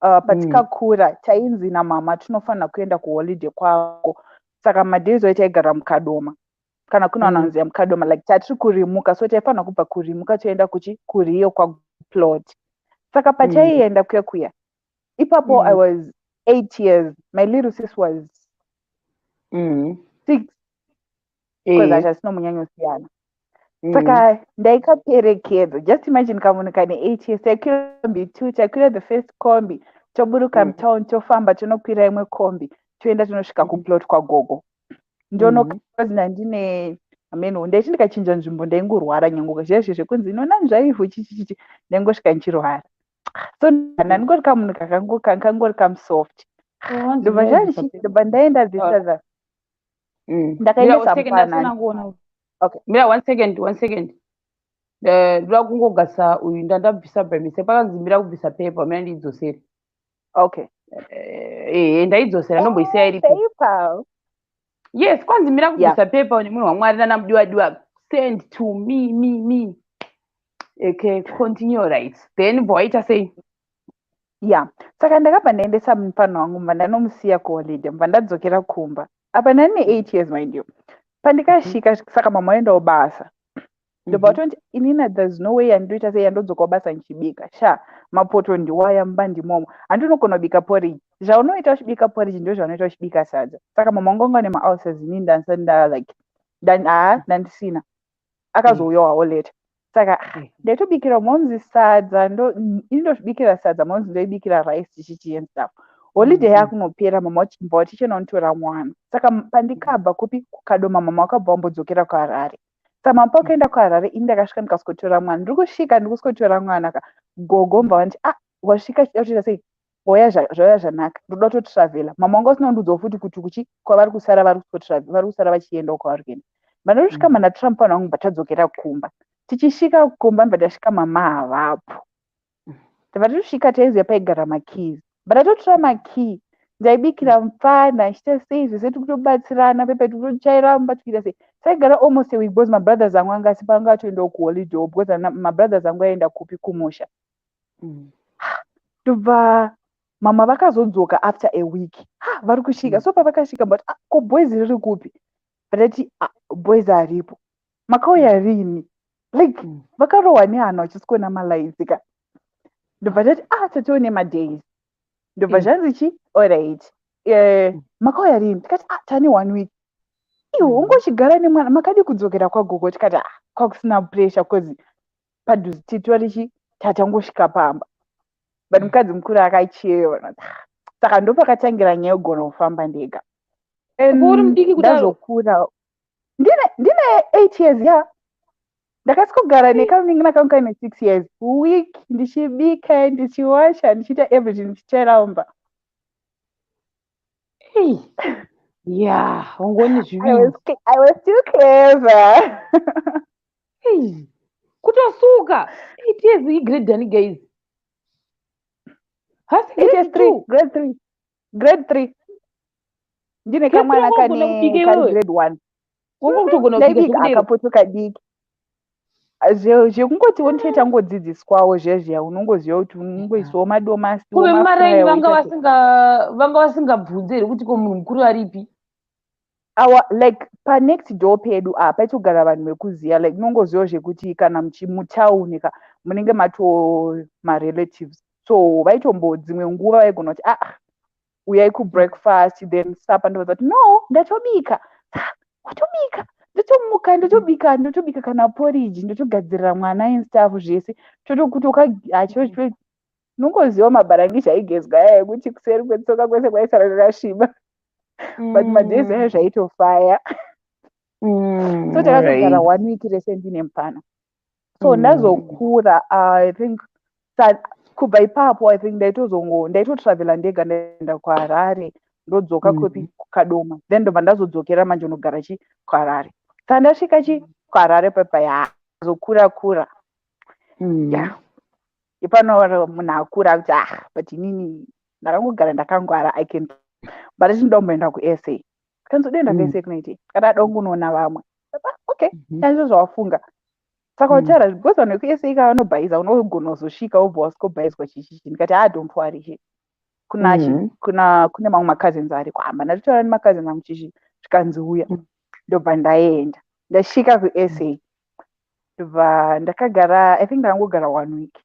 Speaker 8: patikakura tainzi namama tinofanira kuenda kuholiday kwako. Saka madays ayo taigara muKadoma, kana kuna vanhu vanoziva muKadoma, like tatiri kurimuka, so taifanira kubva kurimuka toenda kuchi kuriyo kwaplot. Saka pataienda kuya kuya ipapo, I was 8 years, my little sis was 6, because achasinomunyanyosiyana. Saka ndaikaperekedza. Just imagine kamunhu kane 8 years. Taikwira kombi two, taikwira the first kombi, toburuka mutown, tofamba, tonokwira imwe kombi, toenda, tonosvika kuplot kwagogo. Ndonokazi ndandine ameno, ndaiti ndikachinja nzvimbo ndaingorwara, nyange zvezve zvekunzi inonanzvaivhu chichichichi, ndaingosvika ndichirwara. So ndandingori kamunhu kangori kamusoft. Ndobva zvanchi, ndobva ndaenda this other ndakaendesa mufanani. Okay.
Speaker 1: Mira, one second, one second. Ndoda kungogasa uyu, ndandabvisa by mistake, pakanzi mira kubvisa pepa, mira ndiidzosere.
Speaker 8: Okay.
Speaker 1: Ndaidzosera, ndomboisiya iripo.
Speaker 8: PayPal.
Speaker 1: Yes, kwanzi mira kubvisa pepa nemunhu waMwari nanamudiwa diwa, send to me, me, me. Okay, continue. Right, then bva waita sei?
Speaker 8: Ya, saka ndakabva ndaendesa mufana wangu, mba ndanomusiya kuholiday, mba ndadzokera kumba. Apa ndandine 8 years, mind you. Pandikasvika, saka mama waendawo basa, ndobva vatoti inina there's no way yandoita sei, yandodzokawo basa ndichibika sha, mapoto ndiwaya mumba ndimomo, handinogona kubika porridge. Zvaunoita uchibika porridge ndo zvaunoita uchibika sadza. Saka mama wangu anga nemaulcers, inini ndandisati nda like ha, ndandisina. Akazouyawo hawo later. Saka ndaitobikira momzi sadza, ini ndozvibikira sadza, momzi ndoibikira rice, chichichi and stuff. Holiday yakunopera, mama vachibva vatichena unotora mwana. Saka pandikabva kupi, kuKadoma, mama wakabva wambodzokera kuHarare. Saka mama pakaenda kuHarare, ini ndakasvika ndikasikotora mwana. Ndiri kusvika, ndiri kusikotora mwana ka, gogo mbva vanti, "Ah, wasvika, chida kutoita sei, wauya, zvauya zvanaka, ndoda kutotravhela." Mama wanga usina kundiudzawo futi kuti kuchi kwavari kusara, vari kusara vachiendawo kwavari kuenda. Mandosvika, mandatora mufana wangu, bva kumba. Tichisvika kumba, ndobva tasvika mama havapo. Ndabva tatosvika, taiziva paigara makeys, bva tatotora makey. Ndaibikira mufana, achiita sei, zvese tikutobatsirana pepe, tikutotsvaira mumba, tikuita sei. Taigara almost a week because mabrothers angu anga asipo, anga atoendawo kuholiday, because mabrothers angu aienda kupi, kumusha. Ndobva mama vakazodzoka after a week. Ha, vari kusvika. So pavakasvika, but ah, ko boys riri kupi? Batati, "Ah, boys aripo, makauya rini?" Like vakarohwa nehana vachisikuona malights ka. Ndobva tati, "Ah, tatione madays." Ndobva zvanzi chi, "Alright, makauya rini?" Tikati, "Ah, tane one week." "Iwe ungochigara nemwana, makadi kudzokera kwagogo?" Tikati, "Ah, kwakusina pressure, cause padhuze titori chi tatangosvika pamba." But mukadzi mukuru akacheva. Saka ndopakatangira nyaya yekugona kufamba ndega.
Speaker 1: Uri mudiki kudaro?
Speaker 8: Ndazokura ndine 8 years ya. Ndakasvikogara nekamunin'ina kangu kaine 6 years, week ndichibika, ndichiwasha, ndichiita everything, ndichitsvaira mumba.
Speaker 1: Ei. Ya, wangoni zvivindi.
Speaker 8: I was still clever.
Speaker 1: Hey, kutosuka 8 years, igrade ani, guys? Hasi
Speaker 8: Grade
Speaker 1: grade
Speaker 8: 3.
Speaker 1: 2?
Speaker 8: Grade 3, grade 3, ndine
Speaker 1: Grade three.
Speaker 8: kamwana
Speaker 1: Wangogona
Speaker 8: kane
Speaker 1: kubika
Speaker 8: kari
Speaker 1: iwewe?
Speaker 8: grade 1.
Speaker 1: Wanga kutogona kubika
Speaker 8: Ndaibika
Speaker 1: zvekudero?
Speaker 8: Akapoto kadiki, zvekungoti unotoita ngodzidziswawo zvezviya, unongoziva kuti unongoiswawo madomasi,
Speaker 1: Kuve mumaraini
Speaker 8: womafuraya,
Speaker 1: vanga
Speaker 8: woita sei.
Speaker 1: vasinga vanga vasingabvunze here kuti ko munhu mukuru aripi?
Speaker 8: Our, like, panext door pedu apa paitogara vanhu vekuziya, like unongozivawo zvekuti kana mutauni ka munenge mato marelatives, so vaitombo dzimwe nguva vaigona kuti, "Ah, uyai kubreakfast, then supper." Ndobva kuti, "No, ndatobika." "Ah, watobika?" "Ndotomuka, ndotobika, ndotobika kana porridge, ndotogadzirira mwana and stuff zvese." Totokuti hacho unongoziva mabharangisha aigezwa aya ekuti kuseri kwetsoka kwese kwaisara kwakasviba, but madays ayo zvaitofaya. So takatogara one week rese ndine mupana. So ndazokura, I think kubva ipapo, I think ndaitozongo ndaitotravhela ndega, ndaenda kuHarare, ndodzoka kupi, kuKadoma, then ndobva ndazodzokera manje unogara chi kuHarare. Saka ndasvika chi kuHarare papa, ya, zokura kura. Ya, ipano munhu akura kuti, "Ah, but inini ndakangogara ndakangwara, I can." But achinoda kumboenda kuSA, kanzodoenda kuSA kunoitei? Kana ada kungonoona vamwe. Ah, okay, chaizvo zvawafunga. Saka utaura because vanhu vekuSA ka vanobhaisa, unogona kuzosvika wobva wasvikobhaiswa chichichi. Ndikati, "Ah, don't worry." Chi kuna chi kuna kune mamwe macousins ariko hamba, ndatotaura nemacousins angu chichi, zvikanzi uya. Ndobva ndaenda, ndasvika kuSA, ndobva ndakagara, I think ndakangogara one week.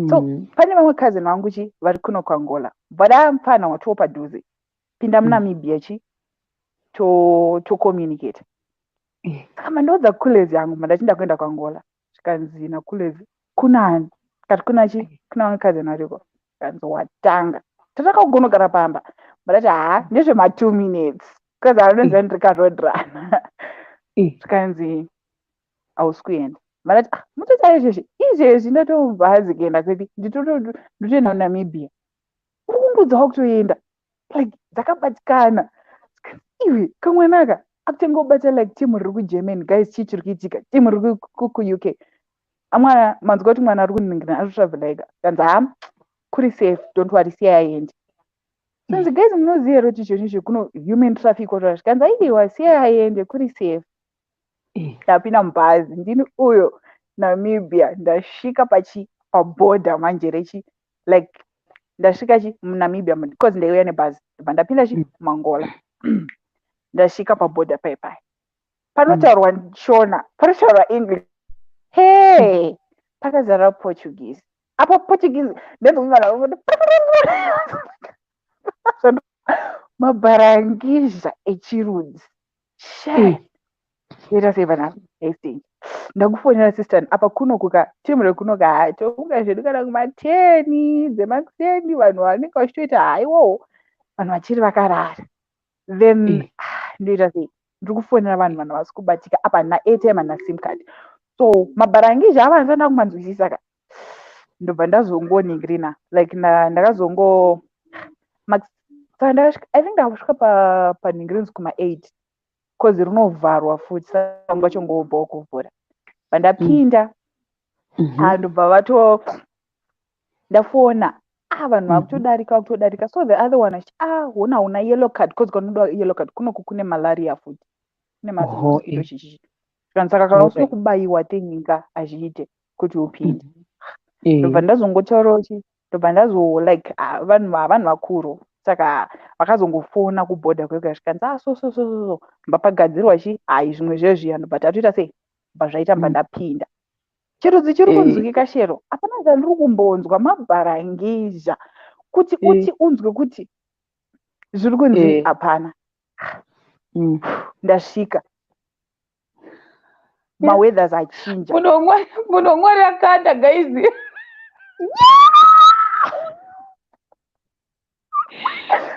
Speaker 8: So pane vamwe cousin vangu chi vari kuno kuAngola, but amupfana watoo padhuze, pinda muNamibia chi tocommunicate. Saka mandoudza kulezi yangu, mandati ndakuenda kuAngola. Zvikanzi nakulezi, "Kunani?" Kati, "Kuna chi, kuna vamwe cousin ariko." Zvikanzi, "Watanga tatakagona pamba." Mandati, "Ha, ndezvema2 minutes," because anoziva ndiri karodrana. Zvikanzi, "Hausi kuenda." Mandati, "Ah, mutoita izvezvi izvezvi, ndatomubhazi kuenda kwepi, ndotoenda kuNamibia, uri kundiudzawo kutoenda." Like dzakabatikana. Iwe kamwanaka akutengobata like timu riri kuGermany. Guys, chii chiri kuitika? Timu riri kuUK. Amwana manzwa kuti mwana ari kuningirina, ari kutravhela ega. Kanzi, "Ha, kuri safe, don't worry, siyai aende." Zvanzi, "Guys, munoziva here kuti izvozvi izvi kuno human traffic?" Otora zvikanzi, "Aiwa, siyai aende, kuri safe." Ndapinda mubhazi, ndini uyo, Namibia. Ndasvika pachi pabhodha manje rechi, like ndasvika chi muNamibia, because ndaiuya nebhazi, ndobva ndapinda chi muAngola. Ndasvika pabhodha paipai, panotaurwa Shona, panotaurwa English, hey, pakazara Portuguese apo. Portuguese ndenzwa mabharangizha echirudzi. Toita sei panapa? Hastings, ndakufonera sister apa kuno kuka timu rekunoka. Ha, tofunga zvedu kana kuma10 dzemakuseni, vanhu vanenge vachitoita haiwowo, vanhu vachiri vakarara. Then ah, ndoita sei? Ndiri kufonera vanhu, vanhu vasi kubatika apa, handina airtime, handina SIM card. So mabharangizha ava handisanda kumanzwisisa ka. Ndobva ndazongoningirina, like ndakazongo saka ndakasvika, I think ndakasvika panhingirinzi kuma8, cause rinovharwa futi, saka vachongobvawo kuvhura. Vandapinda, ah, ndobva vato ndafona, ah, vanhu vakutodarika, vakutodarika. So the other one achiti, "Ah, hona, una yellow card?" Cause kanoda yellow card kunoku, kune malaria futi, kune mamosquito chichichi. Zvikanzi, "Saka kana usina kubayiwa tinginga hazviite kuti upinde." Ndobva ndazongotaurawo chi, ndobva ndazo like, ah, vanhu vanhu vakuru, saka vakazongofona kubhodha kwega, zvikanzi, "Ah, so so so so so." Mba pagadzirwa chi, hai, zvimwe zvezviya, ndobva tatoita sei, bva zvaita, mba ndapinda. Chirudzi chiri kunzwika shero, hapana zvandiri kumbonzwa, mabharangizha kuti uti unzwe kuti zviri kunzi hapana. Ndasvika, maweathers achinja.
Speaker 1: Munhu wamwari akanda, guys.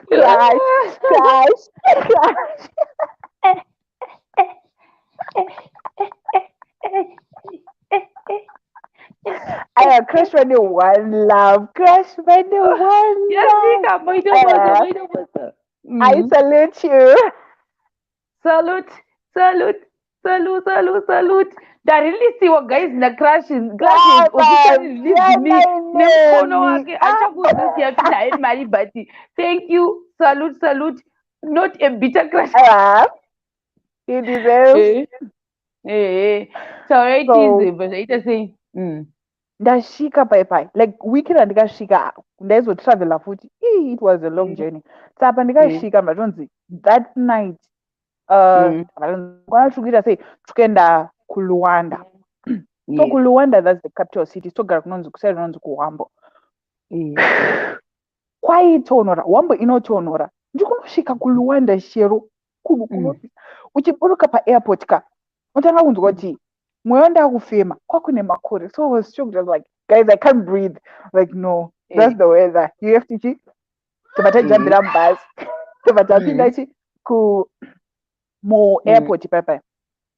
Speaker 8: Crash, crash, crash. Aya, crash vane one love, crash vane one love.
Speaker 1: Yasvika, moita basa, moita basa,
Speaker 8: I salute you.
Speaker 1: Salute, salute, salute, salute, salute. Ndarilisiwa guys nacrush. Crush
Speaker 8: Baba,
Speaker 1: officially released me nemukono
Speaker 8: nemi.
Speaker 1: wake. Achakuziya kuti hayi mari, but thank you. Salute, salute. Not a bitter crush.
Speaker 8: Ah, he deserves.
Speaker 1: Eh, taurai.
Speaker 8: So
Speaker 1: Tize but zvaita sei?
Speaker 8: Ndasvika pai pai like wiki randikasvika ndaizotravela futi. Ii, it was a long journey. Saka ndikasvika ndatonzi that night, kwana tiri kuita sei, tiri kuenda kuLuanda. So kuLuanda, that's the capital city. Togara kunonzi kusai kunonzi kuHuambo. Kwaitonhora, Huambo inotonhora. Ndikunosvika kuLuanda, shero, kunhu kunopisa. Uchiburuka paairport ka, unotanga kunzwa kuti mweya ndakufema kwakune makore. So I was shocked. I was like, "Guys, I can't breathe." Like, "No, that's the weather, you have to chi." Tobva tajambira mubhasi, tobva tapinda chi ku muairport paipai,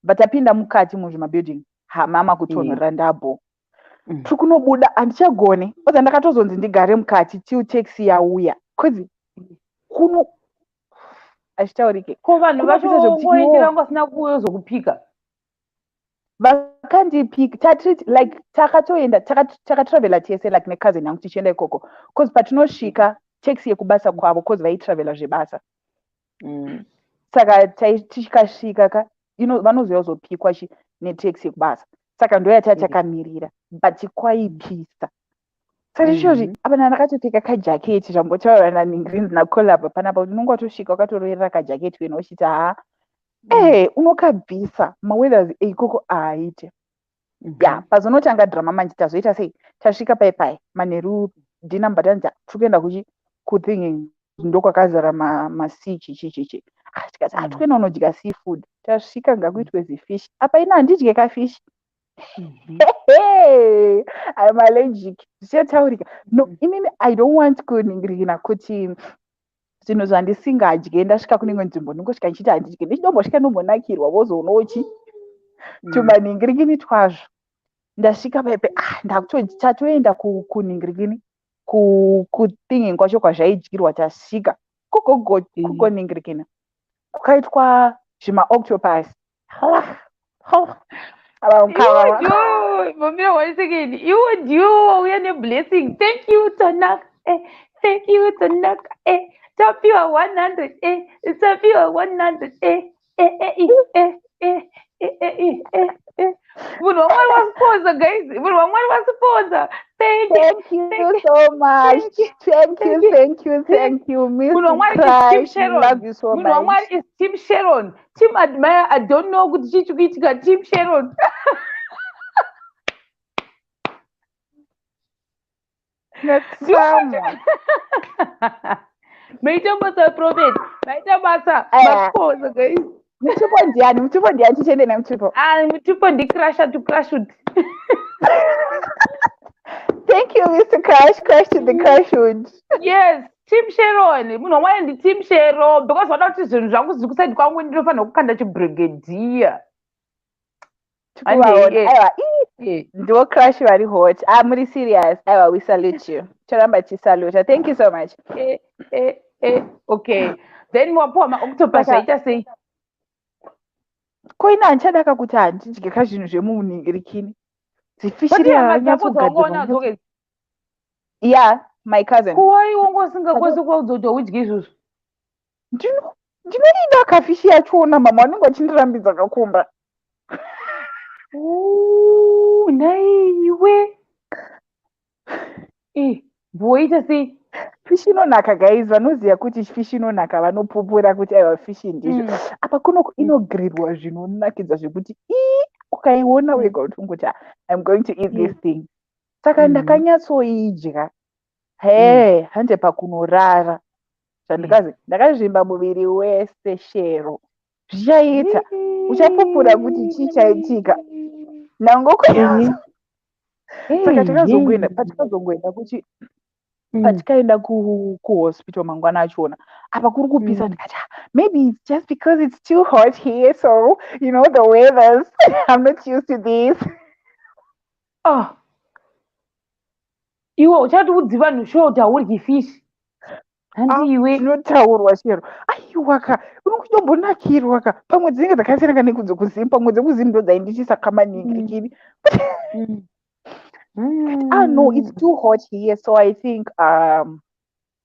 Speaker 8: bva tapinda mukati muzvimabuilding hamama kutonhorera ndabho. Tiri kunobuda, handichagoni oza. Ndakatozonzi ndigare mukati till taxi yauya, cause kuno achitaurike.
Speaker 1: Ko vanhu vacho
Speaker 8: Kunopisa zvekuti
Speaker 1: vongoendera
Speaker 8: no.
Speaker 1: vasina kuzokupika?
Speaker 8: Vakandipika. Tatiri like takatoenda, takatravela tese like necousin yangu tichienda ikoko, cause patinosvika taxi yekubasa kwavo, cause vaitravela zvebasa. Saka tichikasvika ka vanouya kuzopikwa chi netaxi yekubasa. Saka ndo yatati takamirira, but kwaipisa. Saka tichizvi apa ndakatopfeka kajaketi, zvambotaura naningrins nacolaba panapa, kuti unonge watosvika wakatoroverera kajaketi wena uchiti haa, unokabvisa. Maweathers eikoko aaite ya. Pazonotanga drama manje, tazoita sei, tasvika pai pai manheru, dinner mubatanidza, tiri kuenda kuchi kuthingi ndokwakazara masea chichi chichi. Ah, tikati, "Ah, tikuenda unodya seafood." Tasvika, ngakuitwe zifish. Apa ina handidye kafish. I'm allergic, zvichataurika. No, inini I don't want kuningirina kuti zvinhu zvandisingadye ndasvika kune imwe nzvimbo ndingosvika ndichiti handidye, ndichidombosvika ndombonakirwa, vozoonawo chi tumaningirikini twazvo. Ndasvika paipe, ah, tatoenda kuningirikini kuthingi kwacho kwazvaidyirwa. Tasvika kugoningirikina kukaitwa zvimaoctopus.
Speaker 1: Iwe ndiwo mamira, one second. Iwe ndiwo wauya neblessing. Thank you, Tanaka. Thank you, Tanaka. Tapiwa 100. Tapiwa 100. Munhu wamwari wasponsor, guys. Munhu wamwari wasponsor. Thank you.
Speaker 8: Thank you so much. Thank you, thank you, thank you, Miss
Speaker 1: Munhu wamwari is Team
Speaker 8: Crush.
Speaker 1: Sharon.
Speaker 8: Love you so
Speaker 1: Munhu
Speaker 8: much.
Speaker 1: wamwari is Team Sharon. Team Admire, I don't know kuti chii chiri kuitika. Team Sharon.
Speaker 8: Netsamwa.
Speaker 1: Maita basa, prophet. Maita basa.
Speaker 8: Aya.
Speaker 1: Masponsor, guys.
Speaker 8: Mutupo ndiani? Mutupo ndiani? Tichiende nemutupo.
Speaker 1: Ah, mutupo ndicrasha to crashut.
Speaker 8: Thank you, Mr. Crush. Crush to the Crushwood.
Speaker 1: Yes, Team Sharon. Munhu wamwari ndi Team Sharon because vada kuti zvinhu zvangu zviri kuside kwangu, ndinofanira kukanda chibrigadier.
Speaker 8: Tikuvaona.
Speaker 1: Ande,
Speaker 8: Aiwa, ii, ndiwo crush vari hot. Ah, muri serious. Aiwa, we salute you. Toramba tichisaluta. Thank you so much.
Speaker 1: Okay, then wapuwa maoctopus, zvaita sei?
Speaker 8: Ko ina handichadaka kuti handidye kazvinhu zvemunhingirikini. Zifishi
Speaker 1: But
Speaker 8: riya
Speaker 1: hama dzako
Speaker 8: ranyatsogadzirwa.
Speaker 1: dzawangaona dzoke?
Speaker 8: Yeah, my cousin.
Speaker 1: Kuwai wanga usingakwanisi kuvaudza kuti haudyi izvozvo?
Speaker 8: Ndinoida kafishi yachona, mama vanenge vachindirambidza kakumba.
Speaker 1: Ooh, naiwe, voita sei?
Speaker 8: Fishi inonaka, guys. Vanoziva kuti fishi inonaka vanopupura kuti aiwa, fishi ndizvo. Apa kuno inogrirwa zvinonakidza zvekuti ii, ukaiona wega utongoti, "Ah, I'm going to eat this thing." Saka ndakanyatsoidya he, hande pakunorara zvandikazi ndakazvimba muviri wese. Shero, zvichaita uchapupura kuti chii chaitika nangoko. Saka takazongoenda, patikazongoenda kuchi patikaenda kuhospital mangwana achona, apa kuri kupisa, ndikati, "Ah, maybe it's just because it's too hot here, so you know the weathers, I'm not used to this."
Speaker 1: Ah. Iwe uchati udzi vanhu sure kuti hauryi fishi? Handi iwe.
Speaker 8: Zvinotaurwa, Shero. Aiwa ka, unokutombonakirwa ka. Pamwe dzinenge dzakasiyana ka nekudzekuzimu. Pamwe dzekuzimu ndo dzaindichisa kamaningirikiri. Ah no, it's too hot here, so I think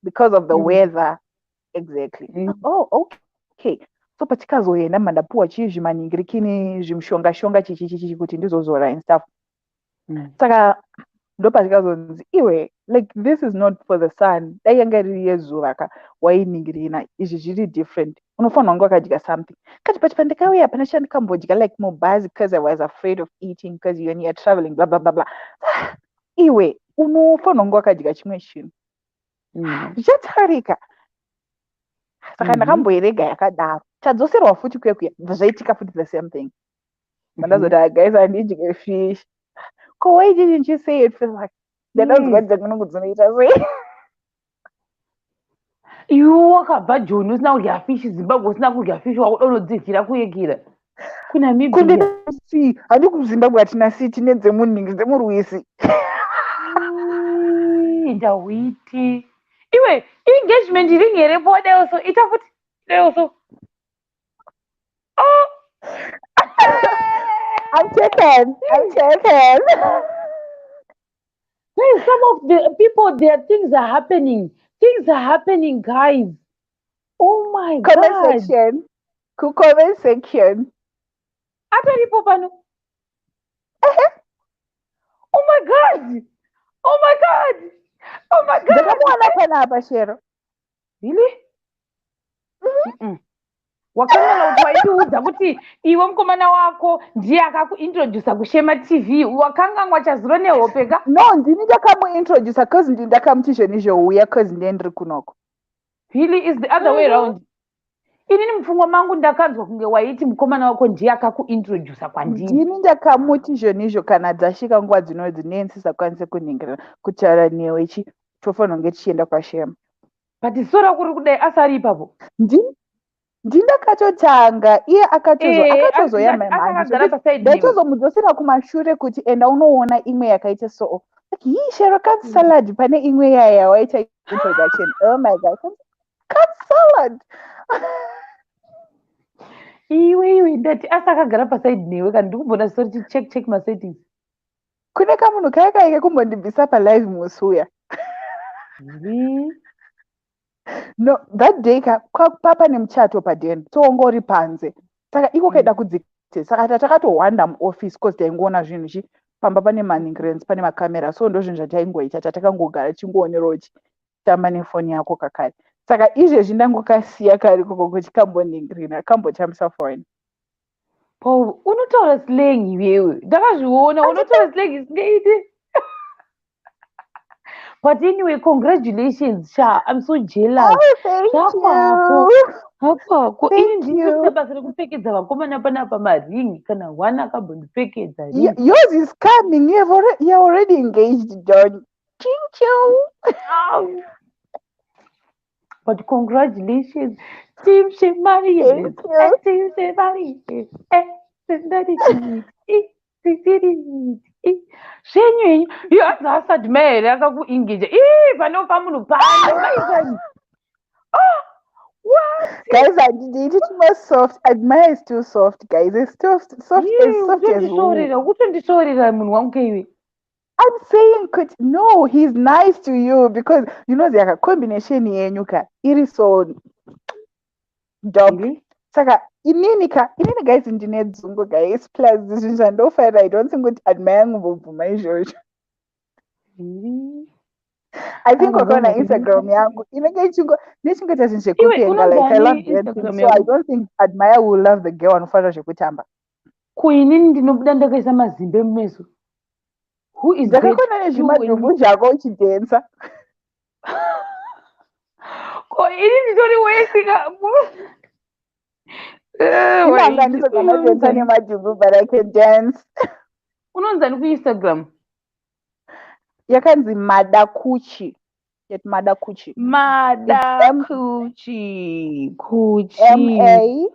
Speaker 8: because of the weather exactly. Oh, okay. So patikazoenda, mandapuwa chii, zvimaningirikini, zvimushonga shonga, chichi chichi, kuti ndizozora and stuff. Saka ndopatikazonzi, iwe, like, this is not for the sun. Dai yanga iri yezuva ka, wainingirina. Izvi zviri different, unofanira kunge wakadya something kati. But pandakauya hapana chandikambodya, like mubhazi, because I was afraid of eating, because when you are traveling, blah blah blah blah. Iwe, unofanira kunge wakadya chimwe chinhu. Zvichatarika. Saka ndakamboirega yakadaro. Tadzoserwa futi kuya kuya, bva zvaitika futi the same thing. Mandazoti, "Ah, guys, handidye fish." Ko why didn't you say it? Feel like ndadazwa dzakunongo dzinoita sei.
Speaker 1: Iwe wakabva Joni usina kudya fish, Zimbabwe usina kudya fish, wakuda unodzidyira kuyekira kuNamibia.
Speaker 8: Kunde sea, handi kuZimbabwe hatina sea, tine dzemunhingi, dzemurwizi.
Speaker 1: Ndawiti iwe, engagement ring here po? Daiwo ita futi, daiwo so. Oh.
Speaker 8: I'm taken. I'm taken.
Speaker 1: Guys, some of the people, their things are happening. Things are happening, guys. Oh my
Speaker 8: Comment
Speaker 1: God.
Speaker 8: section. Ku comment section.
Speaker 1: Atoripo pano. Oh my God. Oh my God. Oh my God.
Speaker 8: Ndakamuwana panapa, Shero.
Speaker 1: Really? Wakanganwa kuti waitiudza kuti iwe mukomana wako ndiye akakuintrodusa kuShema TV. Wakanganwa chazuro nehope ka?
Speaker 8: No, ndini ndakamuintrodusa, cause ndini ndakamuti zvenizvouya, cause ndiye ndiri kunoko.
Speaker 1: Really? Is the other way round. Inini mupfungwa mangu ndakanzwa kunge waiti mukomana wako ndiye akakuintrodusa kwandiri.
Speaker 8: Ndini ndakamuti zvenizvo, kana dzasvika nguva dzinodzi, ndisisakwanise kuningirira kutaura newe, chi tofanira kunge tichienda kwaShema.
Speaker 1: But ziso rako riri kudai, asi ari ipapo.
Speaker 8: Ndini ndakatotanga, iye akatozoya.
Speaker 1: Akagara paside newe.
Speaker 8: Ndaitozomudzosera kumashure kuti enda unoona imwe yakaita so. Like, hii Shero, cut salad pane imwe yaya waita introduction. Oh my God, cut salad.
Speaker 1: Iwe iwe, ndati asi akagara paside newe kana ndikumbona ziso richi check check masettings.
Speaker 8: Kune kamunhu kaya kaike kumbondibvisa palive musi uya.
Speaker 1: Really?
Speaker 8: No, that day ka papa nemuchato paden, so wanga uri panze, saka iko kaida kudzikite. Saka tatakatohwanda muoffice, cause taingoona zvinhu chi pamba pane maningirens, pane makamera, so ndo zvinhu zvataingoita. Tatakangogara tichingoonerawo chitamba nefoni yako kakare. Saka izvezvi ndangokasiya kari koko kuti kamboningirina, kambotambisa foni.
Speaker 1: Paul, unotaura slang iwewe. Ndakazviona, unotaura slang isingaiti. But anyway, congratulations, sha. I'm so jealous.
Speaker 8: Oh, thank
Speaker 1: Zvakwako.
Speaker 8: you.
Speaker 1: Hakwako.
Speaker 8: Thank
Speaker 1: Ini ndinoita
Speaker 8: you.
Speaker 1: basa rekupfekedza vakomana panapa maringi, kana one akambondipfekedza ring.
Speaker 8: Yours is coming. You're already engaged, John. Ching ching.
Speaker 1: Ow. But congratulations, Team Shemari.
Speaker 8: Thank you.
Speaker 1: Team Shemari. Zvenyu henyu iyo anzi asati mahere akakuengaja ii panofa munhu pano maitani. Oh, what?
Speaker 8: Guys, I did it too much soft. Admire is too soft, guys. It's too soft, as soft as wool.
Speaker 1: Kutondishorera, kutondishorera munhu wangu keiwe.
Speaker 8: I'm saying, could no, he's nice to you because you know the combination yenyu ka iri so dope.
Speaker 1: Really?
Speaker 8: Saka inini ka, inini guys, ndine dzungu, guys, plus zvinhu zvandofarira. I don't think kuti Admire ngumbobvuma izvozvo.
Speaker 1: Really?
Speaker 8: I think
Speaker 1: Ah,
Speaker 8: wakaona
Speaker 1: baba,
Speaker 8: Instagram yangu inenge ichingo nechingoita zvinhu
Speaker 1: Iwe,
Speaker 8: zvekupenga. Like, I love
Speaker 1: unonzani
Speaker 8: dancing,
Speaker 1: Instagram
Speaker 8: so I
Speaker 1: yako?
Speaker 8: don't think Admire will love the girl anofarira zvekutamba.
Speaker 1: Kuinini ndinobuda ndakaisa mazimbe mumeso. Who is that?
Speaker 8: Ndakakona nezvimadhumbu zvako uchidhensa.
Speaker 1: Ko ini nditori wesika.
Speaker 8: Inanga handizogona kudhensa nemadhumbu, but I can dance.
Speaker 1: Unonzani kuInstagram?
Speaker 8: Yakanzi Madakuchi, yet Madakuchi.
Speaker 1: Madakuchi kuchi.
Speaker 8: M A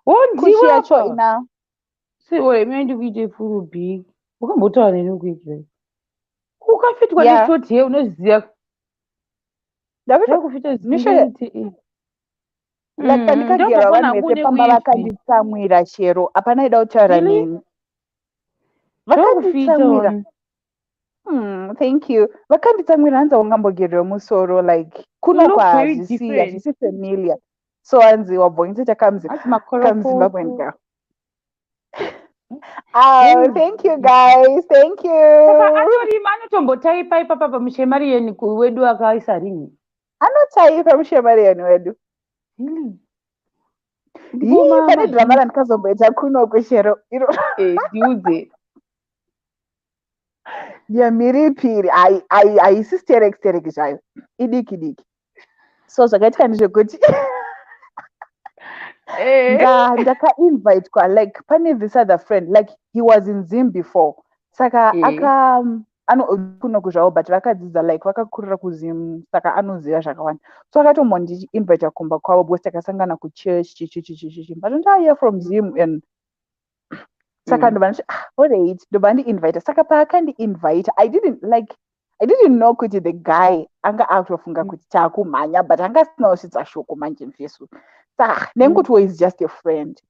Speaker 1: Oh,
Speaker 8: kuchi
Speaker 1: ndiwe
Speaker 8: yacho
Speaker 1: apa.
Speaker 8: ina.
Speaker 1: Siwe ime ndikuite full big. Wakambotaura neni kuitira ukafitwa
Speaker 8: Yeah.
Speaker 1: neshort hair, unozviziva.
Speaker 8: Ndakufita like pandikagera vanhu vese pamba vakanditsamwira chero hapana ida kutaura neni. Vakanditsamwira. Thank you. Vakanditsamwira hanzi haungambogerwe musoro like kuno kwahazvisi hazvisi familiar. So hanzi wabvonitsa kamuzimbabwean girl. Oh, thank you guys. Thank you.
Speaker 1: Atorima anotombotaipa ipapa pamushemariyeni wedu akaisa ringi.
Speaker 8: Anotaipa mushemariyeni wedu. Pane drama randikazomboita kuno chero iro.
Speaker 1: Ndiudze.
Speaker 8: Yemhiripiri haisi sterek sterek zvayo. Idiki diki. So zvakaitika ndezvekuti ndakainvitwa like pane this other friend like he was in Zim before. Saka aka kunoku zvavo but vakadzidza like vakakurira kuZim saka anoziva zvakawanda. So akatombondiinvita kumba kwavo because takasangana kuchurch chichichichichi. But ndaiya from Zim and saka ndobva nditi ah alright ndobva ndiinvita. Saka paakandiinvita I didn't know kuti the guy anga akutofunga kuti taakumhanya but anga asina kusvitsa shoko manje mfesu. Saka nengutiwo is just a friend.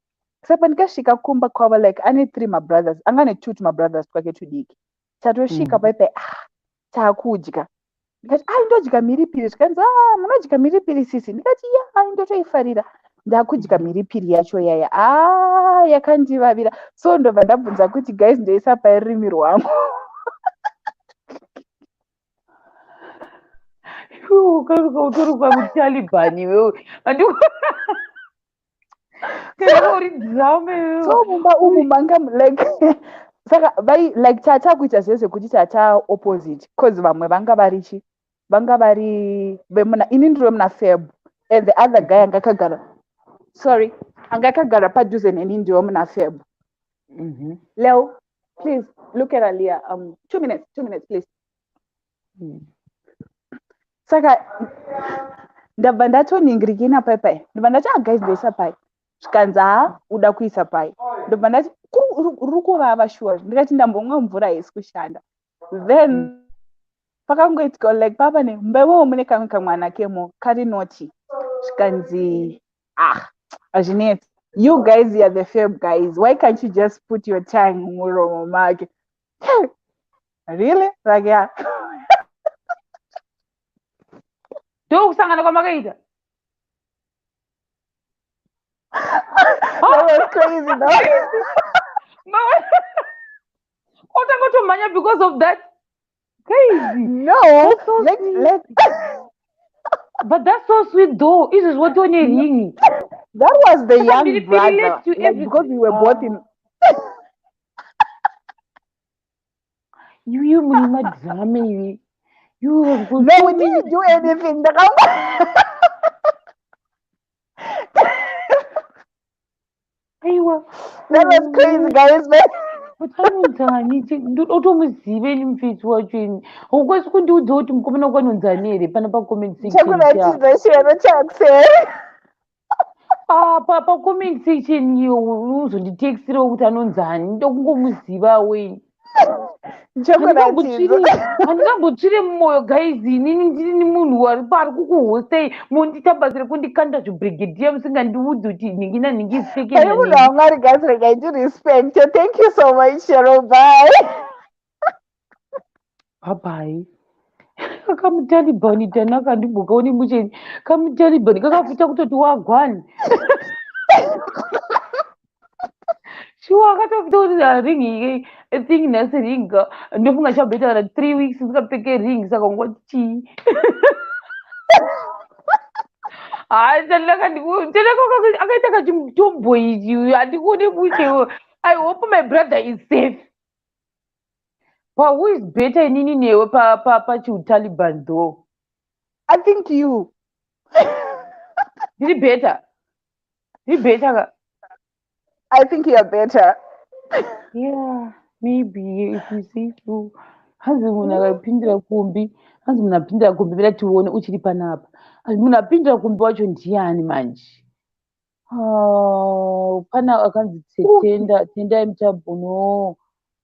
Speaker 8: Saka pandikasvika kumba kwavo like ane 3 mabrothers anga ane 2 tumabrothers twake tudiki. Tatosvika paipai taakudya. Ndikati ai ndodya mhiripiri zvikanzi ah munodya mhiripiri sisi. Ndikati ya ndotoifarira. Ndakudya mhiripiri yacho yaya ah yakandivavira. So ndobva ndabvunza kuti guys ndoisa pai rurimi rwangu.
Speaker 1: Utori kwamuTaliban iwewe. Uri drama iwewe.
Speaker 8: So mumba umu manga like saka vai like tata kuita zvezvekuti tata opposite cause vamwe vanga vari chi vanga vari vemuna ini ndiri wemuna Feb and the other guy anga akagara sorry anga akagara padhuze neni ndiwe muna Feb. Leo, please look at Alia. 2 minutes, 2 minutes please. Saka ndabva ndatoningirikina pai pai ndobva ndati ah guys ndoisa pai zvikanzi ha uda kuisa pai ndobva ndati ruri kuvava shuwa ndikati ndambomwa mvura haisi kushanda. Then pakangoitika like papa nemumba imomo mune kamwe kamwana kemo kari noti zvikanzi ah hazvinetsi you guys you are the Feb guys why can't you just put your tongue mumuromo make. Really? Like yeah.
Speaker 1: Ndokusangana kwamakaita.
Speaker 8: That was crazy though.
Speaker 1: Otanga kutomhanya because of that. Crazy.
Speaker 8: No.
Speaker 1: So
Speaker 8: like
Speaker 1: but that's so sweet though. Izvo zvotone ringi.
Speaker 8: That was the young brother. Like, because we were both in
Speaker 1: You mune madrama iwe. You
Speaker 8: No, we didn't do anything.
Speaker 1: Aiwa.
Speaker 8: That was crazy, guys, man.
Speaker 1: But anonzani ndotomuziva ini mufesi wacho ini. Haukwanisi kundiudza kuti mukomana wako anonzani here pana pacomment section.
Speaker 8: Chakuratidza chero chakse.
Speaker 1: Ah, pacomment section iyo unozonditextirawo kuti anonzani ndokungomuzivawo ini. Handingambotsvire mumwoyo guys inini ndini munhu ari pari kukuhostei mondiita basa rekundikanda zvibrigadier musingandiudzi kuti nhingi nanhingi
Speaker 8: zipfeke. Munhu waMwari guys regai ndirespect. Thank you so much Shero. Bye.
Speaker 1: Bye bye. Kamutalibani Tanaka ndimbokaone mucheni. Kamutalibani kakafuta kutoti wagwani. Shuwa akatofuta kuti ringi thing nhasi ringa ndofunga chamboita kana 3 weeks ndikapfeke ring saka ungoti chii. Hayi Tanaka akaita kachimutombo ichi handikuone mushe. I hope my brother is safe. But who is better inini newe pachiutaliban though?
Speaker 8: I think you.
Speaker 1: Ndiri better. Ndiri better ka.
Speaker 8: I think you are better.
Speaker 1: Yeah, maybe if you say so. Hanzi munhu akapindira kumbi, hanzi munhu apindira kumbi bila tione uchiri panapa. Munhu apindira kumbi wacho ndiani manje? Pana akanzi Tenda, Tendai Mutabhuno.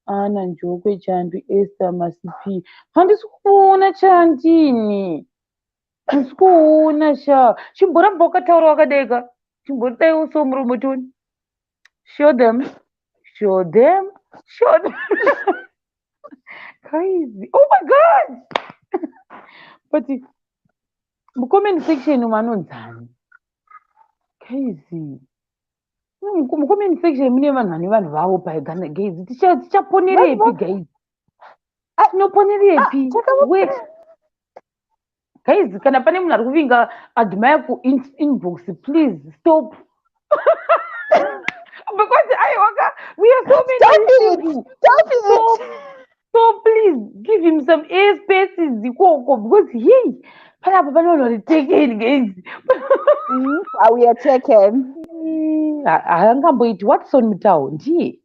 Speaker 1: Ana Njokwe Chandu Esther Masipi. Handisi kuona chandini. Handisi kuona sha. Chimboramba wakataura wakadeka. Chimbodai uso muromo tione. Show them. Show them. Show them. Guys, oh my God. But mucomment section vanonzani? Guys, mucomment section mune vanhu vane vanhu vavo paigana guys. Tichaponerepi guys? Tinoponerepi? Wait. Guys, kana pane munhu ari kuvinga Admire kuinbox, please stop. Because aiwaka, we are so many
Speaker 8: Stop it!
Speaker 1: people.
Speaker 8: Stop it!
Speaker 1: So please give him some air spaces ikoko because he panapa pane vanhu vari taken, guys.
Speaker 8: We are taken.
Speaker 1: Haangamboiti Watson Mutau ndiye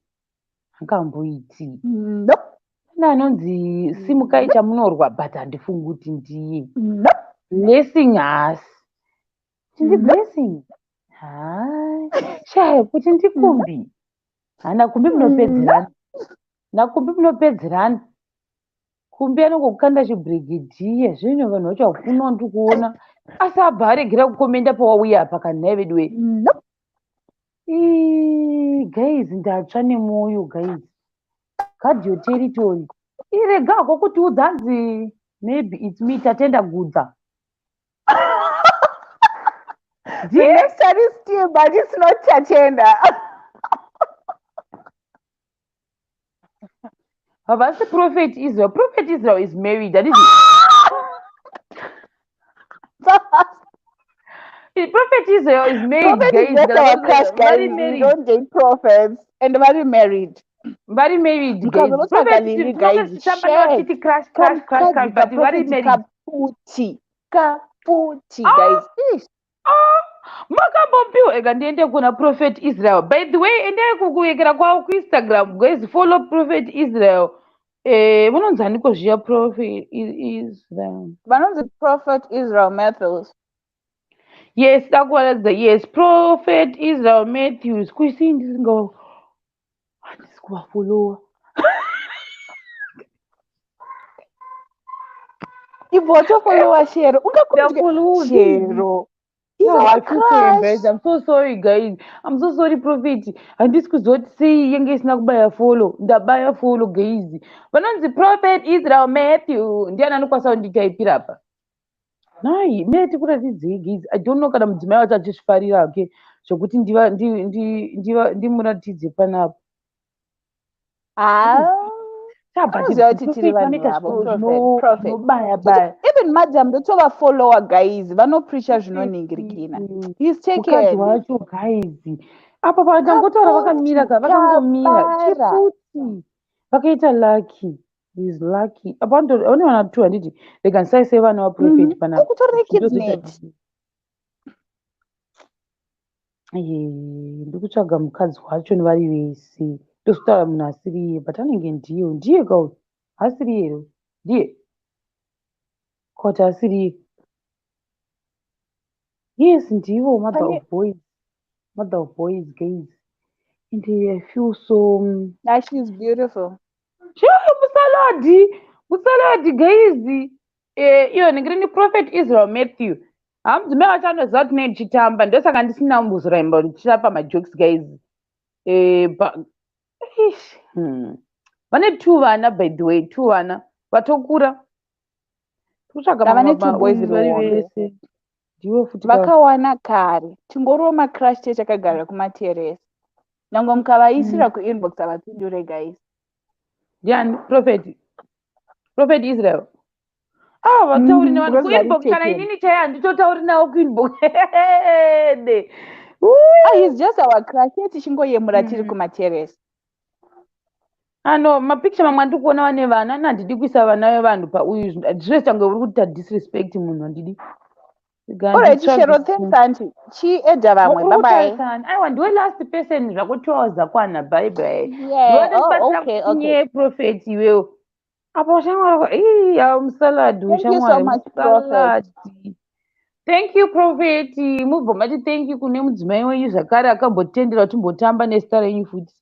Speaker 1: haangamboiti.
Speaker 8: Nope.
Speaker 1: Pane anonzi Simukai Chamunorwa, but handifungi kuti ndiye.
Speaker 8: Nope.
Speaker 1: Blessing haasi. Tindi
Speaker 8: Nope.
Speaker 1: Blessing hai shaya kuti ndiKumbi hana Kumbi munopedzerana naKumbi, munopedzerana. Kumbi anongokanda chibrigadier zvino vanhu vacho hakuna ndiri kuona, asi abva aregera kukomenda pawauya apa kanhai vedu we.
Speaker 8: Nope.
Speaker 1: Ii, guys, ndatsva nemwoyo guys. Guard your territory. Irega hako kutiudza hanzi maybe it's me, Tatenda Gudza.
Speaker 8: The next one is still, but it's not Tatenda.
Speaker 1: Havasi Prophet Israel. Prophet Israel is married, that is Prophet Israel is married.
Speaker 8: Prophet is
Speaker 1: Guys,
Speaker 8: just our crush,
Speaker 1: very
Speaker 8: guys. We
Speaker 1: married.
Speaker 8: don't date prophets. And very married.
Speaker 1: Very married, guys.
Speaker 8: Mukazonotsvaga
Speaker 1: Prophet
Speaker 8: Lily,
Speaker 1: Prophet
Speaker 8: guys.
Speaker 1: tamba navo
Speaker 8: Shit.
Speaker 1: vachiti crash, crash, crash, crash, but vari
Speaker 8: Prophet
Speaker 1: married.
Speaker 8: kaputi. Kaputi,
Speaker 1: Ah!
Speaker 8: guys. Ish.
Speaker 1: Ah, makambopiwa ega ndiende kuna Prophet Israel. By the way, endai kukuyekera kwavo kuInstagram guys, follow Prophet Israel. Munonzaniko zviya Prophet Israel?
Speaker 8: Vanonzi Prophet Israel Matthews.
Speaker 1: Yes, dakuvaratidza. Yes, Prophet Israel Matthews. Kuisii ndisinga handisi kuvafollowa.
Speaker 8: Ibva watofollowa Shero. Ungakurudya
Speaker 1: Ndafollowa.
Speaker 8: Shero. He's
Speaker 1: No,
Speaker 8: our
Speaker 1: I feel so embarrassed.
Speaker 8: crush.
Speaker 1: I'm so sorry, guys. I'm so sorry, Prophet. Handisi kuziva kuti sei yenge isina kubaya follow. Ndabaya follow, guys. Vanonzi Prophet Israel Matthew. Ndiani anokwanisa kunditaipira apa? Nai, mene tikuratidzei, guys. I don't know kana mudzimai wacho achizvifarira hake zvokuti ndimuratidze panapa.
Speaker 8: Ah.
Speaker 1: But
Speaker 8: Anoziva kuti tiri
Speaker 1: Prophet
Speaker 8: vanhu
Speaker 1: vanoita
Speaker 8: vavo,
Speaker 1: zviro
Speaker 8: Prophet. Prophet.
Speaker 1: zvinobaya baya.
Speaker 8: Even madam ndotovafollowa, guys. Vanopreacha zvinoningirikina. He's
Speaker 1: Mukadzi
Speaker 8: taken.
Speaker 1: wacho guys, apa patangotaura vakamira ka, vakangomira.
Speaker 8: Kapara.
Speaker 1: Chiputi vakaita lucky. Is lucky apa vane vana two, handiti? Rega ndisaise vana vaProphet panapa.
Speaker 8: Ukutori
Speaker 1: Ndozoita
Speaker 8: nekidsnet.
Speaker 1: Ndikutsvaga mukadzi wacho nevari vese, ndozotaura munhu asiri iye, but anenge ndiye ndiye kauyu asiri here ndiye koti asiri iye. Yes, ndivo mother of boys, mother of boys, guys, and I feel so
Speaker 8: Now she's beautiful.
Speaker 1: Sure, musaladi, musaladi guys. Iyo ndingiri Prophet Israel Matthew. Hamudzimai vacho anoziva kuti nei ndichitamba, ndosaka ndisina kumbozoramba ndichirapa majokes guys. Eish, Vane two vana, by the way, two vana vatokura. Kutsvaga
Speaker 8: Vane
Speaker 1: mamwe
Speaker 8: two boys
Speaker 1: vari
Speaker 8: rihombe.
Speaker 1: vese. Ndivo futi ka.
Speaker 8: Vakawana kare. Tingoriwo macrush chete kumateresi. Nyange mukavaisira kuinbox havapindure, guys.
Speaker 1: Ndiani Prophet? Prophet Israel. Ah, vatauri nevanhu
Speaker 8: Because vari
Speaker 1: kuinbox kana
Speaker 8: taken.
Speaker 1: inini chaiyo handitotauri navo kuinbox. De.
Speaker 8: Ah, he's just our crush. Iye tichingoyemura tiri kumateresi.
Speaker 1: Ano mapicture mamwe andiri kuona vane vana, ani handidi kuisa vana vevanhu pauyu, zvinoita kunge uri kuita disrespect munhu, handidi. Rega
Speaker 8: Alright,
Speaker 1: nditsvage.
Speaker 8: Shero, thanks auntie. Chiedha vamwe.
Speaker 1: Uri
Speaker 8: Bye bye.
Speaker 1: kutarisana. Aiwa, ndiwe last person zvako, 2 hours dzakwana. Bye bye.
Speaker 8: Yeah. Oh, okay.
Speaker 1: Ndiwe prophet iwewo apa ushamwari ii awa musaladi.
Speaker 8: Thank you so
Speaker 1: Ushamwari
Speaker 8: much, Prophet.
Speaker 1: musaladi. Thank you, Prophet. Mubva mati thank you kune mudzimai wenyu zvakare akambotendera kuti timbotamba nezita renyu futi.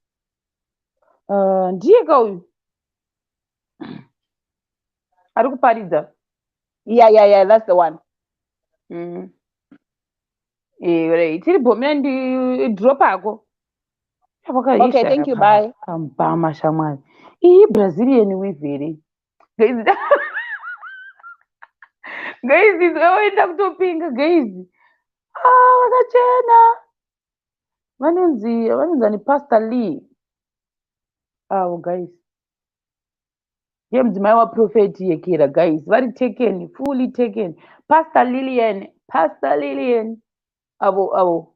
Speaker 1: Ndiye kauyu ari kuparidza.
Speaker 8: Yeah, that's the one.
Speaker 1: Right. Tiri bhomera ndidrop ako.
Speaker 6: Okay, thank you, bye.
Speaker 1: Kambama shamwari. Iyi Brazilian weave here? Guys, guys, oenda kutopinga guys. Ah, vakachena. Vanonzi ani, Pastor Lee. Avo guys. Ndiye mudzimai waProphet Yekera guys. Vari taken, fully taken. Pastor Lillian, Pastor Lillian. Avo avo.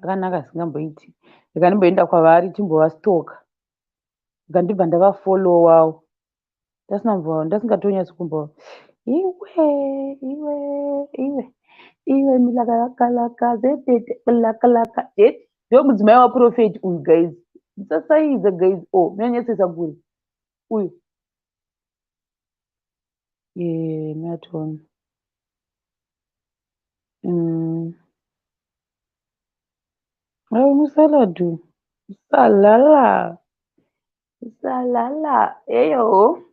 Speaker 1: Rakanaka singamboiti. Ndikandimboenda kwavari timbovastoka. Ndikandibva ndavafollowawo. Ndasingatonyatsi kumbo. Iwe, iwe, iwe. Iwe milakalaka zetete lakalaka. Ndiyo mudzimai waProphet uyu guys. Musasaidza guys. Oh, munonyatsoisa kure. Uyu. Natona. Ayo musaladu. Salala. Salala. Eyo.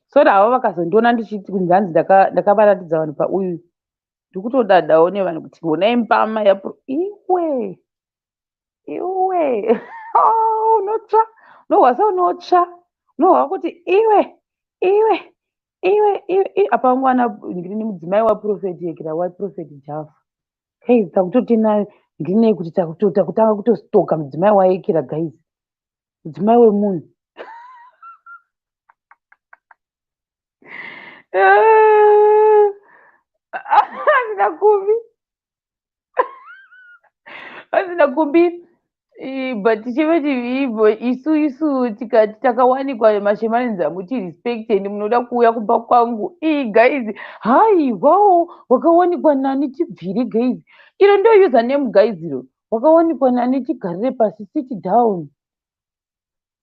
Speaker 1: Sorry havo vakazondiona ndichiti kunzanzi ndakavaratidza vanhu pauyu. Ndikutodadawo nevanhu kuti honai mbama yapo. Iwe. Iwe. Oh, unotsva. Unohwa seunotsva. Unohwa kuti iwe. Iwe. Iwe. Iwe. Apa ngwana ndini mudzimai waProphet Yekera waProphet Java. Guys, takutotina ndinei kuti takutanga kutostoka mudzimai waYekera guys. Mudzimai wemunhu. Handina kumbi. Handina kumbi. But chiveti isu tikati takawanikwa mashemanidzi amuti respect and munoda kuuya kumba kwangu. Guys, hai wow, wakawanikwa nani tibvire guys. Iro ndo username guys iro. Wakawanikwa nani tigarire pasi, sit down.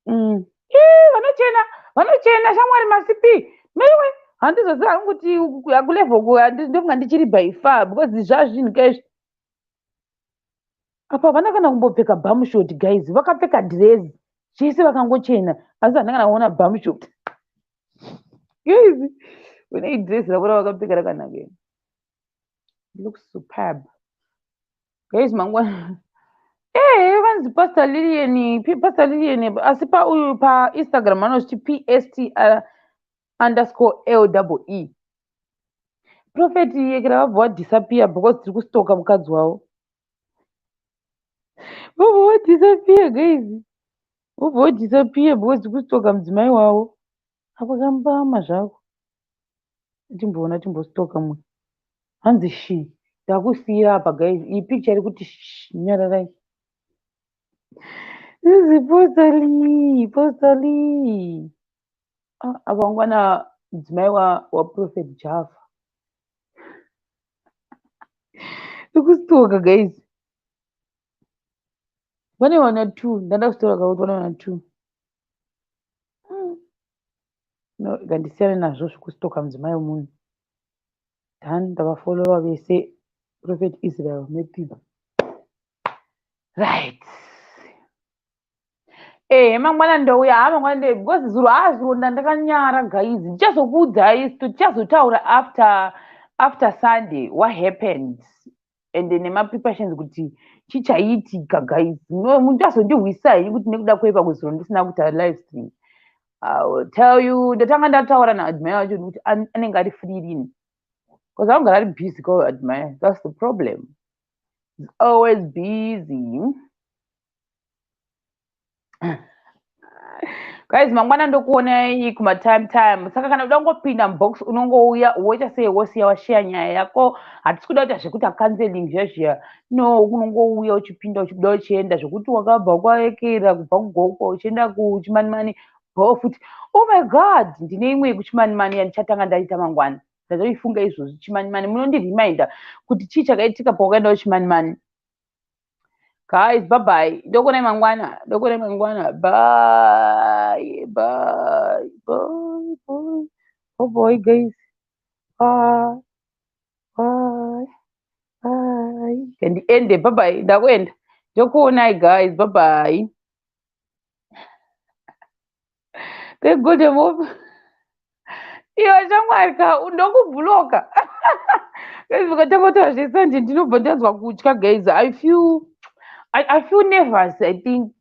Speaker 1: Vanochena, vanochena shamwari masipi. Maiwe, handizoziva hangu kuti akulevel ku ndofunga ndichiri by far because zvazvinhu kaizvi. Apa havana kana kumbopfeka bum short guys, vakapfeka dress. Chese vakangochena, asi handina kana kuona bum short. Guys, une dress rako ravakapfeka rakanaka iri. Looks superb. Guys, mangwana. Vanzi Pastor Lillian, Pastor Lillian, asi pa uyu pa Instagram vanozviti PSTR underscore L double E. Prophet Yekera vabva vadisappear because tiri kustoka mukadzi wavo. Vabva vadisappear guys. Vabva vadisappear because tiri kustoka mudzimai wavo. Apa kambama zvako. Timboona timbostoka mumwe. Hanzi shi. Ndakusiyira apa guys. Iyi picture iri kuti nyararai. This is Pastor Lee, Pastor Lee. Apa ngwana mudzimai waProphet Java. Ndikustoka guys. Vane vana 2, ndanda kustoka kuti vane vana 2. No, ngandisiyane nazvo zvekustoka mudzimai wemunhu. Done, ndavafollowa vese Prophet Israel Matthew. Right. Mangwana ndouya, mangwana ndouya because zuro zuro ndakanyara guys. Ndichazokuudzai, tichazotaura after Sunday what happened and nema-preparations kuti chichaitika guys. Muchazondihwisa henyu kuti nekuda kwei pakuzuro ndisina kuita live stream. I will tell you, ndatanga ndataura naAdmire wacho kuti anenge ari free rini. Because anogara ari busy ko Admire. That's the problem. He's always busy. Guys, mangwana ndokuonai kuma time time. Saka kana uda kungopinda mubox unongouya woita sei wosiya washare nyaya yako. Hatisi kuda kuita zvekuita counseling zviya zviya. No, unongouya uchipinda uchibuda uchienda zvekuti wakabva kwaekera kubva kugoko uchienda kuchimanimani bho futi. Oh my God, ndine imwe yekuchimanimani yandichatanga ndaita mangwana. Ndatoifunga izvozvi chimanimani. Munondireminder kuti chii chakaitika pawakaenda kuchimanimani. Guys, bye bye. Ndokuonai mangwana. Ndokuonai mangwana. Bye. Bye. Bye. Bye. Bye bye guys. Bye. Bye. Bye. Ndiende. Bye bye. Ndakuenda. Ndokuonai guys. Bye bye. Thank God I'm off. Iwe shamwari ka ndokubhuloka. Guys, mukatanga kutaura zveSunday, ndinobva ndanzwa kutya, guys. I feel nervous, I think,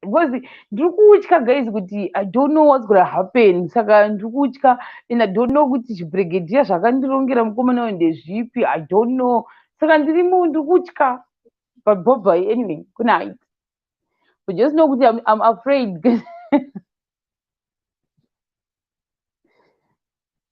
Speaker 1: because ndiri kutya, guys, kuti I don't know what's gonna happen. Saka ndiri kutya and I don't know kuti chibrigadier zvakandirongera mukomana uyu ndezvipi. I don't know. Saka ndirimo, ndiri kutya. But bye bye anyway, good night. But just know kuti I'm afraid.